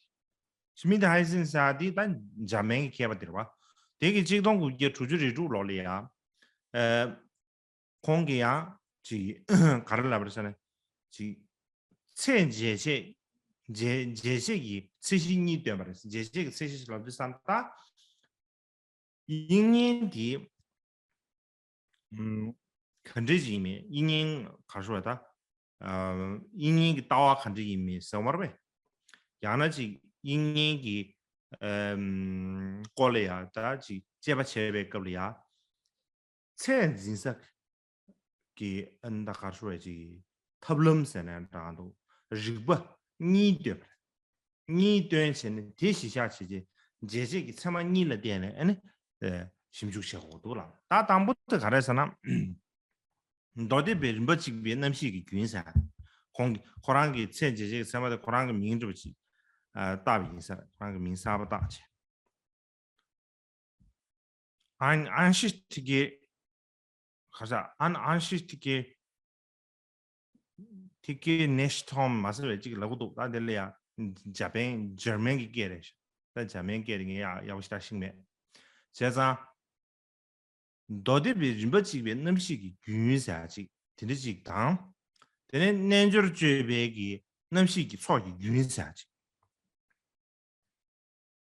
ཤི་མིད་ཧ་ཡི་སན་ཟེར་དེ་ད་འཇར་མན་གྱི་མཁས་པ་དེ་རེད་པ། དེ་གི་ཆིག་སྟོང་དགུ་བརྒྱ་དྲུག་ཅུ་རེ་དྲུག་ལོ་ལ་ཡ། ཨ་ཁོང་གིས་ཡང་ཅིག་ག་རེ་ལབ་པ་རེད་ཟེར་ན། ཅིག་ཚད་འཇལ་བྱེད་འཇལ་འཇལ་བྱེད་ཀྱི་ཚད་གཞི་གཉིས་བཏོན་པ་རེད། འཇལ་བྱེད་ཀྱི་ཚད་གཞི་ལབ་དུས་ཙམ་ད། དབྱིག་གཉེན་དེ་ཨམ་ག་འདྲ་ཞིག་ཡིན་མིན། དབྱིག་གཉེན་ག་རེ་ཞུ་དགོས་རེད། ད་ཨ་དབྱིག་གཉེན་གྱི་ལྟ་བ་ག་འདྲ་ཡིན་མིན་ཟེར་བ་རེད་པས། ཡང་ན་ཅིག་དབྱིག་གཉེན་གྱི་ཨམ་སྐོར་ལ་ཡ་ད་ཅིག་དཔྱད་པ་བྱས་པའི་སྐབས་ལ་ཡ། ཚད་འཛིན་ས་གི་ཨ་ནི་ད་ག་རེ་ཞུ་དགོས་རེད། ཅིག་ཐབས་ལམ་ཟེར་ན་འདྲ་འདུག་རིགས་པ་གཉིས་བཏོན་པ་རེད། གཉིས་བཏོན་བྱས་ནས་དེ་གཞི་བཞག་བྱས་རྗེས་འཇལ་བྱེད་ཀྱི་ཚད་མ་གཉིས་ལ་བརྟེན་ནས་ཨ་ནི་ཨེ་ཞིབ་འཇུག་བྱེད་དགོས་འདུག་ལ། ད་དང་པོ་དེ་ག་རེ་ཟེར་ན། མདོ་སྡེ་པའི་རིམ་པ་གཅིག་པའི་རྣམ་ཤེས་ཀྱི་རྒྱུན་ཟེར། ཁོང་གི་ཁོ་རང་གི་ཚད་འཇལ་བྱེད་ཀྱི་ཚད་མ་དེ་ཁོ་རང་གི་མིང་འདྲ་པོ་ཅིག་ཨ་བཏགས་པ་ཡིན་ས་རེད། ཁོ་རང་གི་མིང་གསར་པ་བཏགས་བྱས། Ein einzigartige, ག་རེ་ཟེར། Ein einzigartige Nichtum མ་ཟེར་བའི་ཅིག་ལབ་ཀྱི་འདུག་ད་དེ་ལ་ཡ་འཇར་པན་འཇར་མན་གྱི་སྐད་རེད། ད་འཇར་མན་སྐད་རེད། ངས་ཡག་ཡག་པོ་ཞེ་དྲག་ཤེས་ཀྱི་མེད། བྱས་ཙང་མདོ་སྡེ་པའི་རིམ་པ་གཅིག་པའི་རྣམ་ཤེས་ཀྱི་རྒྱུན་ཟེར་ཡ་ཅིག་དེ་འདྲ་ཅིག་དང་། དེ་ནས་རྣལ་འབྱོར་སྤྱོད་པའི་གི་རྣམ་ཤེས་ཀྱི་ཚོགས་ཀྱི་རྒྱུན་ཟེར་ཡ་ཅིག་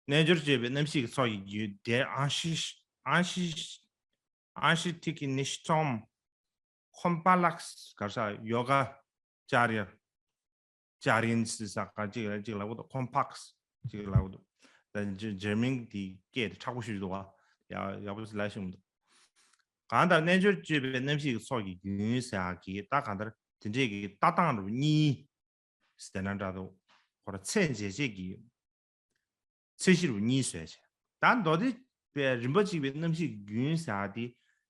རྣལ་འབྱོར་སྤྱོད་པའི་རྣམ་ཤེས་ཀྱི་ཚོགས་ཀྱི་རྒྱུན། Der einzig- einzig- einzigartige Nichtum Komplex ག་རེ་ཟེར། ཡོ་ག་ཅཱ་རི་ཡ་ཅཱ་རི་ཡན་ཟེར་ས་ག་ཅིག་ལ་ཅིག་ལབ་ཀྱི་འདུག Komplex ཅིག་ལབ་ཀྱི་འདུག་ད་འཇར་འཇར་མན་གྱི་དེ་སྐད་དེ་མཁྲེགས་པོ་ཞིག་འདུག་པ། ཡག་ཡག་པོ་ལབ་ཤེས་མི་འདུག་གང་ལྟར་རྣལ་འབྱོར་སྤྱོད་པའི་རྣམ་ཤེས་ཀྱི་ཚོགས་ཀྱི་རྒྱུན་ཟེར་ཡག་གི་ད་གང་ལྟར་དེ་འདྲས་ཀྱི་ལྟ་སྟངས་རུ་གཉིས་ཟེར་ན་འདྲ་འདུག་ཁོ་ར་ཚད་འཇལ་བྱེད་ཀྱི་ཚད་གཞི་རུ་གཉིས་བཟོས་བྱས། ད་མདོ་སྡེ་པའི་རིམ་པ་གཅིག་པའི་རྣམ་ཤེས་ཀྱི་རྒྱུན་ཟེར་ཡག་དེ་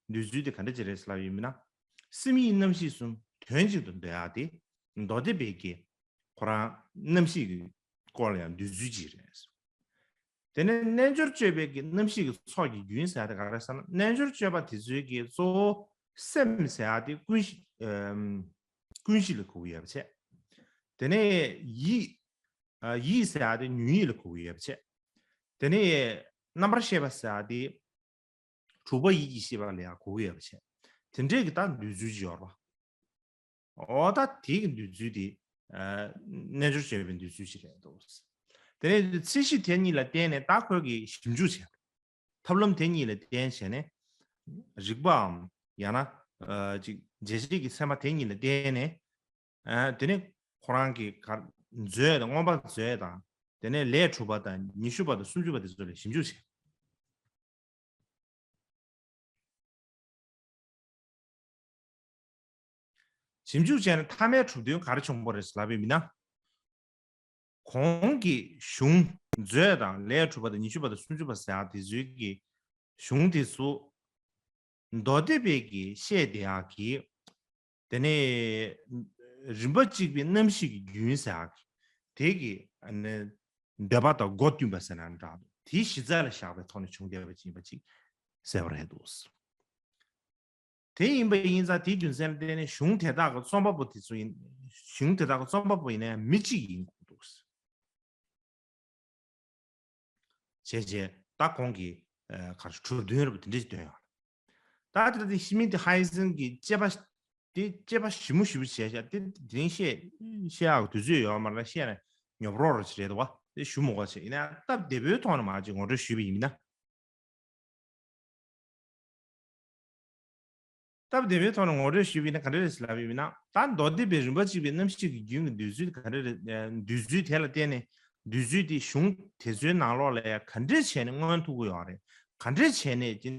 འདོད་ཚུལ་དེ་ག་འདྲ་ཅིག་རེད་ཟེར་ལབ་ཡོད་མིན་ན། སེམས་ཡིད་རྣམ་ཤེས་གསུམ་དོན་གཅིག་ཏུ་འདོད་ཡག་དེ་མདོ་སྡེ་པའི་གི་ཁོ་རང་རྣམ་ཤེས་ཀྱི་སྐོར་ལ་ཡང་འདོད་ཚུལ་ཅིག་རེད། དེ་ནས་རྣལ་འབྱོར་སྤྱོད་པའི་གི་རྣམ་ཤེས་ཀྱི་ཚོགས་ཀྱི་རྒྱུན་ཟེར་ཡག་དེ་ག་རེ་ཟེར་ན། རྣལ་འབྱོར་སྤྱོད་པ་དེ་ཚོའི་གི་གཙོ་བོ་སེམས་ཟེར་ཡག་དེ་ཀུན་གཞི་ཨམ་ཀུན་གཞི་ལ་གོ་གི་ཡོད་པ་བྱས། དེ་ནས་ཡིད་ཨ་ཡིད་ཟེར་ཡག་དེ་ཉོན་ཡིད་ལ་གོ་གི་ཡོད་པ་བྱས། དེ་ནས་རྣམ་པར་ཤེས་པ་ཟེར་ཡག་དེ་དྲུག་པ་ཡིད་ཀྱི་ཤེས་པ་ལ་ཡང་གོ་གི་ཡོད་པ་བྱས། དེ་འདྲས་ཀྱི་ད་འདོད་ཚུལ་ཅིག་ཡོད་རེད་པ། འོ་ད་དེ་གི་འདོད་ཚུལ་དེ་ཨ་རྣལ་འབྱོར་སྤྱོད་པའི་འདོད་ཚུལ་ཅིག་རེད་འདུག་དེ་ནས་ཚད་གཞི་དེ་གཉིས་ལ་བརྟེན་ནས་ད་ཁོས་ཀྱི་ཞིབ་འཇུག་བྱས། ཐབས་ལམ་དེ་གཉིས་ལ་བརྟེན་བྱས་ནས་རིགས་པའམ་ཡང་ན་ཨ་ཅིག་འཇལ་བྱེད་ཀྱི་ཚད་མ་དེ་གཉིས་ལ་བརྟེན་ནས། ཨ་དེ་ནས་ཁོ་རང་གི་ག་མཛོད་དང་མངོན་པ་མཛོད་དང་། དེ་ནས་ལས་གྲུབ་པ་དང་ཉི་ཤུ་པ་དང་སུམ་ཅུ་པ་དེ་ཚོ་ལ་ཞིབ་འཇུག་བྱས། ཞིབ་འཇུག་བྱས་ནས་མཐའ་མའི་གྲུབ་དོན་ག་རེ་བྱུང་བ་རེད་ལབ་པ་ཡིན་ན། གོང་གི་གཞུང་མཛོད་དང་ལས་གྲུབ་པ་དང་ཉི་ཤུ་པ་དང་སུམ་ཅུ་པ་ཟེར་ཡག་དེ་ཚོའི་གི་གཞུང་དེ་ཚོ་མདོ་སྡེ་པའི་གི་བཤད་བསྡད་ཡག་གི། དེ་ནས་རིམ་པ་གཅིག་པའི་རྣམ་ཤེས་ཀྱི་རྒྱུན་ཟེར་ཡག་གི་དེ་གི་ཨ་ནི་འདོད་པ་དང་སྒོ་བསྟུན་པ་ཟེར་ན་འདྲ་འདུག་དེའི་གཞི་རྩ་ལ་བཞག་པའི་ཐོག་ནས་བྱུང་བསྡད་པ་ཅིག་ཡིན་པ་ཅིག་གསལ་པོ་རེད་འདུག་དེ་ཡིན་པ་ཡིན་ཙང་དེའི་རྒྱུ་མཚན་ལ་བརྟེན་ནས་གཞུང་དེ་དག་གི་རྩོམ་པ་པོ་དེ་ཚོ་ཡིན། གཞུང་དེ་དག་གི་རྩོམ་པ་པོ་ཡིན་ནའི་མི་གཅིག་ཡིན་དགོས་འདུག་བྱས་བྱས་ད་གོང་གི་ཨ་ག་རེ་གྲུབ་དོན་རེད་པ་དེ་འདྲ་ཞིག་སྟོན་ཡོང་། ད་དེ་ལྟ་དེ་ཤི་མི་དེ་ཧའི་སན་གྱི་དཔྱད་པ་དེ་དཔྱད་པ་ཞིབ་མོ་ཞིབ་པོ་བྱས་བྱས་དེ་དེ་རིང་བཤད་བཤད་ཡག་དུས་ཚོད་ཡོད་མ་རེད། བཤད་ན་ཉོབ་རོག་རོག་ཅིག་རེད་འདུག་བ། དེ་ཞུ་མི་དགོས་བྱས་ཡིན་ན་སྟབས་བདེ་པོའི་ཐོག་ནས་མར་ཅིག་ངོ་སྤྲོད་ཞུས་པ་ཡིན་ན། སྟབས་བདེ་བའི་ཐོག་ནས་ངོ་སྤྲོད་ཞུས་པ་ཡིན་ན་ག་འདྲ་རེད་ལབ་ཡིན་ན། ད་མདོ་སྡེ་པའི་རིམ་པ་གཅིག་པའི་རྣམ་ཤེས་ཀྱི་རྒྱུན་གྱི་འདོད་ཚུལ་ག་འདྲ་རེད། ཨ་འདོད་ཚུལ་དེ་ལ་བརྟེན་ནས་འདོད་ཚུལ་དེ་གཞུང་དེ་ཚོའི་ནང་ལོགས་ལ་ཡང་ག་འདྲ་བྱས་ནས་མངོན་ཐུབ་ཀྱི་ཡོད་རེད། ག་འདྲ་བྱས་ནས་ཀྱི་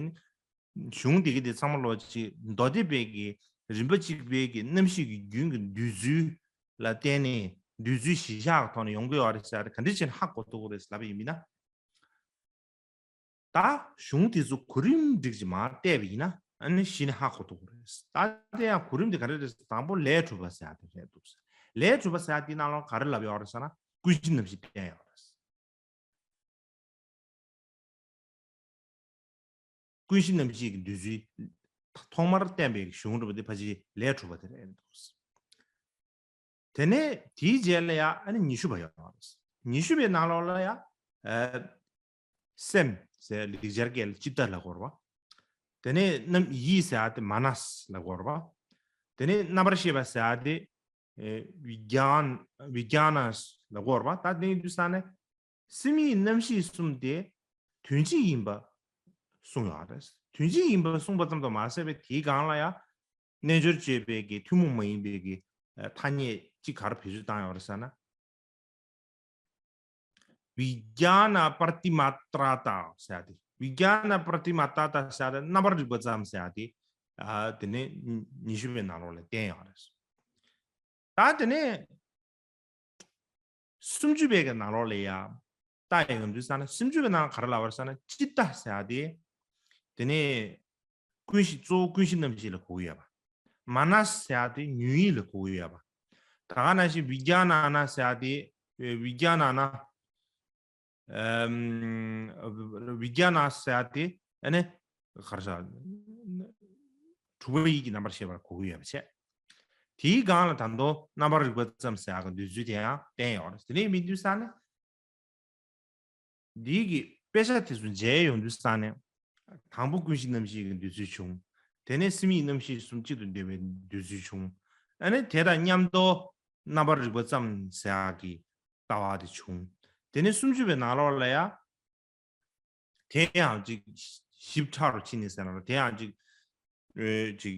གཞུང་དེ་གི་དེ་ཚང་མ་ལོག་ཅིག་མདོ་སྡེ་པའི་གི་རིམ་པ་གཅིག་པའི་གི་རྣམ་ཤེས་ཀྱི་རྒྱུན་གྱི་འདོད་ཚུལ་ལ་བརྟེན་ནས་ འདོད་ཚུལ་གཞི་བཞག་གི་ཐོག་ནས་ཡོང་གི་ཡོད་རེད་ཟེར་ཡ་དེ་ག་འདྲ་བྱས་ནས་ཧ་གོ་ཐུབ་ཀྱི་རེད་ལབ་པ་ཡིན་ན། ད་གཞུང་དེ་ཚོ་གོ་རིམ་སྒྲིག་ཅིག་མར་བལྟས་པ་ཡིན་ན་ཨ་ནི་གཞི་ནས་ཧ་གོ་ཐུབ་ཀྱི་རེད། ད་དེ་ཡང་གོ་རིམ་དེ་ག་རེ་རེད། དང་པོ་ལས་གྲུབ་པ་ཟེར་ཡ་དེ་རེད་འདུག་ལས་གྲུབ་པ་ཟེར་ཡ་དེའི་ནང་ལོགས་ག་རེ་ལབ་ཡོད་རེད་ཟེར་ན་ཀུན་གཞི་རྣམ་བཞི་བསྟན་ཡོད་རེད། ཀུན་གཞི་རྣམ་བཞི་གི་འདོད་ཚུལ་ཐོག་མར་བསྟན་པའི་གཞུང་གྲུབ་པ་དེ་ཕལ་ཆེར་ལས་གྲུབ་པ་དེ་རེད་འདུག་དེ་ནས་དེའི་རྗེས་ལ་ཡ་ཨ་ནི་ཉི་ཤུ་པ་ཡོད་རེད། ཉི་ཤུ་པའི་ནང་ལོགས་ལ་ཡ་ཨ་སེམས་ཟེར་ལེགས་སྦྱར་སྐད་ལ་ཅིཏྟ་ལབ་ཀྱི་ཡོད་རེད་པ། དེ་ནས་རྣམ་ཡིད་ཟེར་ཡ་དེ་མ་ནས་ལབ་ཀྱི་ཡོད་རེད་པ། དེ་ནས་རྣམ་པར་ཤེས་པ་ཟེར་ཡ་དེ་ཨེ་བི་གྱཱན་བི་གྱཱ་ན་ལབ་ཀྱི་ཡོད་རེད་པ། ད་དེ་ཡིན་དུས་ཙང་ནས་སེམས་ཡིད་རྣམ་ཤེས་གསུམ་དེ་དོན་གཅིག་ཡིན་པ་གསུངས་ཡོད་རེད། དོན་གཅིག་ཡིན་པ་གསུངས་པ་ཙམ་དུ་མ་ཟད་པའི་དེའི་སྒང་ལ་ཡང་རྣལ་འབྱོར་སྤྱོད་པའི་གི་ཐུན་མོང་མ་ཡིན་པའི་གི་ཐ་སྙད་གཅིག་ག་རེ་བེད་སྤྱོད་བཏང་ཡོད་རེད་ཟེར་ན། བི་གྱཱ་ན་པྲ་ཏི་མ་ཏྲ་ཏ་ཟེར་ཡ་དེ། བི་གྱཱ་ན་པྲ་ཏི་མ་ཏྲ་ཏ་ཟེར་ཡ་དེ་རྣམ་པར་རིག་པ་ཙམ་ཟེར་ཡ་དེ། ཨ་དེ་ནས་ཉི་ཤུ་པའི་ནང་ལོགས་ལ་བསྟན་ཡོད་རེད། ད་དེ་ནས་སུམ་ཅུ་པའི་གི་ནང་ལོགས་ལ་ཡ་ལྟ་ཡོང་དུས་ཙང་ནས་སུམ་ཅུ་པའི་ནང་ག་རེ་ལབ་པ་རེད་ཟེར་ན་ཅིཏྟ་ཟེར་ཡ་དེ། དེ་ནས་ཀུན་གཞི་གཙོ་བོ་ཀུན་གཞི་རྣམ་བཞི་ལ་གོ་གི་ཡོད་པ། མ་ནས་ཟེར་ཡ་དེ་ཉོན་ཡིད་ལ་གོ་གི་ཡོད་པ། ད་ག་ནང་བཞིན་བི་གྱཱ་ན་ན་ཟེར་ཡ་དེ་བི་གྱཱ་ན་ན། ཨམ། བི་གྱཱ་ན་ཟེར་ཡ་དེ་ཨ་ནི་ག་རེ་ཟེར། དྲུག་པ་ཡིད་ཀྱི་རྣམ་པར་ཤེས་པར་གོ་གི་ཡོད་པ་བྱས། དེའི་སྒང་ལ་ད་དུང་རྣམ་པར་རིག་པ་ཙམ་ཟེར་ཡ་གི་འདོད་ཚུལ་དེ་ཡང་བསྟན་ཡོད་རེད། དེ་ནས་མི་འདུས་ས་ནི། འདིའི་གི་དཔེ་ཆ་དེ་ཚོ་མཇལ་ཡོང་དུས་ས་ནས། དང་པོ་ཀུན་གཞི་རྣམ་ཤེས་ཀྱི་འདོད་ཚུལ་བྱུང་། དེ་ནས་སེམས་ཡིད་རྣམ་ཤེས་གསུམ་གཅིག་ཏུ་འདོད་པའི་འདོད་ཚུལ་བྱུང་། ཨ་ནི་དེ་དང་མཉམ་དུ་རྣམ་པར་རིག་པ་ཙམ་ཟེར་ཡ་གི་ལྟ་བ་དེ་བྱུང་། དེ་ནས་སུམ་ཅུ་པའི་ནང་ལོགས་ལ་ཡ། དེ་ཡང་ཅིག་ཞིབ་ཕྲ་རུ་ཕྱིན་ནས་ཟེར་ན་དེ་ཡང་ཅིག་ཨེ་ཅིག་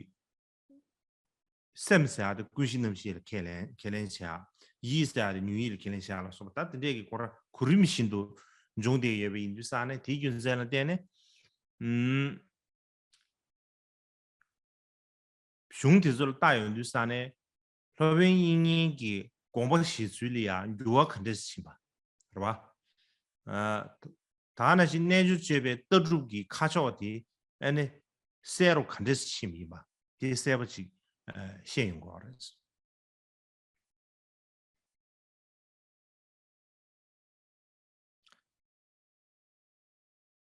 སེམས་ཟེར་ཡ་དེ་ཀུན་གཞི་རྣམ་ཤེས་ལ་ཁས་ལེན་ཁས་ལེན་བྱ། ཡིད་ཟེར་ཡ་དེ་ཉོན་ཡིད་ལ་ཁས་ལེན་བྱ་ལ་སོགས་པ་ད་དེ་འདྲས་ཀྱི་སྐོར་གོ་རིམ་བཞིན་དུ་འབྱུང་བསྡད་ཡོད་པ་ཡིན་དུས་ས་ནས་དེའི་རྒྱུ་མཚན་ལ་བརྟེན་ནས། ཨུམ། གཞུང་དེ་ཚོ་ལ་བལྟ་ཡོང་དུས་ས་ནས་སློབ་དཔོན་དབྱིག་གཉེན་གྱི་དགོངས་པ་བཞེས་ཚུལ་ལ་ཡང་འགྱུར་བ་ག་འདྲས་ཕྱིན་པ་རེད་པ། ཨ། ད་ག་ནང་བཞིན་རྣལ་འབྱོར་སྤྱོད་པའི་ལྟ་གྲུབ་ཀྱི་ཁ་ཕྱོགས་དེ་ཨ་ནི་གསལ་རུ་ག་འདྲས་ཕྱིན་པ་ཡིན་པ་དེ་གསལ་པོ་ཅིག་ཨ་ཤེས་ཡོང་གི་ཡོད་རེད།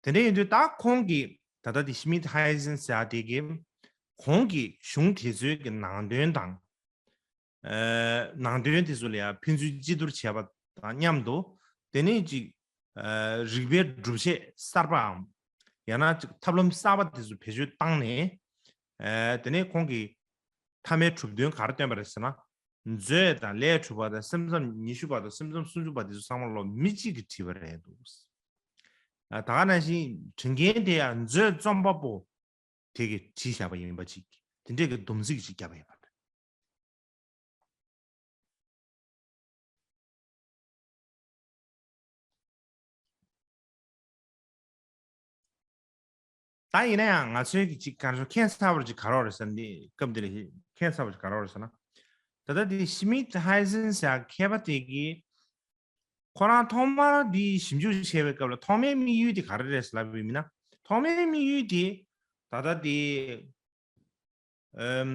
དེ་འདྲ་ཡིན་དུས་ད་ཁོང་གིས་ད་ལྟ་དེ་ཤི་མིད་ཧའེ་ཟེན་ཟེར་ཡ་དེ་གིས་ཁོང་གིས་གཞུང་དེ་ཚོའི་གི་ནང་དོན་དང་། ཨ་ནང་དོན་དེ་ཚོ་ལ་ཡང་ཕན་ཚུན་བརྩི་བསྡུར་བྱས་པ་དང་མཉམ་དུ་དེ་ནས་ཅིག་ཨ་རིག་པའི་སྒྲུབ་བྱེད་གསར་པའམ་ཡང་ན་ཅིག་ཐབས་ལམ་གསར་པ་དེ་ཚོ་བེད་སྤྱོད་བཏང་ནས། ཨ་དེ་ནས་ཁོང་གིས་ཐ་མའི་གྲུབ་དོན་ག་རེ་བསྟན་པ་རེད་ཟེར་ན། མཛོད་དང་ལས་གྲུབ་པ་དང་སེམས་ཙམ་ཉི་ཤུ་པ་དང་སེམས་ཙམ་སུམ་ཅུ་པ་དེ་ཚོ་ཚང་མ་ལོ་མི་གཅིག་གིས་བྲིས་པ་རེད་འདུག་ཨ་ད་ག་ནང་བཞིན་བྲིས་མཁན་དེ་ཡང་མཛོད་རྩོམ་པ་པོ་དེ་གིས་བྲིས་བཞག་པ་ཡིན་པ་ཅིག་དེ་འདྲས་ཀྱི་སྡོམ་ཚིག་ཅིག་བརྒྱབ་པ་ཡིན་པ་རེད། ད་ཡིན་ན་ཡང་ང་ཚོའི་གི་ཅིག་ག་རེ་ཁྱད་མཚར་པོ་ཅིག་ག་རེ་རེད་ཟེར་ན། འདི་སྐབས་འདི་ལ་ཁྱད་མཚར་པོ་ཅིག་ག་རེ་རེད་ཟེར་ན། ད་ལྟ་འདི་ཤི་མིད་ཧའེ་ཟེན་ཟེར་མཁས་པ་དེ་གིས་ཁོ་རང་ཐོག་མར་འདི་ཞིབ་འཇུག་བྱས་པའི་སྐབས་ལ་ཐོག་མའི་དམིགས་ཡུལ་དེ་ག་རེ་རེད་ཟེར་ལབ་པ་ཡིན་ན། ཐོག་མའི་དམིགས་ཡུལ་དེ་ད་ལྟ་དེ་ཨམ།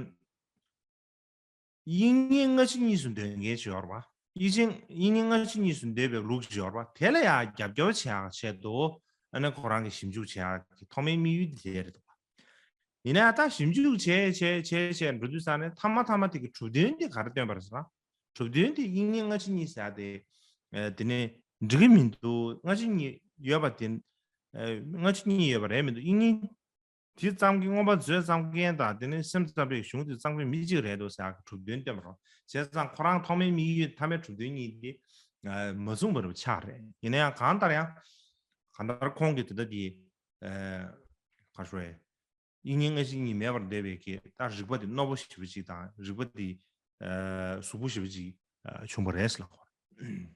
དབྱིག་གཉེན་སྔ་ཕྱི་གཉིས་སུ་འདོད་མཁན་ཅིག་ཡོད་རེད་པ། དབྱིག་ཆེན་དབྱིག་གཉེན་སྔ་ཕྱི་གཉིས་སུ་འདོད་པའི་ལུགས་ཅིག་ཡོད་རེད་པ། དེ་ལ་ཡང་རྒྱབ་སྐྱོར་བྱེད་ཡག་ཆེད་དུ་ཨ་ནི་ཁོ་རང་གིས་ཞིབ་འཇུག་བྱེད་ཡག་གི་ཐོག་མའི་དམིགས་ཡུལ་དེ་དེ་རེད་འདུག་པ། ཡིན་ན་ཡང་ད་ཞིབ་འཇུག་བྱས་བྱས་བྱས་བྱས་འགྲོ་དུས་ཙང་ནས་མཐའ་མ་མཐའ་མ་དེ་གི་གྲུབ་དོན་དེ་ག་རེ་སྟོན་པ་རེད་ཟེར་ན། གྲུབ་དོན་དེ་དབྱིག་གཉེན་སྔ་ཕྱི་གཉིས་ཟེར་ཡག་དེ་ཨ་དེ་ནས་འགྲིག་གི་མི་འདུག་སྔ་ཕྱི་གཉིས་ཡོད་པ་དེ་ཨ་སྔ་ཕྱི་གཉིས་ཡོད་པ་རེད་མི་འདུག་དབྱིག་གཉེན་དེ་ཙམ་གྱིས་མངོན་པ་མཛོད་ཙམ་མཁན་དང་དེ་ནས་སེམས་ཙམ་པའི་གཞུང་དེ་ཙམ་གྱིས་མི་གཅིག་རེད་འདུག་ཟེར་ཡག་གི་གྲུབ་དོན་སྟོན་པ་རེད། བྱས་ཙང་ཁོ་རང་ཐོག་མའི་དམིགས་ཡུལ་མཐའ་མའི་གྲུབ་དོན་གཉིས་དེ་ཨ་མ་མཚུངས་པ་རུ་ཆགས་རེད། ཡིན་ན་ཡང་གང་ལྟར་ཡང་གང་ལྟར་ཁོང་གིས་དེ་ལྟ་དེ་ཨ་ག་རེ་ཞུ་དགོས་རེད། དབྱིག་གཉེན་སྔ་ཕྱི་གཉིས་མེད་པར་འདོད་པའི་གི་ད་རིག་པ་དེ་རྣོ་པོ་ཞེ་པོ་ཅིག་དང་རིག་པ་དེ་ཨ་གཟུགས་པོ་ཞེ་པོ་ཅིག་ཨ་བྱུང་བ་རེད་ཟེར་ལབ་པ་རེད།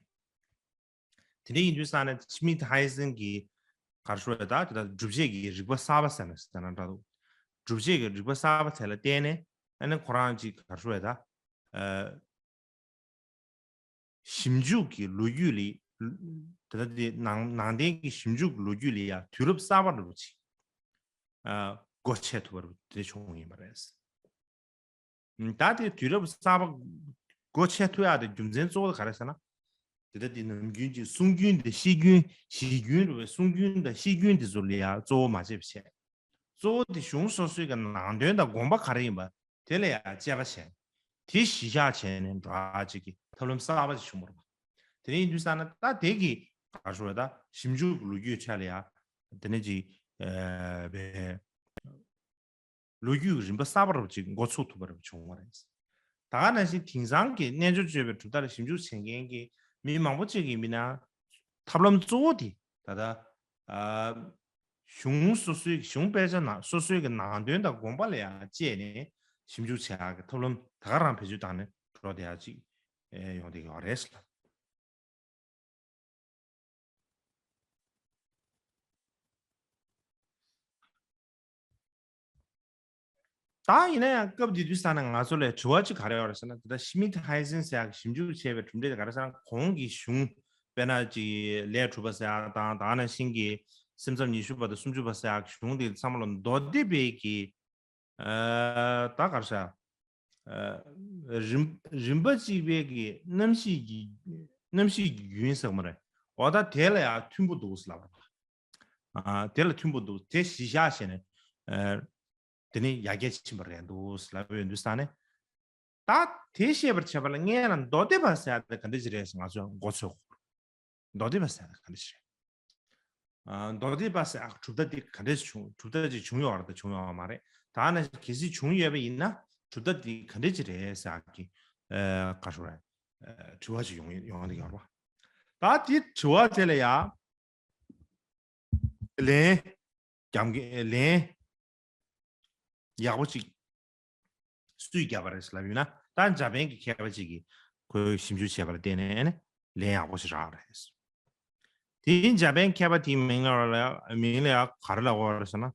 དེ་འདྲ་ཡིན་དུས་ཙང་ནས་ཤི་མིད་ཧའེ་ཟེན་གྱིས་ག་རེ་ཞུ་དགོས་རེད། ད་དེ་ད་སྒྲུབ་བྱེད་ཀྱི་རིག་པ་གསར་པ་ཟེར་ན་ཟེར་ན་འདྲ་འདུག་སྒྲུབ་བྱེད་ཀྱི་རིག་པ་གསར་པ་དེ་ལ་བརྟེན་ནས་ཨ་ནི་ཁོ་རང་ཅིག་ག་རེ་ཞུ་དགོས་རེད། ད་ཨ་ ཞིབ་འཇུག་གི་ལོ་རྒྱུས་ལས། ད་ལྟ་དེ་ནང་ནང་བསྟན་གྱི་ཞིབ་འཇུག་ལོ་རྒྱུས་ལས་ཡང་དུས་རབས་གསར་པ་འདྲ་པོ་ཅིག་ཨ་སྒོ་ཕྱེ་ཐུབ་པ་འདྲ་པོ་དེ་བྱུང་ཡིན་པ་རེད། ད་དེ་དུས་རབས་གསར་པ་སྒོ་ཕྱེ་ཐུབ་ཡག་དེ་རྒྱུ་མཚན་གཙོ་བོ་ག་རེ་ཟེར་ན། དེ་ལྟ་དེ་ནམ་རྒྱུན་གྱི་གསུང་རྒྱུན་དེ་བཤད་རྒྱུན་བཤད་རྒྱུན་རེད་པས། གསུང་རྒྱུན་དང་བཤད་རྒྱུན་དེ་ཚོ་ལ་ཡང་གཙོ་བོ་མ་བྱས་པ་བྱས། གཙོ་བོ་དེ་གཞུང་སོ་སོའི་གི་ནང་དོན་དང་དགོངས་པ་ག་རེ་ཡིན་པ་དེ་ལ་ཡང་དཔྱད་པ་བྱས། དེ་གཞི་བཞག་བྱས་ནས་འགྲོ་ཡག་ཅིག་གི་ཐབས་ལམ་གསར་པ་ཅིག་བྱུང་བ་རེད་པ། དེ་ནས་ཡིན་དུས་ཙང་ན་ད་དེ་གི་ག་རེ་ཞུ་དགོས་རེད། ད་ཞིབ་འཇུག་གི་ལོ་རྒྱུས་ཆ་ལ་ཡང་དེ་ནས་ཅིག་ཨ་བའི་ལོ་རྒྱུས་ཀྱི་རིམ་པ་གསར་པ་འདྲ་པོ་ཅིག་འགོ་ཚུགས་ཐུབ་པ་འདྲ་པོ་བྱུང་བ་རེད། ད་ག་ནང་བཞིན་དེང་སང་གི་རྣལ་འབྱོར་སྤྱོད་པའི་གྲུབ་མཐའ་ལ་ཞིབ་འཇུག་བྱེད་མཁན་གྱི་མི་མང་པོ་ཅིག་གིས་མིན་ན་ཐབས་ལམ་གཙོ་བོ་དེ་ད་ལྟ་ཨ་གཞུང་སོ་སོའི་གཞུང་དཔེ་ཆ་ནང་སོ་སོའི་གི་ནང་དོན་དང་དགོངས་པ་ལ་ཡང་དཔྱད་ནས་ཞིབ་འཇུག་བྱེད་ཡག་གི་ཐབས་ལམ་ད་ག་རང་བེད་སྤྱོད་བཏང་ནས་འགྲོ་བསྡད་ཡག་ཅིག་ཨེ་ཡོང་བསྡད་ཡོད་རེད་ལ། ད་ཡིན་ན་ཡང་སྐབས་དེ་དུས་ཙ་ན་ང་ཚོ་ལ་དྲི་བ་གཅིག་ག་རེ་ཡོད་རེད་ཟེར་ན། དེ་ལྟར་ཤི་མིད་ཧའེ་སན་ཟེར་ཡག་གི་ཞིབ་འཇུག་བྱས་པའི་གྲུབ་འབྲས་དེ་ག་རེ་ཟེར་ན། གོང་གི་གཞུང་དཔེར་ན་ཅིག་ལས་གྲུབ་པ་ཟེར་ཡག་དང་། ད་ག་ནང་བཞིན་གྱི་སེམས་ཙམ་ཉི་ཤུ་པ་དང་སུམ་ཅུ་པ་ཟེར་ཡག་གི་གཞུང་དེ་ཚང་མ་ལ་མདོ་སྡེ་པའི་གི་ཨ་ད་ག་རེ་ཟེར། ཨ་རིམ་རིམ་པ་གཅིག་པའི་གི་རྣམ་གཞག་གི་རྣམ་གཞག་གི་རྒྱུན་ཟེར་གི་མ་རེད། འོ་ད་དེ་ལ་ཡང་མཐུན་པོ་འདུག་ཟེར་ལབ་པ། ཨ་དེ་ལ་མཐུན་པོ་འདུག་དེ་གཞི་བཞག་བྱས་ནས་ཨ་དེ་ནི་ཡར་རྒྱས་ཕྱིན་པ་རེད་འདུག་ཟེར་ལབ་ཡོང་དུས་ཙ་ནས། ད་དེ་ཤེས་པར་བྱེད་པ་ལ་སྔོན་ལ་མདོ་སྡེ་པ་ཟེར་ཡག་དེ་ག་འདྲ་ཞིག་རེད་ཟེར་ང་ཚོས་མགོ་ཚོད་དགོས། མདོ་སྡེ་པ་ཟེར་ཡག་དེ་ག་འདྲ་ཞིག་རེད། ཨ་མདོ་སྡེ་པ་ཟེར་ཡག་གྲུབ་མཐའ་དེ་ག་འདྲ་ཞིག་བྱུང་། གྲུབ་མཐའ་ཅིག་བྱུང་ཡོད་རེད་དང་བྱུང་ཡོད་མ་རེད། ད་ནི་གལ་སྲིད་བྱུང་ཡོད་པ་ཡིན་ན་གྲུབ་མཐའ་དེ་ག་འདྲ་ཅིག་རེད་ཟེར་ཡག་གི་ཨ་ག་རེ་ཞུ་དགོས་རེད། ཨ་དྲི་བ་ཅིག་ཡོང་ཡོང་བསྡད་ཡོད་རེད་པ། ད་དེ་དྲི་བ་དེ་ལ་ཡང་ལན་རྒྱབ་མཁན་ལན་ཡག་པོ་ཅིག་སུས་བརྒྱབ་པ་རེད་ལབ་ཡོད་ན། ད་འཇར་པན་གྱི་མཁས་པ་ཅིག་གིས་ཁོས་ཞིབ་འཇུག་བྱས་པ་ལ་བརྟེན་ནས་ལན་ཡག་པོ་ཞིག་རག་རེད། དེ་འཇར་པན་མཁས་པ་དེའི་མིང་ལ་མིང་ལ་ཡང་ག་རེ་ལབ་དགོས་རེད་ཟེར་ན།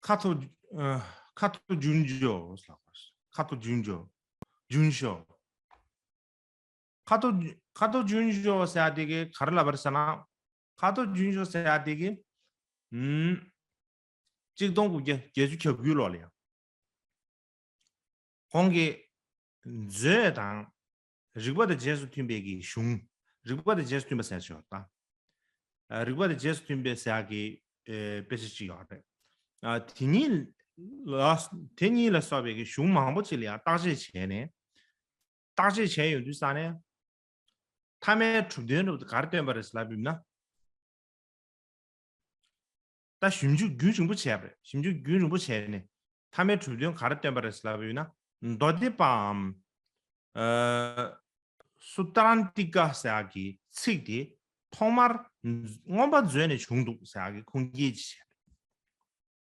ཁ་ཐོ་ཨ་ཁ་ཐོ་ཇུན་ཇོ་ལབ་དགོས་རེད། ཁ་ཐོ་ཇུན་ཇོ། ཇུན་ཤོ། ཁ་ཐོ་ཁ་ཐོ་ཇུན་ཤོ་ཟེར་ཡག་དེ་གིས་ག་རེ་ལབ་པ་རེད་ཟེར་ན། ཁ་ཐོ་ཇུན་ཤོ་ཟེར་ཡག་དེ་གིས་ཨུམ་གཅིག་སྟོང་དགུ་བརྒྱ་བརྒྱད་ཅུ་གྱ་དགུའི་ལོ་ལ་ཡང་ཁོང་གིས་མཛོད་དང་རིག་པ་དང་རྗེས་སུ་མཐུན་པའི་གི་གཞུང་། རིག་པ་དང་རྗེས་སུ་མཐུན་པ་ཟེར་ཡག་ཅིག་ཡོད་ད། ཨ་རིག་པ་དང་རྗེས་སུ་མཐུན་པའི་ཟེར་ཡག་གི་ཨེ་དཔེ་ཆ་ཅིག་ཡོད་རེད། ཨ་དེ་གཉིས་ལ་དེ་གཉིས་ལ་སོགས་པའི་གི་གཞུང་མང་པོ་ཅིག་ལ་ཡང་བརྟག་དཔྱད་བྱས་ནས། བརྟག་དཔྱད་བྱས་ཡོང་དུས་ཙ་ནས་ཐ་མའི་གྲུབ་དོན་རུ་ག་རེ་སྟོན་པ་རེད་ལབ་ཡིན་ན། ད་ཞིབ་འཇུག་རྒྱུན་རིང་པོ་བྱས་པ་རེད། ཞིབ་འཇུག་རྒྱུན་རིང་པོ་བྱས་ནས་ཐ་མའི་གྲུབ་དོན་ག་རེ་སྟོན་པ་རེད་ལབ་ཡོད་ན། མདོ་སྡེ་པའམ་ཨ་སུ་ཏཱ་རན་ཏི་ཀ་ཟེར་ཡག་གི་ཚིག་དེ་ཐོག་མར་མངོན་པ་མཛོད་ནས་བྱུང་འདུག་ཟེར་ཡག་གི་ཁུངས་སྐྱེལ་ཅིག་བྱས་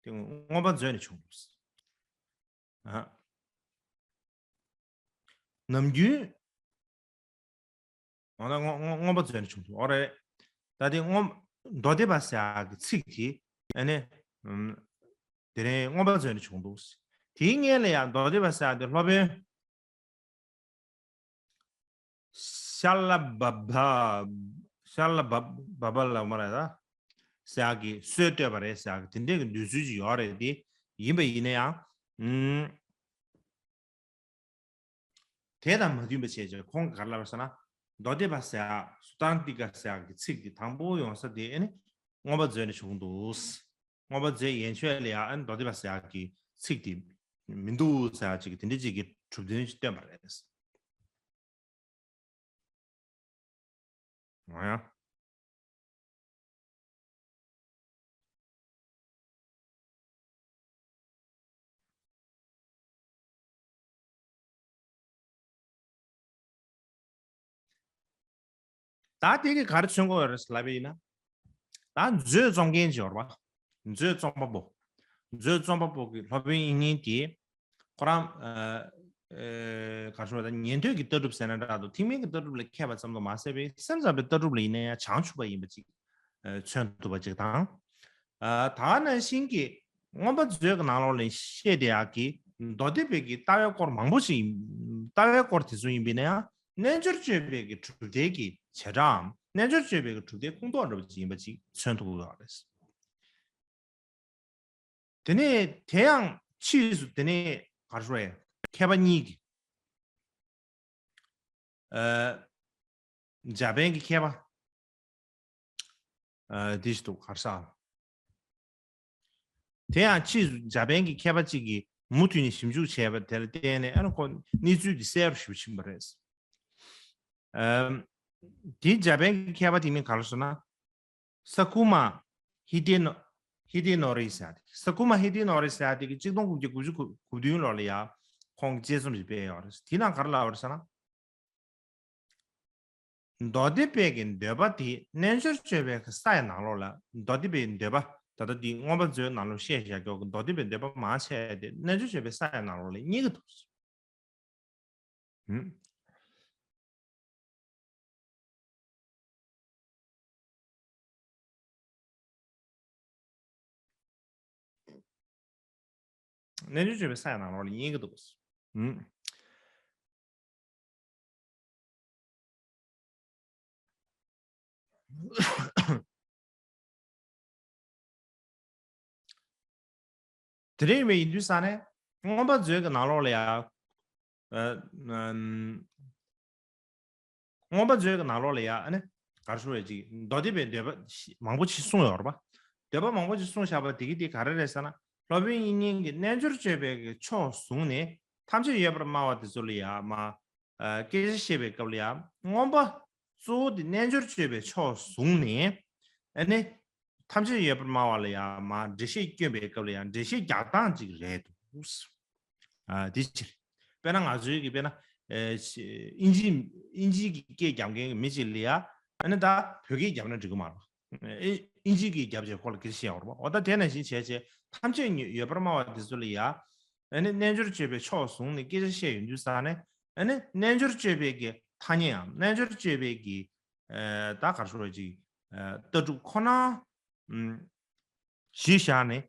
པ་རེད། དེ་མངོན་པ་མཛོད་ནས་བྱུང་འདུག་ཨ་ནམ་རྒྱུན། འོ་ན་མངོན་མངོན་མངོན་པ་མཛོད་ནས་བྱུང་འདུག་འོ་རེད། ད་དེ་མངོན་མདོ་སྡེ་པ་ཟེར་ཡག་གི་ཚིག་དེ་ཨ་ནི་ཨམ་དེ་རིང་མངོན་པ་མཛོད་ནས་བྱུང་འདུག་དེའི་སྔོན་ལ་ཡང་མདོ་སྡེ་པ་ཟེར་ཡག་དེ་སློབ་དཔོན་ཤཱ་ལ་བ་བ་ཤཱ་ལ་བ་བ་བ་ལ་མ་རེད་ད། ཟེར་ཡག་གི་སྲོལ་བཏོད་པ་རེད་ཟེར་ཡག་གི་དེ་འདྲས་ཀྱི་འདོད་ཚུལ་ཅིག་ཡོད་རེད་དེ། ཡིན་པ་ཡིན་ན་ཡང་། ཨམ། དེ་དང་མ་མཐུན་པ་བྱས་ཀྱང་ཁོང་གིས་ག་རེ་ལབ་པ་ཟེར་ན། མདོ་སྡེ་པ་ཟེར་ཡག་སུ་ཏཱ་རན་ཏི་ཀ་ཟེར་ཡག་གི་ཚིག་དེ་དང་པོ་ཡོང་ས་དེ་ཨ་ནི་མངོན་པ་མཛོད་ནས་བྱུང་འདུག་མངོན་པ་མཛོད་ཡན་ཆོད་ལ་ཡང་ཨ་ནི་མདོ་སྡེ་པ་ཟེར་ཡག་གི་ཚིག་དེ་མི་འདུག་ཟེར་ཡག་ཅིག་གི་དེ་འདྲ་ཅིག་གི་གྲུབ་དོན་ཞིག་བཏོན་པ་རེད། ང་ཡང་། ད་དེ་གིས་ག་རེ་མཚོན་གྱི་ཡོད་རེད་ལབ་པ་ཡིན་ན། ད་མཛོད་རྩོམ་མཁན་ཅིག་ཡོད་རེད་པ། མཛོད་རྩོམ་པ་པོ། མཛོད་རྩོམ་པ་པོ་གི་སློབ་དཔོན་དབྱིག་གཉེན་དེ། ཁོ་རང་ཨ་ཨ་ག་རེ་ཞུ་དགོས་རེད། ད་ཉན་ཐོས་ཀྱི་ལྟ་གྲུབ་ཟེར་ན་འདྲ་འདུག་ཐེག་དམན་གྱི་ལྟ་གྲུབ་ལ་མཁས་པ་ཙམ་དུ་མ་ཟད་པའི་སེམས་ཙམ་པའི་ལྟ་གྲུབ་ལ་ཡིན་ན་ཡང་བྱང་ཆུབ་པ་ཡིན་པ་ཅིག་ཨ་མཚོན་ཐུབ་པ་ཅིག་དང་། ཨ་ད་ག་ནང་བཞིན་གྱི་ མངོན་པ་མཛོད་ཀྱི་ནང་ལོགས་ལ་བཤད་དེ་ཡག་གི་མདོ་སྡེ་པའི་གི་ལྟ་བའི་སྐོར་མང་པོ་ཞིག་ཡིན། ལྟ་བའི་སྐོར་དེ་ཚོ་ཡིན་པས་ན་ཡང་རྣལ་འབྱོར་སྤྱོད་པའི་གི་གྲུབ་མཐའི་གི་བྱེ་བྲག་གམ་རྣལ་འབྱོར་སྤྱོད་པའི་གི་གྲུབ་མཐའི་ཁུངས་གཏོགས་འདྲ་པོ་ཅིག་ཡིན་པ་ཅིག་མཚོན་ཐུབ་ཀྱི་ཡོད་རེད། དེ་ནས་དེ་ཡང་ཕྱིས་སུ་དེ་ནས་ག་རེ་ཞུ་དགོས་རེད། མཁས་པ་གཉིས་ཀྱིས་ཨ། འཇར་པན་གྱི་མཁས་པ། ཨ། དེ་ཞིག་འདུག་ག་རེ་ཟེར། དེ་ཡང་ཕྱིས་སུ་འཇར་པན་གྱི་མཁས་པ་གཅིག་གིས་མུ་མཐུད་ནས་ཞིབ་འཇུག་བྱས་པ་དེ་ལ་བརྟེན་ནས་ཨ་ནི་ཁོ་གནས་ཚུལ་འདི་གསལ་པོ་ཞིག་ཕྱིན་པ་རེད། ཨ། དེ་འཇར་པན་གྱི་མཁས་པ་དེ་མིང་ག་རེ་ཟེར་ན། ས་ཀུ་མ་ཧི་ཏེ་ནོ། ཧི་ཏེ་ནོ་རི་ཟེར་ཡ་དེ། ས་ཀུ་མ་ཧི་ཏེ་ནོ་རི་ཟེར་ཡ་དེ་གི་གཅིག་སྟོང་དགུ་བརྒྱ་དགུ་བཅུ་གོ་བདུན་ལོ་ལ་ཡ་ཁོང་གི་དཔྱད་རྩོམ་ཞིག་སྤེལ་ཡོད་རེད། དེ་ནང་ག་རེ་ལབ་པ་རེད་ཟེར་ན། མདོ་སྡེ་པའི་གི་འདོད་པ་དེ་རྣལ་འབྱོར་སྤྱོད་པའི་གི་ས་ཡི་ནང་ལོགས་ལ་མདོ་སྡེ་པའི་འདོད་པ་ད་ལྟ་འདི་མངོན་པ་མཛོད་ནང་ལོགས་བཤད་བཞག་ཀྱོག་གི་མདོ་སྡེ་པའི་འདོད་པ་མང་ཆེ་བ་དེ་རྣལ་འབྱོར་སྤྱོད་པའི་ས་ཡི་ནང་ལོགས་ལ་རྙེད་ཀྱི་འདུག་ཧུམ། རྣལ་འབྱོར་སྤྱོད་པའི་ས་ཡི་ནང་ལོགས་ལ་རྙེད་ཀྱི་འདུག་ཧུམ། དེ་རིང་ཡིན་པའི་ཡིན་དུས་ས་ནས་མངོན་པ་མཛོད་ཀྱི་ནང་ལོགས་ལ་ཡ། ཨ། ཨམ། མངོན་པ་མཛོད་ཀྱི་ནང་ལོགས་ལ་ཡ་ཨ་ནི་ག་རེ་ཞུ་བའི་ཅིག་མདོ་སྡེ་པའི་འདོད་པ་མང་པོ་ཅིག་གསུངས་ཡོད་རེད་པ། འདོད་པ་མང་པོ་ཅིག་གསུངས་བཞག་པ་དེ་གི་དེ་ག་རེ་རེད་ཟེར་ན། སློབ་དཔོན་དབྱིག་གཉེན་གྱིས་རྣལ་འབྱོར་སྤྱོད་པའི་གི་ཕྱོགས་བཟུང་ནས་ཐམས་ཅད་ཡོད་པར་སྨྲ་བ་དེ་ཚོ་ལ་ཡ་མ། ཨ། སྐད་ཆ་བཤད་པའི་སྐབས་ལ་ཡང་མངོན་པ་གཙོ་བོ་དེ་རྣལ་འབྱོར་སྤྱོད་པའི་ཕྱོགས་བཟུང་ནས་ཨ་ནི་ཐམས་ཅད་ཡོད་པར་སྨྲ་བ་ལ་ཡང་མ་འགྲེལ་བཤད་སྐྱོན་པའི་སྐབས་ལ་ཡང་འགྲེལ་བཤད་རྒྱག་སྟངས་ཅིག་རེད་འདུག་ཨ། དེ་ཕྱིར་དཔེར་ན་ང་ཚོའི་གི་དཔེར་ན་ཨེ་ཨིན་ཇི་ཨིན་ཇི་གི་སྐད་རྒྱབ་མཁན་གྱི་མི་ཅིག་ལ་ཡང་ཨ་ནི་ད་བོད་སྐད་རྒྱབ་ན་འགྲིག་གི་མ་རེད། ཨེ་ཨིན་ཇི་གི་རྒྱབ་བྱས་ཁོ་ལ་སྐད་ཆ་བཤད་ཡོད་རེད་པ། འོ་ད་དེ་ནང་བཞིན་བྱས་བྱས་ཐམས་ཅད་ཡོད་པར་སྨྲ་བ་དེ་ཚོ་ལ་ཡང་ཨ་ནི་རྣལ་འབྱོར་སྤྱོད་པའི་ཕྱོགས་བཟུང་ནས་སྐད་ཆ་བཤད་ཡོང་དུས་ཙ་ནས་ཨ་ནི་རྣལ་འབྱོར་སྤྱོད་པའི་གི་ཐ་སྙད་ཡང་རྣལ་འབྱོར་སྤྱོད་པའི་གི་ཨ་ད་ག་རེ་ཞུ་དགོས་ཅིག་ཨ་ལྟ་གྲུབ་ཁོ་ན་ཨམ་གཞི་བཞག་ནས་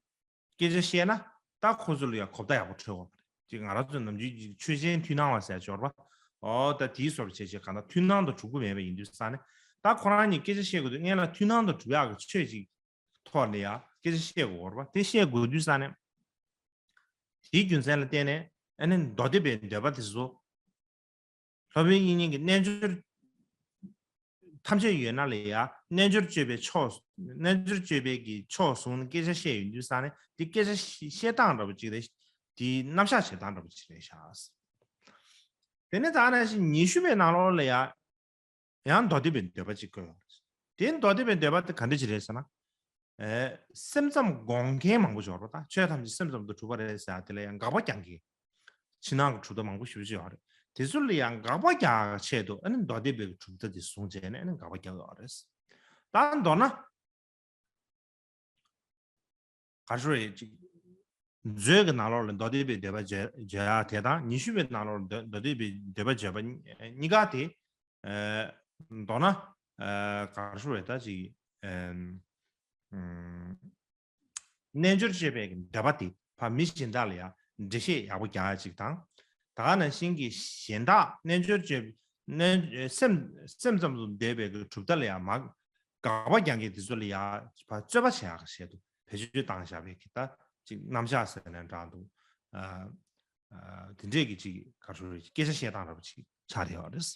སྐད་ཆ་བཤད་ན་ད་ཁོ་ཚོ་ལ་ཡང་གོ་བརྡ་ཡག་པོ་འཕྲོད་ཡོང་བ་རེད། ཅིག་ང་རང་ཚོ་ནམ་རྒྱུན་ཅིག་ཆོས་ཅན་མཐུན་སྣང་བ་ཟེར་ཡ་ཅིག་ཡོད་རེད་པ། འོ་ད་དེའི་བཟོ་འདྲ་བྱས་བྱས་གང་ལྟར་མཐུན་སྣང་དང་གྲུབ་ཀྱི་མེད་པ་ཡིན་དུས་ཙ་ནས་ད་ཁོ་རང་གཉིས་སྐད་ཆ་བཤད་དགོས་དུས་སྔོན་ལ་མཐུན་སྣང་དང་གྲུབ་ཡག་གི་ཆོས་ཅིག་ཐོག་ནས་ཡང་སྐད་ཆ་བཤད་དགོས་རེད་པ། དེ་བཤད་དགོས་དུས་ཙ་ནས་དེའི་རྒྱུ་མཚན་ལ་བརྟེན་ནས་ཨ་ནི་མདོ་སྡེ་པའི་འདོད་པ་དེ་ཚོ་སློབ་དཔོན་དབྱིག་གཉེན་གྱི་རྣལ་འབྱོར་ཐམས་ཅད་ཡོད་ན་ལ་ཡང་རྣལ་འབྱོར་སྤྱོད་པའི་ཕྱོགས་རྣལ་འབྱོར་སྤྱོད་པའི་གི་ཕྱོགས་བཟུང་ནས་སྐད་ཆ་བཤད་ཡོང་དུས་ཙ་ནས་དེ་སྐད་ཆ་བཤད་སྟངས་འདྲ་པོ་ཅིག་རེད། དེའི་རྣམ་གཞག་བྱེད་སྟངས་འདྲ་པོ་ཅིག་རེད་ཤག་དེ་ནས་ད་ནང་བཞིན་ཉི་ཤུ་པའི་ནང་ལོགས་ལ་ཡང་ཡང་མདོ་སྡེ་པའི་འདོད་པ་ཅིག་བཀོད་ཡོད་རེད། དེ་མདོ་སྡེ་པའི་འདོད་པ་དེ་ག་འདྲ་ཅིག་རེད་ཟེར་ན། ཨེ། སེམས་ཙམ་དགོངས་མཁན་མང་པོ་ཡོད་རེད། ད་ཆོས་ཐམས་ཅད་སེམས་ཙམ་དུ་གྲུབ་པ་རེད་ཟེར་ཡ་དེ་ལ་ཡང་དགག་པ་རྒྱག་མཁན། ཕྱི་ནང་གི་གྲུབ་མཐའ་མང་པོ་ཞེ་པོ་ཅིག་ཡོད་རེད། དེ་ཚོ་ལ་ཡང་དགག་པ་རྒྱག་ཆེད་དུ་ཨ་ནི་མདོ་སྡེ་པའི་གྲུབ་མཐའ་དེ་བཟུང་བྱས་ནས་ཨ་ནི་དགག་པ་རྒྱག་ཡོད་རེད། ད་མདོར་ན། ག་རེ་ཞུ་རེད་ཅིག་མཛོད་ཀྱི་ནང་ལོགས་ལ་མདོ་སྡེ་པའི་འདོད་པ་བརྗོད་བརྗོད་ཡག་དེ་དང་ཉི་ཤུ་པའི་ནང་ལོགས་ལ་མདོ་མདོ་སྡེ་པའི་འདོད་པ་བརྗོད་པ་གཉིས་ཀ་དེ། ཨ། མདོར་ན། ཨ། ག་རེ་ཞུ་རེད་ད་ཅིག་ཨམ། ཨམ། རྣལ་འབྱོར་སྤྱོད་པའི་འདོད་པ་དེ་ཕར་མི་གཞན་དག་ལ་ཡང་འགྲེལ་བཤད་ཡག་པོ་རྒྱག་ཡ་ཅིག་དང་། ད་ག་ནང་བཞིན་གྱི་གཞན་དག་རྣལ་འབྱོར་སྤྱོད་རྣལ་སེམས་སེམས་ཙམ་དུ་འདོད་པའི་གི་གྲུབ་མཐའ་ལ་ཡང་མ་དགག་པ་རྒྱག་མཁན་དེ་ཚོ་ལ་ཡང་ཕར་རྩོད་པ་བྱེད་ཡག་གི་ཆེད་དུ་བེད་སྤྱོད་བཏང་བཞག་པའི་གི་ད་ཅིག་རྣམ་གཞག་ཟེར་ནའང་འདྲ་འདུག་ཨ། ཨ། དེ་འདྲས་ཀྱི་ཅིག་ག་རེ་ཞུ་རེད་སྐད་ཆ་བཤད་སྟངས་འདྲ་པོ་ཅིག་ཆགས་བསྡད་ཡོད་རེད།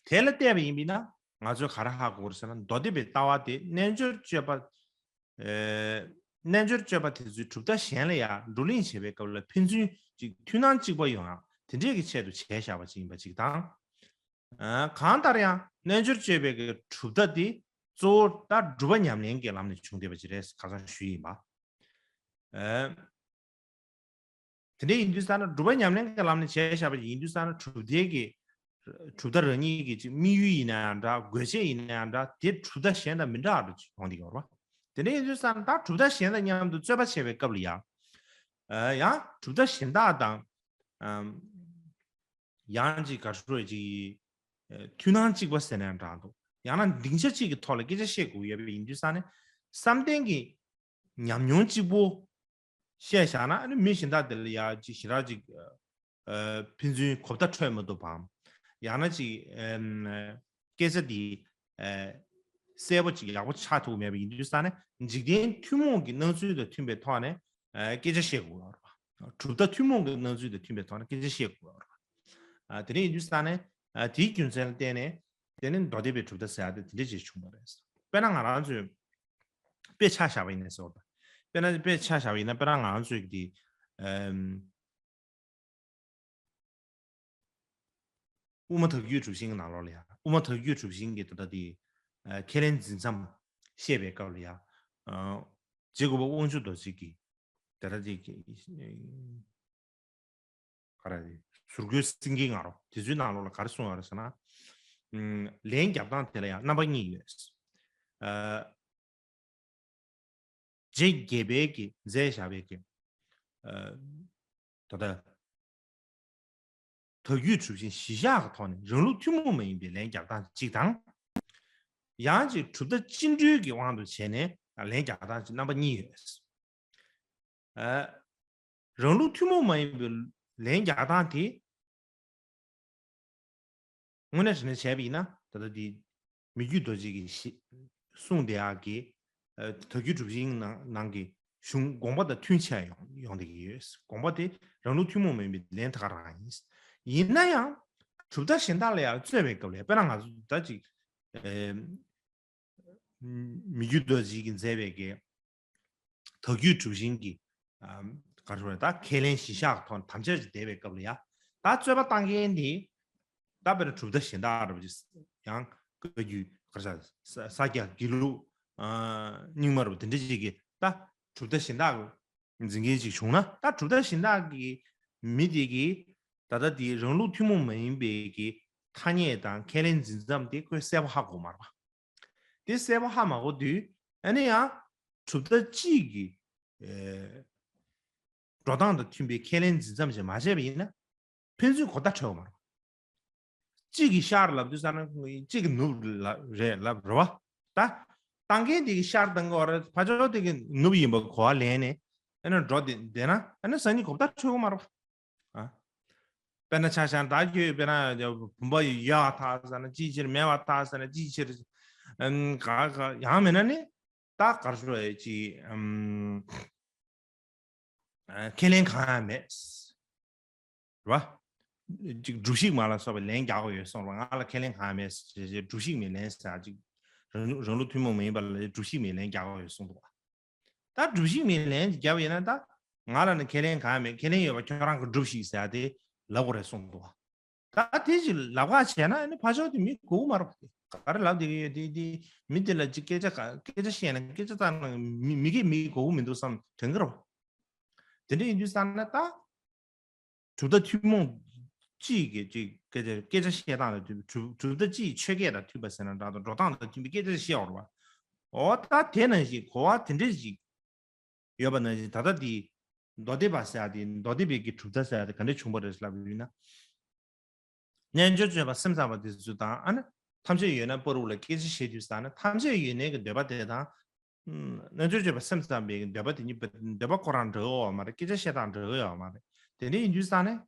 དེ་ལ་བལྟས་པ་ཡིན་པས་ན་ང་ཚོས་ག་རེ་ཧ་གོ་དགོས་རེད་ཟེར་ན་མདོ་སྡེ་པའི་ལྟ་བ་དེ་རྣལ་འབྱོར་སྤྱོད་པ། ཨེ། རྣལ་འབྱོར་སྤྱོད་པ་དེ་ཚོའི་གྲུབ་མཐའ་གཞན་ལ་ཡང་བགྲོ་གླེང་བྱེད་པའི་སྐབས་ལ་ཕན་ཚུན་ཅིག་མཐུན་སྣང་གཅིག་པ་ཡོང་ཡག་དེ་འདྲས་ཀྱི་ཆེད་དུ་བྱས་བཞག་པ་ཅིག་ཡིན་པ་ཅིག་དང་། ཨ། གང་ལྟར་ཡང་རྣལ་འབྱོར་སྤྱོད་པའི་གི་གྲུབ་མཐའ་དེ་གཙོ་བོ་ད་སྒྲུབ་པ་ཉམས་ལེན་གྱི་ལམ་ནས་བྱུང་བསྡད་པ་ཅིག་རེད་ཁ་སང་ཞུས་ཡིན་པ། ཨ། དེ་འདྲ་ཡིན་དུས་ཙ་ན་སྒྲུབ་པ་ཉམས་ལེན་གྱི་ལམ་ནས་བྱས་བཞག་པ་ཡིན་དུས་ཙ་ན་གྲུབ་མཐའི་གི་གྲུབ་མཐའ་རང་ཉིད་ཀྱི་ཅིག་དམིགས་ཡུལ་ཡིན་ན་ཡང་འདྲ་དགོས་ཆེད་ཡིན་ན་ཡང་འདྲ་དེ་གྲུབ་མཐའ་གཞན་དང་མི་འདྲ་བ་ཅིག་ཡོང་བསྡད་ཡོད་རེད་བ། དེ་འདྲ་ཡིན་དུས་ཙ་ན་ད་གྲུབ་མཐའ་གཞན་དང་མཉམ་དུ་རྩོད་པ་བྱེད་པའི་སྐབས་ལ་ཡང་ཨ་ཡང་གྲུབ་མཐའ་གཞན་དག་དང་ཨམ། ཡང་ཅིག་ག་རེ་ཞུ་དགོས་རེད་ཅིག་ཨ། མཐུན་སྣང་གཅིག་པ་ཟེར་ན་ཡང་འདྲ་འདུག་ཡང་ན་སྡིངས་ཆ་གཅིག་གི་ཐོག་ལ་སྐད་ཆ་བཤད་དགོས་ཡོད་པ་ཡིན་དུས་ཙ་ནས་ བསམ་གཏན་གྱི་ཉམས་མྱོང་གཅིག་པོ་བཤད་བཞག་ན། ཨ་ནི་མི་གཞན་དག་དེ་ལ་ཡ་ཅིག་ཞེ་དྲག་ཅིག་ཨ་ཕན་ཚུན་གོ་བརྡ་འཕྲོད་མི་ཐུབ་པའམ། ཡང་ན་ཅིག་ཨམ་སྐད་ཆ་དེ་ཨ་གསལ་པོ་ཅིག་ཡག་པོ་ཆགས་ཐུབ་མེད་པ་ཡིན་དུས་ཙང་ནས། འཇིག་རྟེན་ཐུན་མོང་གི་སྣང་ཚུལ་དང་མཐུན་པའི་ཐོག་ནས་ཨ་སྐད་ཆ་བཤད་དགོས་པ་རེད་པ། གྲུབ་མཐའ་ཐུན་མོང་གི་སྣང་ཚུལ་དང་མཐུན་པའི་ཐོག་ནས་སྐད་ཆ་བཤད་དགོས་པ་རེད་པ། ཨ་དེ་འདྲ་ཡིན་དུས་ཙང་ནས། ཨ་དེའི་རྒྱུ་མཚན་ལ་བརྟེན་ནས། དེ་ནི་མདོ་སྡེ་པའི་གྲུབ་མཐའ་ཟེར་ཡ་དེ་དེ་འདྲ་ཅིག་བྱུང་བ་རེད། དཔེར་ན་ང་རང་ཚོས་དཔེ་ཆ་བཞག་པ་ཡིན་ན་ཟེར་བ་དང་། དཔེར་ན་དཔེ་ཆ་བཞག་པ་ཡིན་ན། དཔེར་ན་ང་རང་ཚོས་ཀྱི་དེ་ཨམ་དབུ་མ་ཐལ་འགྱུར་གྲུབ་ཆེན་གྱི་ནང་ལོགས་ལ་ཡ། དབུ་མ་ཐལ་འགྱུར་གྲུབ་ཆེན་གྱི་ད་ལྟ་དེ་ཨ་ཁས་ལེན་འཛིན་མཚམས་བཤད་པའི་སྐབས་ལ་ཡ། ཨ་རྗེ་གུང་པ་དབང་ཕྱུག་རྡོ་རྗེ་གིས་ད་ལྟ་དེ་ག་རེ་རེད། ཟུར་བཀོད་སེང་གེའི་ང་རོ་དེ་ཚོའི་ནང་ལོགས་ལ་ག་རེ་གསུངས་ཡོད་རེད་ཟེར་ན། ཨམ་ལན་རྒྱབ་སྟངས་དེ་ལ་ཡང་རྣམ་པ་གཉིས་ཡོད། ཨ་རྗེ་བརྒྱད་པའི་གི་མཛད་བཞག་པའི་གི་ཨ་ད་ལྟ་ཐལ་འགྱུར་གྲུབ་ཆེན་གཞི་བཞག་གི་ཐོག་ནས་རང་ལུགས་ཐུན་མོང་མ་ཡིན་པའི་ལན་རྒྱག་སྟངས་གཅིག་དང་། ཡང་ཅིག་གྲུབ་མཐའ་སྤྱི་འགྲོས་ཀྱི་དབང་དུ་བྱས་ནས་ལན་རྒྱག་སྟངས་གཅིག་རྣམ་པ་གཉིས་ཡོད། ཨ་རང་ལུགས་ཐུན་མོང་མ་ཡིན་པའི་ལན་རྒྱག་སྟངས་དེ། དངོས་གནས་དྲང་གནས་བྱས་པ་ཡིན་ན། ད་ལྟ་འདི་མི་བསྐྱོད་རྡོ་རྗེ་གིས་གསུངས་བསྡད་ཡག་གི་ཨ་ཐལ་འགྱུར་གྲུབ་ཆེན་ནང་ནང་གི་གཞུང་དགོངས་པ་དང་མཐུན་ཆགས་ཡོང་ཡོང་བསྡད་ཀྱི་ཡོད། དགོངས་པ་དེ་རང་ལུགས་ཐུན་མོང་མ་ཡིན་པའི་ལན་ད་ག་རང་ཡིན། ཡིན་ན་ཡང་གྲུབ་མཐའ་གཞན་དག་ལ་ཡང་རྩོད་པའི་སྐབས་ལ། དཔེར་ན་ང་ཚོ་ད་ཅིག་ཨེ་མི་བསྐྱོད་རྡོ་རྗེ་གིས་མཛད་པའི་གི་ཐལ་འགྱུར་གྲུབ་ཆེན་གྱི་ཨམ་ག་རེ་ཟེར་དགོས་རེད། ད་ཁས་ལེན་གཞི་བཞག་ཐོག་དམ་བཅའ་ཅིག་བསྡད་པའི་སྐབས་ལ་ཡ། ད་རྩོད་པ་བཏང་མཁན་དེ་ད་དཔེར་ན་གྲུབ་མཐའ་གཞན་དག་རེད་པ། ཅིག་ཡང་བཀའ་བརྒྱུད་ག་རེ་ཟེར། ས་སྐྱ་དགེ་ལུགས་ཨ་རྙིང་མ་རེད་པ། དེ་འདྲ་ཅིག་གི་ད་གྲུབ་མཐའ་གཞན་དག་འཛིན་མཁན་ཅིག་བྱུང་ན། ད་གྲུབ་མཐའ་གཞན་དག་གི་མི་དེ་གིས་ད་ལྟ་དེ་རང་ལུགས་ཐུན་མོང་མ་ཡིན་པའི་གི་ཐ་སྙད་དང་ཁས་ལེན་འཛིན་མཚམས་དེ་ཁོས་གསལ་པོ་ཧ་གོ་མ་རེད་པ། དེ་གསལ་པོ་ཧ་མ་གོ་དུས། ཨ་ནི་ཡང་གྲུབ་མཐའ་གཅིག་གི་ཨེ་འགྲོ་སྟངས་དང་མཐུན་པའི་ཁས་ལེན་འཛིན་མཚམས་ཤིག་མ་བྱས་པ་ཡིན་ན། ཕན་ཚུན་གོ་བརྡ་འཕྲོད་ཀྱི་མ་རེད། གཅིག་གིས་ཤར་ལབ་དུས་ཙ་ན་གཅིག་གིས་ནུབ་ལབ་རེད་ལབ་རེད་པ། ད་བཏང་མཁན་དེ་གིས་ཤར་བཏང་གི་ཡོད་རེད། ཕར་ཕྱོགས་དེ་གིས་ནུབ་ཡིན་པ་གོ་བ་ལེན་ནས། ཨ་ནི་འགྲོ་བསྡད་བསྡད་ན། ཨ་ནི་སང་ཉིན་གོ་བརྡ་འཕྲོད་ཀྱི་མ་རེད་པ། ཨ། དཔེར་ན་ཆ་བཞག་ན། ད་ཁྱོད་དཔེར་ན་བུམ་པ་ཡོད་པར་ཐལ་ཟེར་ན་ཅིའི་ཕྱིར། མེད་པར་ཐལ་ཟེར་ན་ཅིའི་ཕྱིར། ཨམ་ག་ག་ཡང་མིན་ན་ནི། ད་ག་རེ་ཞུ་དགོས་རེད། ཅིག་ཨམ་ཨ་ཁས་ལེན་གང་ཡང་མེད། རེད་པ། ཅིག་སྒྲུབ་བཤིག་མ་ལ་སོགས་པའི་ལན་རྒྱག་དགོས་ཡོད་གསུངས་རེད་པ། ང་ལ་ཁས་ལེན་གང་ཡང་མེད་ཟེར་བྱས་སྒྲུབ་བཤིག་མའི་ལན་ཟེར། ཅིག་རང་རང་ལུགས་ཐུན་མོང་མ་ཡིན་པ་ལ་སྒྲུབ་བཤིག་མའི་ལན་རྒྱག་དགོས་ཡོད་གསུངས་འདུག་པ། ད་སྒྲུབ་བཤིག་མའི་ལན་རྒྱབ་ཡིན་ན། ད་ང་ལ་ནི་ཁས་ལེན་གང་ཡང་མེད། ཁས་ལེན་ཡོད་པ་ཁྱོད་རང་གིས་སྒྲུབ་བཤིག་ཟེར་ཡ་དེ་ལབ་དགོས་རེད་གསུངས་འདུག་པ། ད་དེ་ཅིག་ལབ་ཁ་བྱས་ན། ཨ་ནི་ཕར་ཕྱོགས་དེ་མི་གོ་གི་མ་རེད་པ། ག་རེ་ལབ་བསྡད་ཀྱི་ཡོད་དེ། དེ་མི་དེ་ལ་ཅིག་སྐད་ཆ་ག་སྐད་ཆ་བཤད་ན། སྐད་ཆ་བཏང་ན་མི་མི་གིས་མི་གོ་གི་མི་འདུག་བསམ་དྲན་གྱི་རེད་པ། དེ་འདྲ་ཡིན་དུས་ཙ་ན་ད། གྲུབ་མཐའ་ཐུན་མོང་གཅིག་གི་ཅིག་སྐད་ཆ་སྐད་ཆ་བཤད་སྟངས་དང་མཐུན། གྲུབ་གྲུབ་མཐའ་གཅིག་ཆོས་སྐད་དང་མཐུན་པ་ཟེར་ན་འདྲ་དང་། འགྲོ་སྟངས་དང་མཐུན་པའི་སྐད་ཆ་བཤད་པ་རེད་པ། འོ་ད་དེ་ནང་བཞིན་གོ་བ་དེ་འདྲ་ཞིག་ཡོད་པ་ནང་བཞིན། ད་ལྟ་དེ་མདོ་སྡེ་པ་ཟེར་ཡ་དེ། མདོ་སྡེ་པའི་གི་གྲུབ་མཐའ་ཟེར་ཡ་དེ་ག་འདྲ་བྱུང་བ་རེད་ལབ་ཡིན་ན། རྣལ་འབྱོར་སྤྱོད་པ་སེམས་ཙམ་པ་དེ་ཚོ་དང་། ཨ་ནི་ཐམས་ཅད་ཡོད་ན་བར་དུ་ལ་སྐད་ཆ་བཤད་དུས་ཙ་ན། ཐམས་ཅད་ཡོད་ནའི་གི་འདོད་པ་དེ་དང་། ཨ་རྣལ་འབྱོར་སྤྱོད་པ་སེམས་ཙམ་པའི་གི་འདོད་པ་དེ་གཉིས་པོ། འདོད་པ་ཁོ་རང་འདྲ་གི་ཡོད་མ་རེད། སྐད་ཆ་བཤད་སྟངས་འདྲ་གི་ཡོད་མ་རེད། དེ་འདྲ་ཡིན་དུས་ཙ་ན།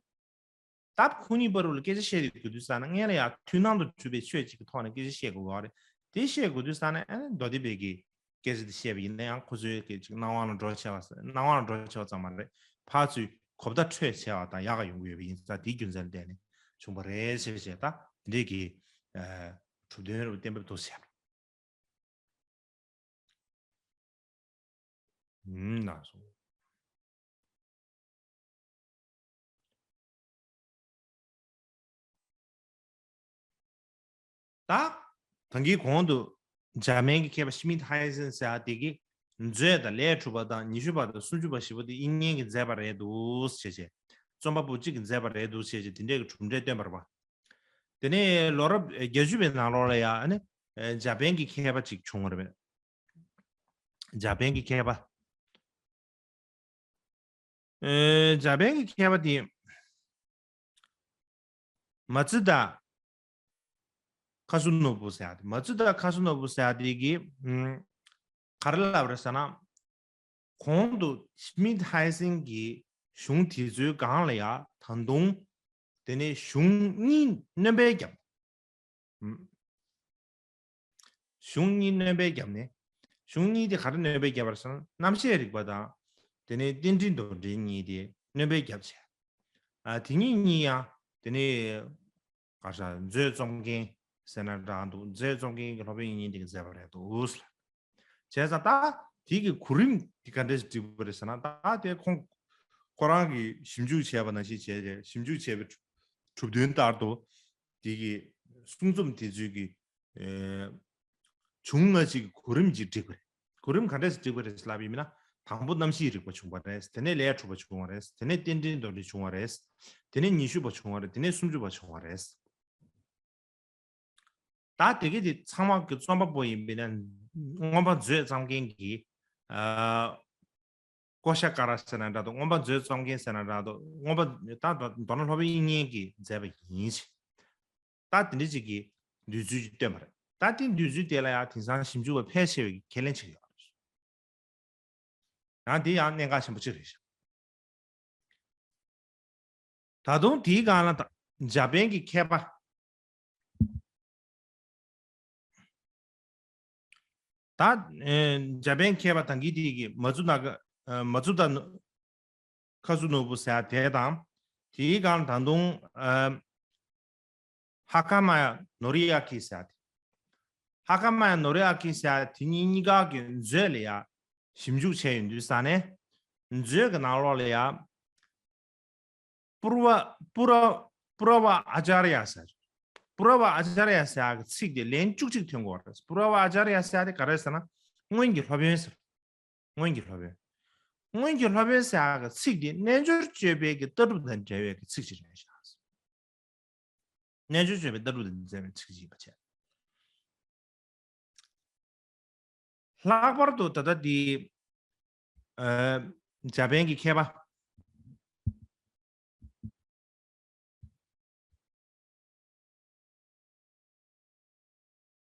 ད་ཁོ་གཉིས་བར་དུ་ལ་སྐད་ཆ་བཤད་དགོས་དུས་ཙ་ན། སྔོན་ལ་ཡ་མཐུན་སྣང་དུ་གྲུབ་པའི་ཆོས་གཅིག་གི་ཐོག་ནས་སྐད་ཆ་བཤད་དགོས་པ་རེད། དེ་བཤད་དགོས་དུས་ཙ་ན། ཨ་ནི་མདོ་སྡེ་པའི་གི་སྐད་ཆ་དེ་བཤད་པ་ཡིན་ན་ཡང་། ཁོ་ཚོའི་སྐད་ཅིག་སྣང་བ་ལ་འགྲོ་ཆེ་བ། སྣང་བ་ལ་འགྲོ་ཆེ་བ་ཙམ་མ་རེད། ཕར་ཚུར་གོ་བརྡ་འཕྲོད་ཆེ་བ་དང་ཡག་ག་ཡོང་གི་ཡོད་པ་ཡིན་ཙང་། དེའི་རྒྱུ་མཚན་ལ་བརྟེན་ནས་བྱུང་བ་རེད་ཟེར་བྱས། ད་འདི་འདྲའི་གི་ཨ་གྲུབ་དོན་རུ་གཏན་འབེབས་འདུག་ཟེར། ཨུམ། ལགས་སོ། ད་ད་གིན་གོང་དུ་འཇར་པན་གྱི་མཁས་པ་ཤི་མིད་ཧའེ་ཟེན་ཟེར་བ་དེ་གིས། མཛོད་དང་ལས་གྲུབ་པ་དང་ཉི་ཤུ་པ་དང་སུམ་ཅུ་པ་བཞི་པོ་དེ་དབྱིག་གཉེན་གྱིས་མཛད་པ་རེད་འདུག་ཟེར་བྱས། རྩོམ་པ་པོ་གཅིག་གིས་མཛད་པ་རེད་འདུག་ཟེར་བྱས། དེ་འདྲའི་གི་གྲུབ་འབྲས་བཏོན་པ་རེད་པ། དེ་ནས་ལོ་རབས་བརྒྱད་ཅུ་པའི་ནང་ལོགས་ལ་ཡ། ཨ་ནི་འཇར་པན་གྱི་མཁས་པ་གཅིག་བྱུང་བ་རེད་པས། འཇར་པན་གྱི་མཁས་པ། ཨེ། འཇར་པན་གྱི་མཁས་པ་དེ། མ་ཙི་ད་ཁ་སུ་ནོ་བུ་ཟེར་ཡ་དེ། མ་ཙི་ད་ཁ་སུ་ནོ་བུ་ཟེར་ཡ་དེ་གིས། ཨུམ། ག་རེ་ལབ་རེད་ཟེར་ན། གོང་དུ་ཤི་མིད་ཧའེ་སན་གྱི་གཞུང་དེ་ཚོའི་སྒང་ལ་ཡ་ད་དུང་དེ་ནས་གཞུང་གཉིས་སྣོན་པ་བརྒྱབ། ཨུམ། གཞུང་གཉིས་སྣོན་པ་བརྒྱབ་ནས། གཞུང་གཉིས་དེ་ག་རེ་སྣོན་པ་བརྒྱབ་པ་རེད་ཟེར་ན། རྣམ་བཤད་རིག་པ་དང་། དེ་ནས་རྟེན་འབྲེལ་དོན་འབྲེལ་གཉིས་དེ་སྣོན་པ་བརྒྱབ་བྱས། ཨ། དེ་གཉིས་གཉིས་ཡང་དེ་ནས་ག་རེ་ཟེར། མཛོད་རྩོམ་མཁན་ཟེར་ན་འདྲ་འདུག་མཛོད་རྩོམ་མཁན་གྱི་སློབ་དཔོན་དབྱིག་གཉེན་དེ་གིས་མཛད་པ་རེད་འདུག་ཟེར། བྱས་ཙང་ད་དེ་གི་གོ་རིམ་དེ་ག་འདྲས་བསྒྲིགས་པ་རེད་ཟེར་ན། ད་དེ་ཁོང་ཁོ་རང་གིས་ཞིབ་འཇུག་བྱས་པ་ནང་བཞིན་བྱས་བྱས། ཞིབ་འཇུག་བྱས་པའི་གྲུབ་དོན་ལྟར་དུ་དེ་གི་གསུང་རྩོམ་དེ་ཚོའི་གི་ཨེ། བྱུང་ན་ཅིག་གོ་རིམ་ཅིག་བསྒྲིགས་པ་རེད། གོ་རིམ་ག་འདྲས་བསྒྲིགས་པ་རེད་ལབ་ཡིན་ན། དང་པོ་རྣམ་བཤད་རིག་པ་བྱུང་བ་རེད། དེ་ནས་ལས་གྲུབ་པ་བྱུང་བ་རེད། དེ་ནས་རྟེན་འབྲེལ་དོན་འབྲེལ་བྱུང་བ་རེད། དེ་ནས་ཉི་ཤུ་པ་བྱུང་བ་རེད། དེ་ནས་སུམ་ཅུ་པ་བྱུང་བ་རེད། ད་དེ་གི་དེ་ཚང་མ་གི་རྩོམ་པ་པོ་ཡིན་པས་ན། མངོན་པ་མཛོད་རྩོམ་མཁན་གྱི། ཨ། ཀོ་ཤ་ཀ་ར་ཟེར་ན་འདྲ་འདུག་མངོན་པ་མཛོད་རྩོམ་མཁན་ཟེར་ན་འདྲ་འདུག་མངོན་པ་ད་མདོར་ན་སློབ་དཔོན་དབྱིག་གཉེན་གྱིས་མཛད་པ་ཡིན་ཞེས། ད་དེ་འདྲ་ཅིག་གི་འདོད་ཚུལ་ཅིག་བཏོན་པ་རེད། ད་དེ་འདོད་ཚུལ་དེ་ལ་ཡང་དེང་སང་ཞིབ་འཇུག་པ་ཕལ་ཆེ་བས་ཁས་ལེན་བྱེད་ཀྱི་ཡོད་རེད། ཡང་དེ་ཡང་གནད་འགག་ཆེན་པོ་གཅིག་རེད་ཤག་ད་དུང་དེའི་སྒང་ལ་ད་འཇར་པན་གྱི་མཁས་པ། ད་ཨེ། འཇར་པན་མཁས་པ་ད་གིན་དེ་གི་མ་ཙུ་ད་ཀ་ཨ། མ་ཙུ་ད་ནོ་ཁ་ཟུ་ནོ་བུ་ཟེར་ཡ་དེ་དང་། དེའི་སྒང་ད་དུང་ཨ། ཧ་ཀ་མ་ཡ་ནོ་རི་ཡ་ཀི་ཟེར་ཡ་དེ། ཧ་ཀ་མ་ཡ་ནོ་རི་ཡ་ཀི་ཟེར་ཡ་དེ་གཉིས་གཉིས་ཀ་གི་མཛོད་ལ་ཡ་ཞིབ་འཇུག་བྱས་ཡོང་དུས་ཙ་ནས། མཛོད་ཀྱི་ནང་ལོགས་ལ་ཡ། པུ་ར་བ། པུ་ར། པུ་ར་བ་ཨ་ཅཱར་ཡ་ཟེར། པུ་ར་བ་ཨ་ཅཱར་ཡ་ཟེར་ཡ་གི་ཚིག་དེ་ལན་བཅུ་གཅིག་ཐོན་གྱི་ཡོད་རེད། པུ་ར་བ་ཨ་ཅཱར་ཡ་ཟེར་ཡ་དེ་ག་རེ་ཟེར་ན། སྔོན་གྱི་སློབ་དཔོན་ཟེར། སྔོན་གྱི་སློབ་དཔོན། སྔོན་གྱི་སློབ་དཔོན་ཟེར་ཡ་གི་ཚིག་དེ་རྣལ་འབྱོར་སྤྱོད་པའི་གི་ལྟ་གྲུབ་དང་འབྲེལ་བའི་གི་ཚིག་ཅིག་རེད་ཤག་རྣལ་འབྱོར་སྤྱོད་པའི་ལྟ་གྲུབ་དང་འབྲེལ་བའི་ཚིག་ཅིག་ཡིན་པ་བྱས། ལྷག་པར་དུ་ད་ལྟ་འདི། ཨ། འཇར་པན་གྱི་མཁས་པ།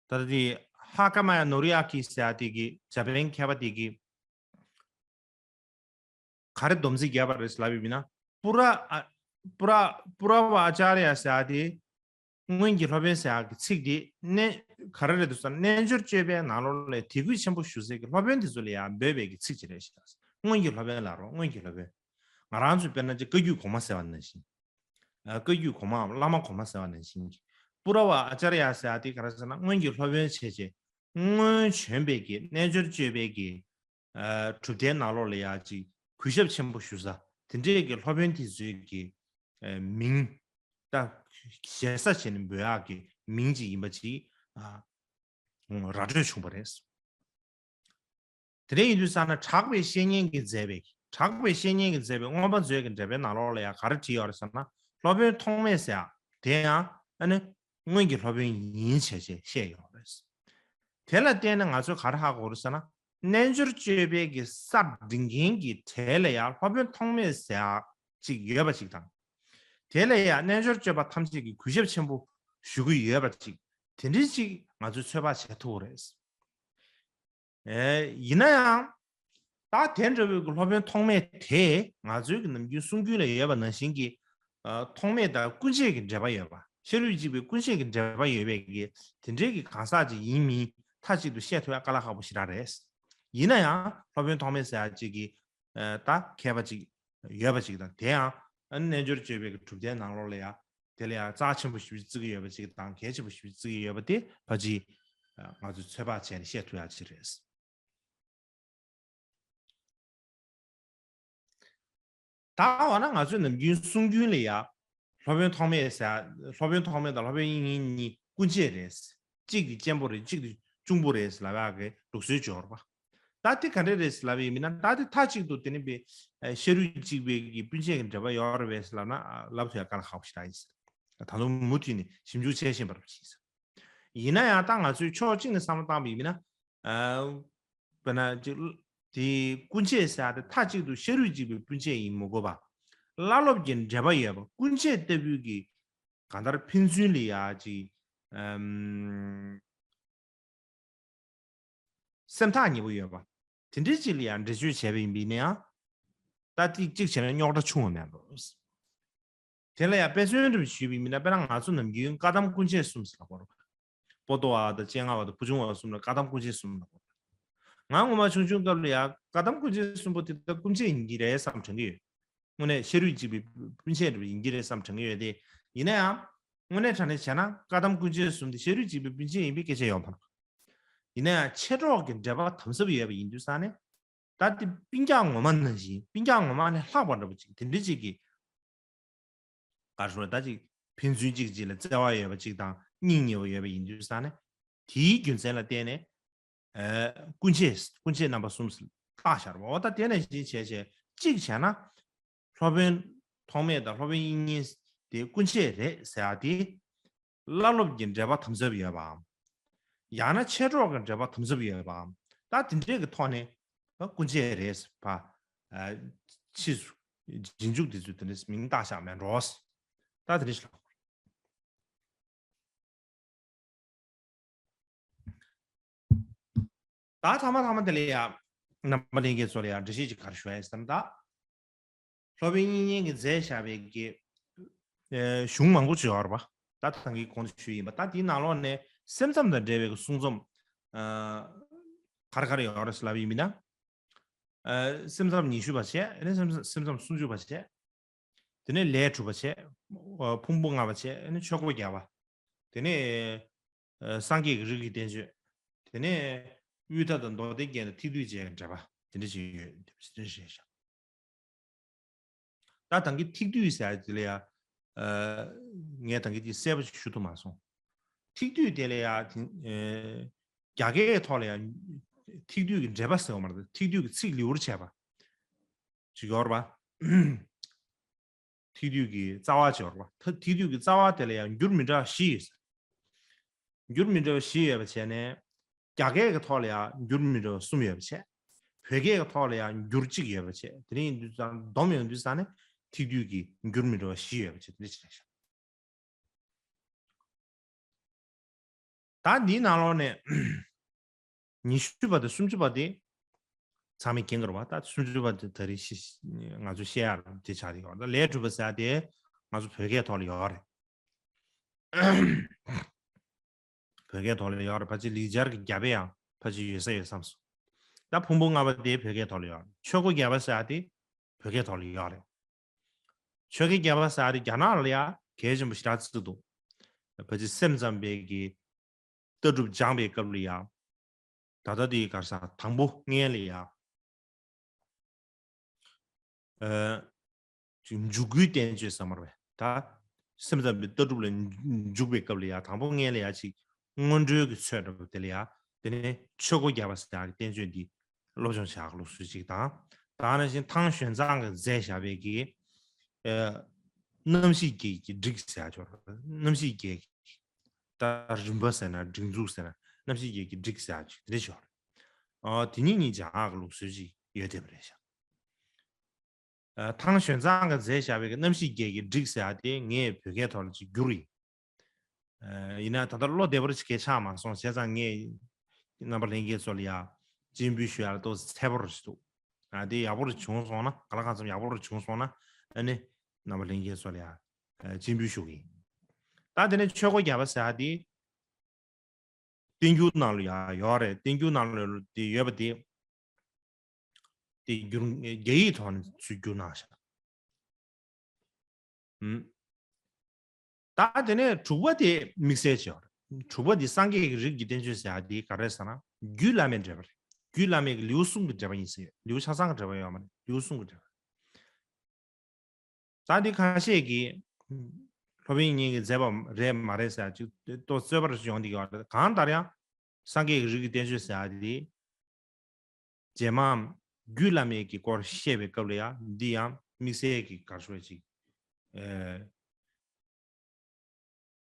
ད་ལྟ་འདི་ཧ་ཀ་མ་ཡ་ནོ་རི་ཡ་ཀི་ཟེར་ཡ་དེ་གི་འཇར་པན་མཁས་པ་དེ་གི། ག་རེ་སྡོམ་རྩིས་བརྒྱབ་པ་རེད་ལབ་ཡོད་ན། པུ་ར་ཨ། པུ་ར། པུ་ར་བ་ཨ་ཅཱར་ཡ་ཟེར་ཡ་དེ། སྔོན་གྱི་སློབ་དཔོན་ཟེར་ཡག་གི་ཚིག་དེ་རྣལ། ག་རེ་རེད་འདུག་ཟེར་ན། རྣལ་འབྱོར་སྤྱོད་པའི་ནང་ལོགས་ལ་དད་གུས་ཆེན་པོ་ཞུ་སའི་གི་སློབ་དཔོན་དེ་ཚོ་ལ་ཡང་འབོད་པའི་གི་ཚིག་ཅིག་རེད་ཤག་སྔོན་གྱི་སློབ་དཔོན་ལབ་རོགས། སྔོན་གྱི་སློབ་དཔོན། ང་རང་ཚོས་དཔེར་ན་ཅིག་བཀའ་བརྒྱུད་གོང་མ་ཟེར་བ་ནང་བཞིན། ཨ། བཀའ་བརྒྱུད་གོང་མའམ་བླ་མ་གོང་མ་ཟེར་བ་ནང་བཞིན་གྱི། པུ་ར་བ་ཨ་ཅཱར་ཡ་ཟེར་ཡག་དེ་ག་རེ་ཟེར་ན། སྔོན་གྱི་སློབ་དཔོན་བྱས་བྱས། སྔོན་བྱོན་པའི་གི་རྣལ་འབྱོར་སྤྱོད་པའི་གི། ཨ། གྲུབ་མཐའི་ནང་ལོགས་ལ་ཡ་ཅིག་གུས་ཞབས་ཆེན་པོ་ཞུ་ས། དེ་འདྲའི་གི་སློབ་དཔོན་དེ་ཚོའི་གི། ཨ། མིང་། ད་ཞེ་ས་བྱས་ནས་འབོད་ཡག་གི་མིང་ཅིག་ཡིན་པ་ཅིག་ཨ། ར་སྤྲོད་བྱུང་བ་རེད། དེ་འདྲ་ཡིན་དུས་ཙ་ན། གྲགས་པའི་བཤེས་གཉེན་གྱིས་མཛད་པའི། གྲགས་པའི་བཤེས་གཉེན་གྱིས་མཛད་པའི་མངོན་པ་མཛོད་ཀྱི་འགྲེལ་པའི་ནང་ལོགས་ལ་ཡང་ག་རེ་བྲིས་ཡོད་རེད་ཟེར་ན། སློབ་དཔོན་ཐོགས་མེད་ཟེར་ཡག་དེ་ཡང་ཨ་ནི་སྔོན་གྱི་སློབ་དཔོན་ཡིན་བྱས་བྱས་བཤད་ཡོད་རེད། དེ་ལ་བརྟེན་ནས་ང་ཚོས་ག་རེ་ཧ་གོ་རེད་ཟེར་ན། རྣལ་འབྱོར་སྤྱོད་པའི་གི་གསར་འབྲི་མཁན་གྱི་གྲས་ལ་ཡང་སློབ་དཔོན་ཐོགས་མེད་ཟེར་ཡག་ཅིག་ཡོད་པ་ཅིག་དང་། དེ་ལ་ཡང་རྣལ་འབྱོར་སྤྱོད་པ་ཐམས་ཅད་ཀྱིས་གུས་ཞབས་ཆེན་པོ་ཞུ་གི་ཡོད་པ་ཅིག་དེ་འདྲ་ཅིག་ང་ཚོས་ཚོད་དཔག་བྱེད་ཐུབ་ཀྱི་རེད། ཨེ། ཡིན་ན་ཡང་། ད་དེ་འདྲ་བའི་གི་སློབ་དཔོན་ཐོགས་མེད་དེ་ང་ཚོའི་གི་ནམ་རྒྱུན་གསུང་རྒྱུན་ལ་ཡོད་པ་ནང་བཞིན་གྱི། ཨ། ཐོགས་མེད་དང་ཀུན་བྱེད་ཀྱི་འབྲེལ་བ་ཡོད་པ། ཤ་རུས་གཅིག་པའི་ཀུན་བྱེད་ཀྱི་འབྲེལ་བ་ཡོད་པའི་གི་དེ་འདྲའི་གི་གང་ཟག་ཅིག་ཡིན་མིན་མཐའ་གཅིག་ཏུ་བཤད་ཐུབ་ཡ་དཀའ་ལས་ཁག་པོ་ཞེ་དྲག་རེད། ཡིན་ན་ཡང་སློབ་དཔོན་ཐོགས་མེད་ཟེར་ཡ་ཅིག་གི། ཨ། ད་མཁས་པ་ཅིག་ཡོད་པ་ཅིག་དང་། དེ་ཡང་ཨ་ནི་རྣལ་འབྱོར་སྤྱོད་པའི་གི་གྲུབ་མཐའི་ནང་ལོགས་ལ་ཡ། དེ་ལ་ཡང་རྩ་ཆེན་པོ་ཞེ་པོ་ཅིག་བརྩི་གི་ཡོད་པ་ཅིག་དང་། གལ་ཆེན་པོ་ཞེ་པོ་ཅིག་བརྩི་གི་ཡོད་པ་དེ་ཕལ་ཆེར་ང་ཚོས་ཚོད་དཔག་བྱས་ནས་བཤད་ཐུབ་ཡག་ཅིག་རེད། ད་འོ་ན་ང་ཚོས་ནམ་རྒྱུན་གསུང་རྒྱུན་ལ་ཡ། སློབ་དཔོན་ཐོགས་མེད་ཟེར། སློབ་དཔོན་ཐོགས་མེད་དང་སློབ་དཔོན་དབྱིག་གཉེན་གཉིས་སྐུ་མཆེད་རེད། གཅིག་དེ་གཅེན་པོ་རེད། གཅིག་དེ་གཅུང་པོ་རེད་ལབ་ཡག་གི་ལུགས་སྲོལ་ཅིག་ཡོད་རེད་པ། ད་དེ་ག་འདྲ་རེད་ལབ་ཡིན་མིན་ན། ད་དེ་མཐའ་གཅིག་ཏུ་དེ་ནི་པའི་ཤ་རུས་གཅིག་པའི་གི་སྤུན་མཆེད་ཀྱི་འབྲེལ་བ་ཡོད་རེད་པས་ལབ་ན་ལབ་ཐུབ་ཡག་དཀའ་ལས་ཁག་པོ་ཞིག་རེད། ད་དུང་མུ་མཐུད་ནས་ཞིབ་འཇུག་བྱེད་བཞིན་པ་རེད་པ། ཡིན་ན་ཡང་ད་ང་ཚོས་ཕྱོགས་གཅིག་ནས་བསམ་བློ་བཏང་པ་ཡིན་མིན་ན། ཨ། དཔེར་ན་ཅིག་དེ་སྐུ་མཆེད་ཟེར་ཡག་དེ་མཐའ་གཅིག་ཏུ་ཤ་རུས་གཅིག་པའི་སྤུན་མཆེད་ཡིན་མི་དགོས་པ། བླ་སློབ་ཀྱི་འབྲེལ་བ་ཡོད་པ། སྐུ་མཆེད་ལྟ་བུའི་གི་གང་ལྟར་ཕན་ཚུན་ལ་ཡ་ཅིག་ཨམ། སེམས་ཐག་ཉེ་པོ་ཡོད་པ། དེ་འདྲའི་ཅིག་ལ་ཡང་འགྲེལ་བརྗོད་བྱས་པ་ཡིན་པས་ན་ཡང་། ད་ཏིག་ཅིག་བྱས་ན་རྙོག་དྲ་ཆུང་བ་མེད་འགྲོ། དེ་ལ་ཡང་དཔེ་མཚོན་འདྲ་ཞུས་པ་ཡིན་ན། དཔེར་ན་ང་ཚོ་ནམ་རྒྱུན་བཀའ་གདམས་སྐུ་མཆེད་གསུམ་ཟེར་ལབ་ཀྱི་ཡོད་རེད། པོ་ཏོ་བ་དང་སྤྱན་སྔ་བ་དང་བུ་ཆུང་བ་གསུམ་ལ་བཀའ་གདམས་སྐུ་མཆེད་གསུམ་ལབ་ཀྱི་ཡོད་རེད། ང་ངོ་མ་ཆུང་ཆུང་སྐབས་ལ་ཡང་བཀའ་གདམས་སྐུ་མཆེད་གསུམ་པོ་དེ་ད་སྐུ་མཆེད་ཡིན་གྱི་རེད་བསམ་དྲན་གྱི་ཡོད། དངོས་གནས་ཤ་རུས་གཅིག་པའི་སྤུན་མཆེད་འདྲ་པོ་ཡིན་གྱི་རེད་བསམ་དྲན་གྱི་ཡོད་དེ། ཡིན་ན་ཡང་། དངོས་གནས་དྲང་གནས་བྱས་ན་བཀའ་གདམས་སྐུ་མཆེད་གསུམ་དེ་ཤ་རུས་གཅིག་པའི་སྤུན་མཆེད་ཡིན་པའི་སྐད་ཆ་ཡོད་མ་རེད། ཡིན་ན་ཡང་མཆེད་གྲོགས་ཀྱི་འབྲེལ་བ་དམ་ཟབ་ཡོད་པ་ཡིན་དུས་ཙང་ནས། ད་དེ་སྤུན་ཀྱག་ངོ་མ་ནང་བཞིན། སྤུན་ཀྱག་ངོ་མ་ལས་ལྷག་པ་འདྲ་པོ་ཅིག་དེ་འདྲ་ཅིག་གི། ག་རེ་ཟེར། ད་ཅིག་ཕན་ཚུན་གཅིག་གཅིག་ལ་བརྩེ་བ་ཡོད་པ་ཅིག་དང་སྙིང་ཉེ་བ་ཡོད་པ་ཡིན་དུས་ཙང་ནས། དེའི་རྒྱུ་མཚན་ལ་བརྟེན་ནས། ཨ། སྐུ་མཆེད། སྐུ་མཆེད་རྣམ་པ་གསུམ་བཏགས་བཞག་པ། འོ་ད་དེ་ནང་བཞིན་བྱས་བྱས་གཅིག་བྱས་ན། སློབ་དཔོན་ཐོགས་མེད་དང་སློབ་དཔོན་དབྱིག་གཉེན་དེ་སྐུ་མཆེད་རེད་ཟེར་ཡ་དེ། བླ་སློབ་ཀྱི་འབྲེལ་བ་དམ་ཟབ་ཡོད་པའམ། ཡང་ན་མཆེད་གྲོགས་ཀྱི་འབྲེལ་བ་དམ་ཟབ་ཡོད་པའམ། ད་དེ་འདྲའི་གི་ཐོག་ནས་སྐུ་མཆེད་རེད་ཟེར་བ། ཨ། ཕྱིས་སུ་རྗེས་འཇུག་དེ་ཚོས་དེ་འདྲའི་མིང་བཏགས་བཞག་མེད་འགྲོ། ད་དེ་འདྲ་ཞིག་ལ། ད་ཐ་མ་ཐ་མ་དེ་ལ་ཡ། རྣམ་པ་ལྷན་རྒྱས་ཚོ་ལ་ཡ་འགྲེལ་བཤད་ཅིག་ག་རེ་ཞུ་ཡ་ཡིན་ཟེར་ན། ད་སློབ་དཔོན་དབྱིག་གཉེན་གྱིས་མཛད་བཞག་པའི་གི། ཨེ། གཞུང་མང་པོ་ཅིག་ཡོད་རེད་པ། ད་ད་གིན་གོང་དུ་ཞུས་ཡིན་པ། ད་དེའི་ནང་ལོགས་ནས་སེམས་ཙམ་དང་འབྲེལ་བའི་གི་གསུང་རྩོམ། ཨ། ག་རེ་ག་རེ་ཡོད་རེད་ཟེར་ལབ་ཡིན་མིན་ན། ཨ། སེམས་ཙམ་ཉི་ཤུ་པ་བྱས། ཨ་ནི་སེམས་སེམས་ཙམ་སུམ་ཅུ་པ་བྱས། དེ་ནས་ལས་གྲུབ་པ་བྱས། ཨ། ཕུང་པོ་ལྔ་པ་བྱས། ཨ་ནི་ཆོས་འཁོར་བརྒྱ་པ། དེ་ནས། ཨ། སངས་རྒྱས་ཀྱི་རིགས་ཀྱི་བསྟན་བཅོས། དེ་ནས་དབུས་མཐའ་དང་མདོ་སྡེ་རྒྱན་དང་ཐིག་བསྡུས་བཅས་ཀྱི་འགྲེལ་པ་དེ་འདྲ་ཞིག་ཡོད། དེ་འདྲ་ཞིག་རེད་ཤག། ད་ད་གིན་ཐིག་བསྡུས་ཟེར་ཡ་དེ་ལ་ཡ། ཨ། ངས་ད་གིན་དེ་གསལ་པོ་ཞིག་ཞུ་ཐུབ་མ་སོང་། ཐིག་བསྡུས་དེ་ལ་ཡ་དེ། ཨ། རྒྱ་སྐད་ཐོག་ལ་ཡ་ཐིག་བསྡུས་ཀྱི་འགྲེལ་པ་ཟེར་བ་མ་རེད། ཐིག་བསྡུས་ཀྱི་ཚིག་ལེའུར་བྱས་པ་ཅིག་ཡོད་རེད་པ། ཐིག་བསྡུས་ཀྱི་རྩ་བ་ཅིག་ཡོད་རེད་པ། ཐ། ཐིག་བསྡུས་ཀྱི་རྩ་བ་དེ་ལ་ཡང་འགྱུར་མི་འདྲ་བ་བཞི་ཡོད་ཟེར། འགྱུར་མི་འདྲ་བ་བཞི་ཡོད་པ་བྱས་ནས། རྒྱ་སྐད་ཀྱི་ཐོག་ལ་ཡང་འགྱུར་མི་འདྲ་བ་གསུམ་ཡོད་པ་བྱས། བོད་སྐད་ཀྱི་ཐོག་ལ་ཡང་འགྱུར་གཅིག་ཡོད་པ་བྱས། དེ་རིང་ཡིན་དུས་ཙང་བསྡོམས་ཡོང་དུས་ཙང་ནས་ཐིག་བསྡུས་ཀྱི་འགྱུར་མི་འདྲ་བ་བཞི་ཡོད་པ་བྱས། དེ་འདྲ་ཅིག་རེད་ཤག། ད་འདིའི་ནང་ལོགས་ནས་ཉི་ཤུ་པ་དང་སུམ་ཅུ་པ་དེ་ཚང་མས་མཁྱེན་གྱི་རེད་པ། ད་སུམ་ཅུ་པ་དེ་ད་རེས་ཤི། ང་ཚོས་བཤད་ཡག་དེ་ཆགས་ཀྱི་ཡོད། ད་ལས་གྲུབ་པ་ཟེར་ཡ་དེ་ང་ཚོ་བོད་སྐད་ཐོག་ལ་ཡོད་རེད། བོད་སྐད་ཐོག་ལ་ཡོད་རེད། ཕལ་ཆེར་ལེགས་སྦྱར་གྱི་རྒྱ་དཔེ་ཡང་ཕལ་ཆེར་ཡོད་ས་ཡོད་བསམ་སོང་། ད་ཕུང་པོ་ལྔ་པ་དེ་བོད་སྐད་ཐོག་ལ་ཡོད་རེད། ཆོས་འཁོར་བརྒྱ་པ་ཟེར་ཡ་དེ་བོད་སྐད་ཐོག་ལ་ཡོད་རེད། ཆོས་འཁོར་བརྒྱ་པ་ཟེར་ཡ་དེ་རྒྱ་ནག་ལ་ཡ་གལ་ཆེན་པོ་ཞེ་དྲག་བརྩི་འདུག། ཕལ་ཆེར་སེམས་ཙམ་པའི་གི་ལྟ་གྲུབ་སྦྱངས་པའི་སྐབས་ལ་ཡ། ད་ལྟ་དེ་ག་རེ་ཟེར། དང་པོ་སྔོན་ལ་ཡ། ཨ། ཅིག་འཇུག་སྒོའི་བསྟན་བཅོས་ཟེར་མ་རེད་པས། ད་སེམས་ཙམ་པའི་ལྟ་གྲུབ་ལ་འཇུག་པའི་སྐབས་ལ་ཡ། དང་པོ་སྔོན་ལ་ཡ་ཅིག་སྔོན་འགྲོའི་གི་ཚོད་འདྲ་པོ་དེ་ལ་ཡ། དེ་ནས་ཆོས་འཁོར་བརྒྱ་པ་ཟེར་ཡག་གི་བསྟན་བཅོས་འདི་སློབ་སྦྱོང་བྱ་ཡག་གི་ལུགས་སྲོལ་ཅིག་དང་། ད་ནང་བཞིན་ཐང་ཞོན་ཙང་གིས་མཛད་བཞག་པའི་གི། ཨ། རྣམ་ཤེས་བརྒྱད་ཀྱི་སྒྲིག་ཟེར་ཡག་ཅིག་ཡོད་རེད། རྣམ་ཤེས་བརྒྱད་ཀྱི། ད་རིམ་པ་ཟེར་ན་སྒྲིག་འཛུགས་ཟེར་ན། རྣམ་ཤེས་བརྒྱད་ཀྱི་སྒྲིག་ཟེར་ཡག་ཅིག་དེ་འདྲ་ཅིག་ཡོད་རེད། ཨ། དེ་གཉིས་གཉིས་སྦྱང་ཡག་གི་ལུགས་སྲོལ་ཅིག་ཡོད་བསྡད་པ་རེད་ཤག། ཨ། ཐང་ཞོན་ཙང་གིས་མཛད་བཞག་པའི་གི་རྣམ་ཤེས་བརྒྱད་ཀྱི་སྒྲིག་ཟེར་ཡག་དེ་ངས་བོད་སྐད་ཐོག་ལ་ཅིག་བསྒྱུར་ཡིན། ཨ། ཡིན་ན་ད་ལྟ་བློ་བདེ་པོ་ཅིག་གང་ཡང་ཆགས་མ་སོང་། བྱས་ཙང་ངས་རྣམ་པ་ལྷན་རྒྱས་ཚོ་ལ་ཡ་སྤྱན་འབུལ་ཞུ་ཡག་ལ་ཏོག་ཙམ་འཚེར་པོ་རུ་ཞིག་འདུག། ཨ། དེ་ཡག་པོ་རུ་བྱུང་སོང་ན། གང་ལ་གང་འཚམ་ཡག་པོ་རུ་བྱུང་སོང་ན། ཨ་ནི་རྣམ་པ་ལྷན་རྒྱས་ཚོ་ལ་ཡ། ཨ། སྤྱན་འབུལ་ཞུ་གི་ཡིན། ད་དེ་ནས་ཆོས་འཁོར་བརྒྱ་པ་ཟེར་ཡག་དེ། བསྟན་འགྱུར་ནང་ལ་ཡང་ཡོད་རེད། བསྟན་འགྱུར་ནང་ལ་དེ་ཡོད་པ་དེ། དེ་བསྒྱུར། རྒྱ་ཡིག་ཐོག་ནས་ཚུར་བསྒྱུར་གནང་ཤག། ཨུམ། ད་དེ་ནས་དྲུག་པ་དེ་དམིགས་བསལ་ཅིག་ཡོད་རེད། དྲུག་པ་དེ་སངས་རྒྱས་ཀྱི་རིགས་ཀྱི་བསྟན་བཅོས་ཟེར་ཡག་དེ་ག་རེ་ཟེར་ན། རྒྱུད་བླ་མའི་འགྲེལ་པ་རེད། རྒྱུད་བླ་མའི་གི་ལེའུ་གསུམ་གྱི་འགྲེལ་པ་ཡིན་ཟེར་ཡོད། ལེའུ་ཆ་ཚང་གི་འགྲེལ་པ་ཡོད་མ་རེད། ལེའུ་གསུམ་གྱི་འགྲེལ་པ། ད་འདི་ཁ་ཤས་ཀྱིས་སློབ་དཔོན་དབྱིག་གཉེན་གྱིས་མཛད་པ་རེད་མ་རེད་ཟེར་ཅིག་ཏོག་རྩོད་པ་ཡོང་བསྡད་ཡོད་རེད། གང་ལྟར་ཡང་སངས་རྒྱས་ཀྱི་རིགས་ཀྱི་བསྟན་བཅོས་ཟེར་ཡག་འདི་རྗེས་མ་རྒྱུད་བླ་མའི་གི་སྐོར་བཤད་པའི་སྐབས་ལ་ཡང་འདི་ཡང་དམིགས་བསལ་གྱི་ག་རེ་ཞུ་དགོས་ཅིག། ཨེ།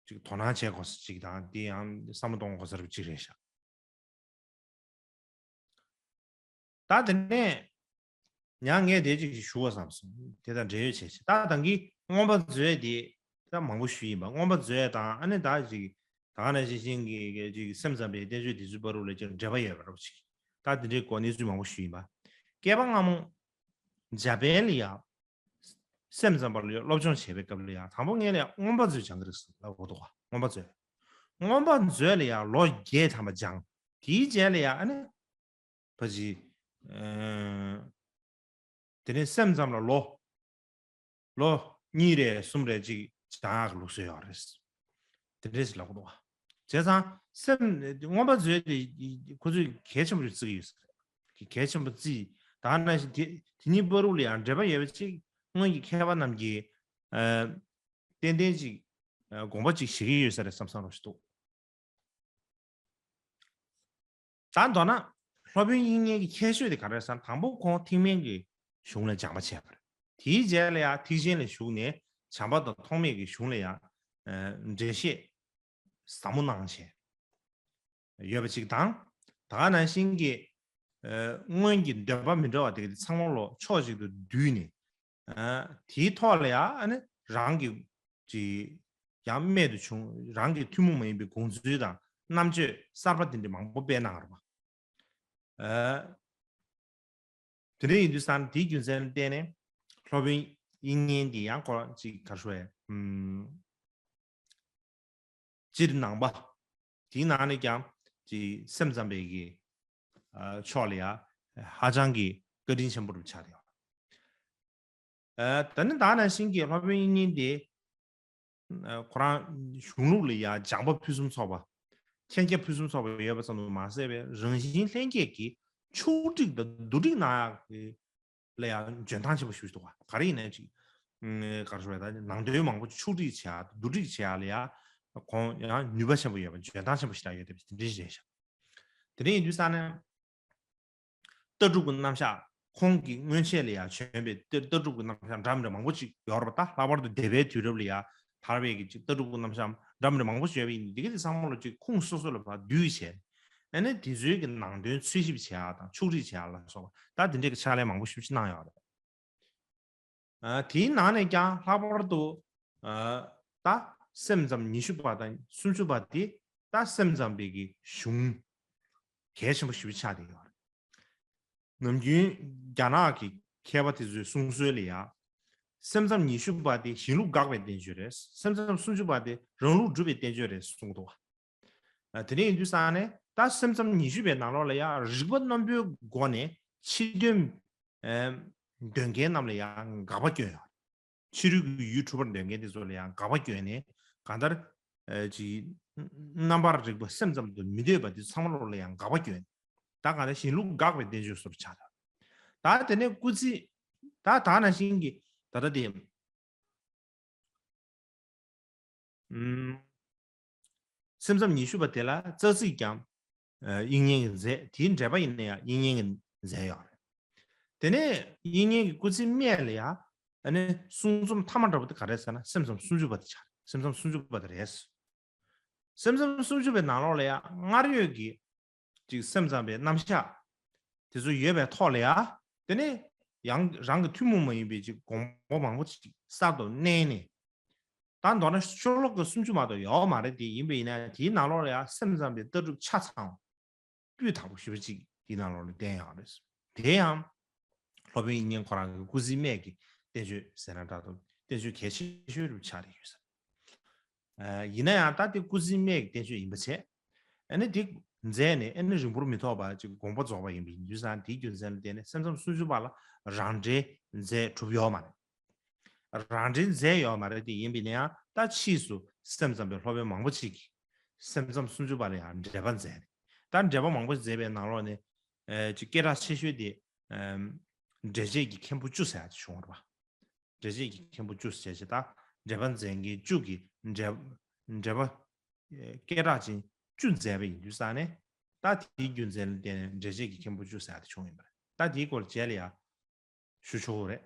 ཅིག་དོ་སྣང་བྱེད་དགོས་ས་ཅིག་དང་། འདི་ཡང་བསམ་བློ་གཏོང་དགོས་ས་རུ་ཅིག་རེད་ཤག། ད་དེ་ནས་ཡང་ངས་དེ་ཅིག་ཞུ་བ་བསམ་སོང་། དེ་དང་འབྲེལ་ཡོད་བྱས་ཤིག། ད་ད་གིན་མངོན་པ་མཛོད་དེ་ད་མང་པོ་ཞུས་ཡིན་པ། མངོན་པ་མཛོད་དང་། ཨ་ནི་ད་ཅིག་ད་ག་ནང་བཞིན་གྱི་ཅིག་སེམས་ཙམ་པའི་བསྟན་བཅོས་དེ་ཚོའི་བར་དུ་ལ་ཅིག་འབྲེལ་བ་ཡོད་པ་འདྲ་པོ་ཅིག། ད་འདི་འདྲའི་སྐོར་གནས་ཚུལ་མང་པོ་ཞུས་ཡིན་པ། བསྐལ་པ་སྔ་མོ་འཇར་པན་ལ་ཡ་སེམས་ཙམ་པ་ལ་ཡ་སློབ་སྦྱོང་བྱེད་པའི་སྐབས་ལ་ཡ་དང་པོ་ངས་ལ་ཡ་མངོན་པ་མཛོད་སྦྱང་གི་རེད་ཟེར་ལབ་དགོས་འདུག་ག་མངོན་པ་མཛོད། མངོན་པ་མཛོད་ལ་ཡ་ལོ་བརྒྱད་ཐམ་པ་སྦྱངས། དེའི་རྗེས་ལ་ཡ་ཨ་ནི་ཕ་གི་ཨ། དེ་ནས་སེམས་ཙམ་ལ་ལོ། ལོ་གཉིས་རེ་གསུམ་རེ་ཅིག་སྦྱང་ཡག་གི་ལུགས་སྲོལ་ཡོད་རེད། དེ་འདྲས་ལབ་དགོས་འདུག་བ། བྱས་ཙང་སེམས་མངོན་པ་མཛོད་དེ་ཁོ་ཚོས་གལ་ཆེན་པོ་ཞིག་བརྩི་གི་ཡོད་ས་རེད། གལ་ཆེན་པོ་བརྩིས། ད་ནང་བཞིན་དེ་དེ་གཉིས་བར་དུ་ལ་ཡང་འབྲེལ་བ་ཡོད་པ་ཅིག་སྔོན་གྱི་མཁས་པ་རྣམས་ཀྱིས་ཨ། ཏན་ཏན་ཅིག་ཨ། དགོངས་པ་ཅིག་བཞེས་ཀྱི་ཡོད་ས་རེད་བསམ་བསམ་རོགས་ཞིག་འདུག་ད་མདོར་ན་སློབ་དཔོན་དབྱིག་གཉེན་གྱི་ཁྱད་ཆོས་དེ་ག་རེ་ཟེར་ན། དང་པོ་ཁོང་ཐེག་དམན་གྱི་གཞུང་ལ་སྦྱངས་པ་བྱས་པ་རེད། དེའི་རྗེས་ལ་ཡང་ཐེག་ཆེན་ལ་ཞུགས་ནས་བྱམས་པ་དང་ཐོགས་མེད་ཀྱི་གཞུང་ལ་ཡང་འགྲེལ་བཤད་ཟབ་མོ་གནང་བྱས་ཡོད་པ་ཅིག་དང་། ད་ག་ནང་བཞིན་གྱི་སྔོན་གྱི་འདོད་པ་མི་འདྲ་བ་དེ་ག་དེ་ཚང་མ་ལོ་ཕྱོགས་གཅིག་ཏུ་བསྡུས་ནས། དེའི་ཐོག་ལ་ཡང་ཨ་ནི་རང་གི་ཅི་ཡང་རྨད་དུ་བྱུང་རང་གི་ཐུན་མོང་མ་ཡིན་པའི་དགོངས་ཚུལ་དང་རྣམ་དཔྱོད་གསར་པ་དེ་འདྲ་མང་པོ་སྤེལ་གནང་བ་རེད་པ། དེ་འདྲ་ཡིན་དུས་ཙང་དེའི་རྒྱུ་མཚན་ལ་བརྟེན་ནས་སློབ་དཔོན་དབྱིག་གཉེན་དེ་ཡང་ཁོ་ཅིག་ག་རེ་ཞུ་དགོས་རེད། སྤྱིར་ནང་པ། དེའི་ནང་ནས་ཀྱང་ཅིག་སེམས་ཙམ་པའི་གི་ཕྱོགས་ལ་ཡང་ཧ་ཅང་གི་བཀའ་དྲིན་ཆེན་པོ་རུ་ཆགས་ཡོད། ད་ནི་ད་ནང་བཞིན་གྱི་སློབ་དཔོན་དབྱིག་གཉེན་དེ་ཁོ་རང་གཞུང་ལུགས་ལ་ཡང་སྦྱངས་པ་ཕུན་སུམ་ཚོགས་པ། མཁྱེན་རྒྱ་ཕུན་སུམ་ཚོགས་པ་ཡོད་པ་ཙམ་དུ་མ་ཟད་པའི་རང་བཞིན་ལྷན་སྐྱེས་ཀྱི་ཕྱོགས་སྒྲིག་དང་བསྡུ་སྒྲིག་གནང་ཡག་གི་ལ་ཡང་འཇོན་ཐང་ཆེན་པོ་ཞིག་འདུག་ག་ག་རེ་ཡིན་ན་ཅིག་ག་རེ་ཞུ་དགོས་རེད། ད་ནང་དོན་མང་པོ་ཕྱོགས་སྒྲིག་བྱེད་ཡག་བསྡུ་སྒྲིག་བྱེད་ཡག་ལ་ཡང་ཁོང་ཡང་ནུས་པ་ཆེན་པོ་ཡོད་པ་འཇོན་ཐང་ཆེན་པོ་ཞིག་ཡོད་དེ་འདྲ་ཞིག་རེད་ཤག་དེ་འདྲ་ཡིན་དུས་ཙང་ནས། ལྟ་གྲུབ་ཀྱི་རྣམ་གཞག་ཁོང་གི་སྔོན་ཆད་ལ་ཡང་བྱོན་པའི་ལྟ་ལྟ་གྲུབ་ཀྱི་རྣམ་གཞག་འདྲ་མི་འདྲ་མང་པོ་ཅིག་ཡོད་རེད་པ། ད་ལྷག་པར་དུ་སྡེ་པའི་དུས་རབས་ལ་ཡང་དར་བའི་གི་ཅིག་ལྟ་གྲུབ་ཀྱི་རྣམ་གཞག་འདྲ་མི་འདྲ་མང་པོ་ཅིག་ཡོད་པ་ཡིན། འདི་ག་དེ་ཚང་མ་ལ་ཅིག་ཁུངས་སོ་སོ་ལ་ཕར་བསྡུས་བྱས། ཨ་ནི་དེ་ཚོའི་གི་ནང་དོན་འཚོལ་ཞིབ་བྱེད་ཡག་དང་ཕྱོགས་སྒྲིག་བྱེད་ཡག་ལ་སོགས་པ་ད་དེ་འདྲའི་གི་ཕྱག་ལས་མང་པོ་ཞེ་པོ་ཅིག་གནང་ཡོད་རེད། ཨ། དེའི་ནང་ནས་ཀྱང་ལྷག་པར་དུ་ཨ། ད་སེམས་ཙམ་ཉི་ཤུ་པ་དང་སུམ་ཅུ་པ་དེ་ད་སེམས་ཙམ་པའི་གི་གཞུང་གལ་ཆེན་པོ་ཞེ་པོ་ཆགས་བསྡད་ཡོད་རེད། ནམ་རྒྱུན་རྒྱ་ནག་གི་མཁས་པ་དེ་ཚོའི་གསུང་སྲོལ་ལ་ཡང་། སེམས་ཙམ་ཉི་ཤུ་པ་དེ་གཞན་ལུགས་དགག་པའི་བསྟན་བཅོས་རེད། སེམས་ཙམ་སུམ་ཅུ་པ་དེ་རང་ལུགས་སྒྲུབ་པའི་བསྟན་བཅོས་རེད་གསུངས་འདུག་བ། དེ་འདྲ་ཡིན་དུས་ཙང་ནས་ད་སེམས་ཙམ་ཉི་ཤུ་པའི་ནང་ལོགས་ལ་ཡང་རིགས་པ་རྣོན་པོའི་སྒོ་ནས་ཕྱི་དོན་འདོན་མཁན་རྣམས་ལ་ཡང་དགག་པ་སྐྱོན་ཡོད། ཕྱི་རོལ་གྱི་ཡུལ་འཁྲུལ་པར་འདོད་མཁན་དེ་ཚོ་ལ་ཡང་དགག་པ་སྐྱོན་ནས་གང་ལྟར་ཅིག་རྣམ་པར་རིག་པ་སེམས་ཙམ་དུ་མི་འདོད་པ་དེ་ཚང་མ་ལོག་ལ་ཡང་དགག་པ་སྐྱོན། ད་གང་ལྟར་གཞན་ལུགས་དགག་པའི་བསྟན་བཅོས་སུ་ཆགས། ད་དེ་ནས་སྐུ་ཚེ་ད་ད་ནང་བཞིན་གྱི་ད་ལྟ་དེ། ཨུམ། སེམས་ཙམ་ཉི་ཤུ་པ་དེ་ལ་རྩ་ཚིག་ཀྱང་། ཨ། དབྱིག་གཉེན་གྱིས་མཛད། དེའི་འགྲེལ་པ་ཡིན་ན་ཡང་དབྱིག་གཉེན་གྱིས་མཛད་ཡོད་རེད། དེ་ནས་དབྱིག་གཉེན་གྱི་སྐུ་ཚེ་སྨད་ལ་ཡང་ཨ་ནི་གསུང་རྩོམ་མཐའ་མ་འདྲ་པོ་དེ་ག་རེ་ཟེར་ན་སེམས་ཙམ་སུམ་ཅུ་པ་དེ་ཆགས་རེད། སེམས་ཙམ་སུམ་ཅུ་པ་དེ་རེད། སེམས་ཙམ་སུམ་ཅུ་པའི་ནང་ལོགས་ལ་ཡང་སྔར་ཡོད་ཀྱི་ཅིག་སེམས་ཙམ་པའི་རྣམ་གཞག་དེ་ཚོ་ཡོད་པའི་ཐོག་ལ་ཡང་དེ་ནས་ཡང་རང་གི་ཐུན་མོང་མ་ཡིན་པའི་ཅིག་དགོངས་པ་མང་པོ་ཅིག་གསར་དུ་བསྣན་ནས། ད་མདོར་ན་ཤོ་ལོ་ཀ་སུམ་ཅུ་མ་གཏོགས་ཡོད་མ་རེད། དེ་ཡིན་པ་ཡིན་ན་དེའི་ནང་ལོགས་ལ་ཡང་སེམས་ཙམ་པའི་ལྟ་གྲུབ་ཆ་ཚང་བ་སྤུས་དག་པོ་ཞེ་པོ་ཅིག་དེའི་ནང་ལོགས་ལ་བསྟན་ཡོད་རེད། དེ་ཡང་སློབ་དཔོན་དབྱིག་གཉེན་ཁོ་རང་གི་སྐུ་ཚེ་སྨད་ཀྱི་བསྟན་བཅོས་ཟེར་ན་འདྲ་འདུག་བསྟན་བཅོས་གལ་ཆེ་ཤོས་རུ་ཆགས་ཡོད་ས་རེད། ཨ། ཡིན་ན་ཡང་ད་དེ་སྐུ་ཚེ་སྨད་ཀྱི་བསྟན་བཅོས་ཡིན་པ་བྱས། ཨ་ནི་དེ་མཛད་ནས་ཨ་ནི་རིང་པོར་མི་ཐོགས་པ་ཅིག་དགོངས་པ་རྫོགས་པ་ཡིན་པའི་ཡིན་དུས་ཙང་དེའི་རྒྱུ་མཚན་ལ་བརྟེན་ནས་སེམས་ཙམ་སུམ་ཅུ་པ་ལ་རང་འགྲེལ་མཛད་གྲུབ་ཡོད་མ་རེད། རང་འགྲེལ་མཛད་ཡོད་མ་རེད་དེ་ཡིན་པ་ཡིན་ན་ཡང་ད་ཕྱིས་སུ་སེམས་ཙམ་པའི་སློབ་དཔོན་མང་པོ་ཅིག་གིས་སེམས་ཙམ་སུམ་ཅུ་པ་ལ་ཡང་འགྲེལ་པ་མཛད་ནས། ད་འགྲེལ་པ་མང་པོ་མཛད་པའི་ནང་ལོགས་ནས་ཨ་ཅིག་སྐད་གྲགས་ཆེ་ཤོས་དེ་ཨམ། འགྲེལ་བྱེད་ཀྱི་མཁན་པོ་བཅུ་ཟེར་ཡ་དེ་བྱུང་བ་རེད་པ། འགྲེལ་བྱེད་ཀྱི་མཁན་པོ་བཅུ་ཟེར་བྱས་ད་འགྲེལ་པ་མཛད་མཁན་བཅུ་གིས་འགྲེལ་འགྲེལ་པ་སྐད་གྲགས་ཅན་བཅུ་མཛད་པ་ཡིན་དུས་ཙང་ནས་ད་དེའི་རྒྱུ་མཚན་ལ་བརྟེན་ནས་འགྲེལ་བྱེད་ཀྱི་མཁན་པོ་བཅུ་ཟེར་ཡ་དེ་བྱུང་ཡིན་པ་རེད། ད་དེའི་སྐོར་རྗེས་ལ་ཡང་ཞུ་ཆོག་གི་རེད།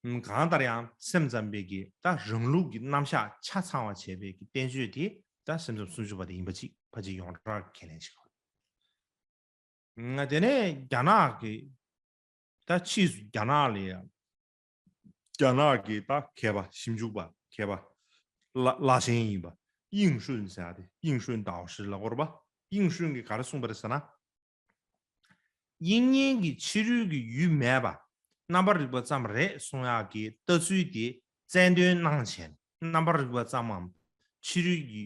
ཨམ། གང་ལྟར་ཡང་སེམས་ཙམ་པའི་གི་ད་རང་ལུགས་ཀྱི་རྣམ་གཞག་ཆ་ཚང་བ་བྱས་པའི་གི་བསྟན་བཅོས་དེ་ད་སེམས་ཙམ་སུམ་ཅུ་པ་དེ་ཡིན་པ་ཅིག་ཕལ་ཆེར་ཡོངས་གྲགས་ཀྱི་ཁས་ལེན་བྱེད་དགོས། ང་དེ་ནས་རྒྱ་ནག་གི་ད་ཕྱིས་སུ་རྒྱ་ནག་ལ་ཡང་རྒྱ་ནག་གི་ད་མཁས་པ་ཞིབ་འཇུག་པ་མཁས་པ་བླ་བླ་ཆེན་ཡིན་པ་དབྱིངས་ཧྲུན་ཟེར་ཡ་དེ་དབྱིངས་ཧྲུན་ཏའོ་ཧྲི་ལབ་དགོས་རེད་པ། དབྱིངས་ཧྲུན་གྱིས་ག་རེ་གསུངས་པ་རེད་ཟེར་ན། དབྱིག་གཉེན་གྱི་ཕྱི་རོལ་གྱི་ཡུལ་མེད་པ། རྣམ་པར་རིག་པ་ཙམ་རེད་གསུང་ཡག་གི་ལྟ་ཚུལ་དེ་རྩལ་འདོན་གནང་བྱས་ནས། རྣམ་པར་རིག་པ་ཙམ་མམ། ཕྱི་རོལ་གྱི་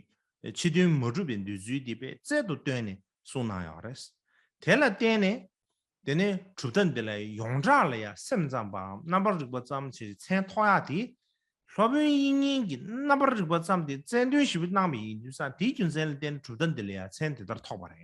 ཕྱི་དོན་མ་གྲུབ་པའི་འདོད་ཚུལ་དེ་དཔེ་རྩལ་དུ་བཏོན་ནས་གསུངས་གནང་ཡོད་རེད། དེ་ལ་བརྟེན་ནས། དེ་ནས་གྲུབ་མཐའ་འདི་ལ་ཡོངས་གྲགས་ལ་ཡང་སེམས་ཙམ་པའམ་རྣམ་པར་རིག་པ་ཙམ་ཞེས་མཚན་ཐོགས་ཡག་དེ། སློབ་དཔོན་དབྱིག་གཉེན་གྱིས་རྣམ་པར་རིག་པ་ཙམ་དེ་རྩལ་འདོན་ཞིབ་པོ་གནང་བ་ཡིན་དུས་ཙང་། དེའི་རྒྱུ་མཚན་ལ་བརྟེན་ནས་གྲུབ་མཐའ་འདི་ལ་ཡང་མཚན་དེ་ལྟར་ཐོགས་པ་རེད།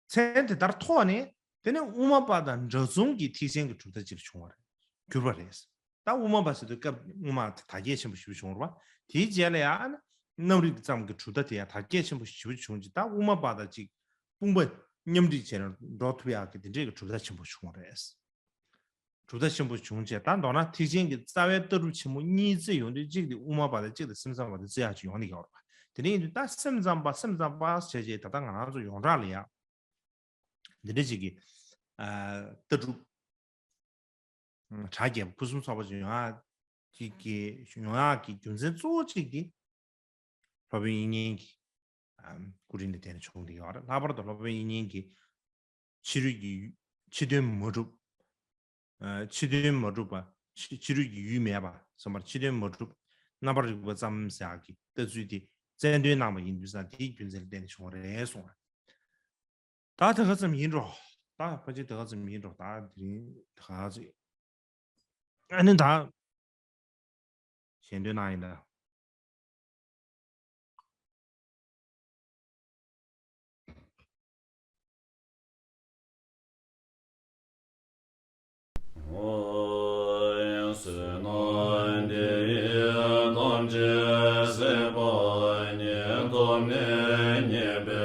མཚན་དེ་ལྟར་ཐོགས་ནས། དེ་ནས་དབུ་མ་པ་དང་འདྲ་མཚུངས་ཀྱི་ཐེག་ཆེན་གྱི་གྲུབ་མཐའ་ཅིག་བྱུང་བ་རེད། གྱུར་པ་རེད། ད་དབུ་མ་པ་ཟེར་དུས་སྐབས་སྔོན་མ་དར་རྒྱས་ཆེན་པོ་ཞེ་པོ་བྱུང་བ་རེད་པ། དེའི་རྗེས་ལ་ཡང་རྣམ་རིག་ཙམ་གྱི་གྲུབ་མཐའ་དེ་ཡང་དར་རྒྱས་ཆེན་པོ་ཞེ་པོ་བྱུང་རྗེས། ད་དབུ་མ་པ་དང་གཅིག་དཔུང་པ་མཉམ་འཁྲིད་བྱས་ནས་འགྲོ་ཐུབ་ཡག་གི་དེ་འདྲའི་གི་གྲུབ་མཐའ་ཆེན་པོ་བྱུང་བ་རེད། གྲུབ་མཐའ་ཆེན་པོ་བྱུང་རྗེས། ད་མདོར་ན་ཐེག་ཆེན་གྱི་རྩ་བའི་ལྟ་གྲུབ་ཆེན་མོ་གཉིས་བརྩི་ཡོང་དུས། གཅིག་དེ་དབུ་མ་པ་དང་། གཅིག་དེ་སེམས་ཙམ་པ་དེ་བརྩི་ཡག་ཅིག་ཡོང་གི་ཡོད་རེད་པ། དེ་འདྲ་ཡིན་དུས་ད་སེམས་ཙམ་པ་སེམས་ཙམ་པ་བྱས་རྗེས། ད་ལྟ་ང་རང་ཚོ་ཡོངས་གྲགས་ལ་ཡང་འདི་འདྲ་ཅིག་གི་ཨ་ལྟ་གྲུབ། གྲགས་རྒྱས་པ་ཕུན་སུམ་ཚོགས་པ་ཅིག་ཡོང་ཡག་གི་གི་ཡོང་ཡག་གི་རྒྱུ་མཚན་གཙོ་བོ་གཅིག་དེ། སློབ་དཔོན་དབྱིག་གཉེན་གྱི་ཨམ་སྐུ་རིམ་ལ་བརྟེན་ནས་བྱུང་བསྡད་ཡོད་རེད། ལྷག་པར་དུ་སློབ་དཔོན་དབྱིག་གཉེན་གྱི་ཕྱི་རོལ་གྱི་ཕྱི་དོན་མ་གྲུབ། ཨ་ཕྱི་དོན་མ་གྲུབ་པ། ཕྱི་ཕྱི་རོལ་གྱི་ཡུལ་མེད་པ་ཙམ་པར་ཕྱི་དོན་མ་གྲུབ། རྣམ་པར་རིག་པ་ཙམ་ཟེར་ཡག་གི་ལྟ་ཚུལ་དེ་རྩལ་འདོན་གནང་བ་ཡིན་དུས་ཙང་། དེའི་རྒྱུ་མཚན་ལ་བརྟེན་ནས་བྱུང་བ་རེད་གསུངས་པ། ད་དེ་ག་ཙམ་ཡིན་འགྲོ། ད་ཕལ་ཆེར་དེ་ག་ཙམ་ཡིན་འགྲོ། ད་དེ་རིང་དེ་ག་ཙམ། ཨ་ནི་ད་ཞལ་འདོན་གནང་ཡིན་ད། བསོད་ནམས་འདི་ཡིས་ཐམས་ཅད་གཟིགས་པ་ཉིད། ཐོབ་ནས་ཉེས་པའི་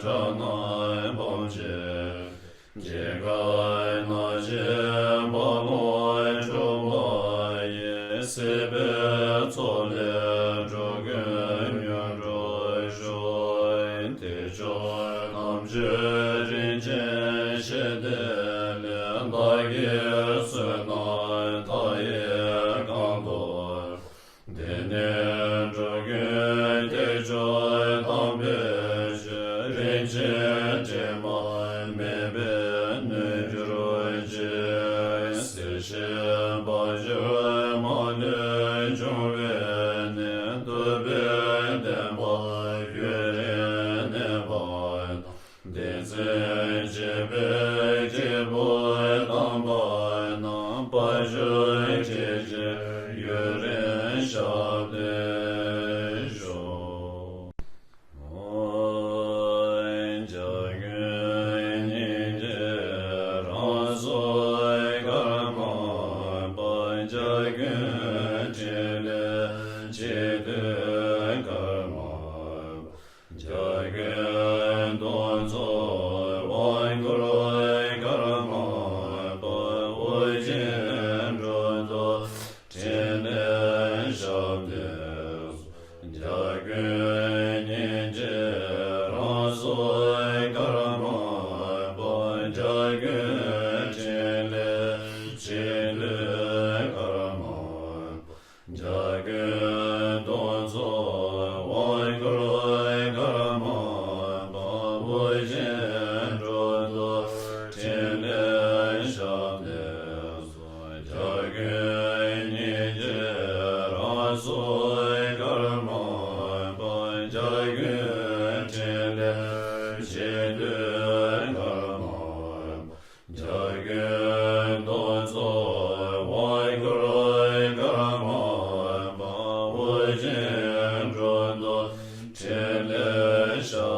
དགྲ་རྣམས་ཕམ་བྱས། སྐྱེ་རྒ་ན་འཆིའི་རྦ་ཀློང་འཁྲུགས་པ་ཡི། སྲིད་པའི་མཚོ་ལས་འགྲོ་ཀུན་ཡོངས་སྒྲོལ་ཤོག། དལ་འབྱོར་རྣམས་ཀྱི་རིན་ཆེན་ཞལ་ཏེ་ལས། བདག་གི་བསོད་ནམས་མཐའ་ཡས་གང་དག་དེ་ནས་འགྲོ་ཀུན་དལ་འབྱོར་དམ་པའི་ཆོས། རིན་ཆེན་དྲི་མ་མེད་པས་ནོད་གྱུར་ཅིག། གསེར་ཞུན་འབབ་འབྱུང་མ་ལུས་འབྱུང་བའི་གནས། ཐུབ་པའི་བསྟན་པ་ཡུན་རིང་གནས་པ་དང་། བསྟན་འཛིན་གཅིག་པའི་སྐྱེས་བུ་དམ་པ་རྣམས། དཔལ་འབྱོར་ཁྲི་ཆེན་ཡུན་རིང་ཞབས་བརྟན་ཤོག། འཇམ་མགོན་སྙིང་རྗེ་རང་གཟུགས་ཀརྨ་པ། འཇམ་མགོན་འཕྲིན་ལས་སྤྱི་མཐུས་ཀརྨ་པ། འཇམ་མགོན་གདུང་འཚོབ་དབང་བསྐུར་ཀརྨ་པ། དབུ་ཅན་འགྲོ་དོན་ཕྲིན་ལས་ཞབས་བརྟན་སོགས། འཇམ་མགོན་སྙིང་རྗེ་རང་གཟུགས་ཀརྨ་པ། འཇམ་མགོན་འཕྲིན་ལས་སྤྱི་མཐུས་ཀརྨ་པ། འཇམ་མགོན་གདུང་འཚོབ་དབང་བསྐུར་ཀརྨ་པ། དབུ་ཅན་འགྲོ་དོན་ཕྲིན་ལས་ཞབས་བརྟན་སོགས། འཇམ་མགོན་སྙིང་རྗེ་རང་གཟུགས་ཀརྨ་པ། འཇམ་མགོན་འཕྲིན་ལས་སྤྱི་མཐུས་ཀརྨ་པ། འཇམ་མགོན་གདུང་འཚོབ་དབང་བསྐུར་ཀརྨ་པ། དབུ་ཅན་འགྲོ་དོན་ཕྲིན་ལས་ཞབས་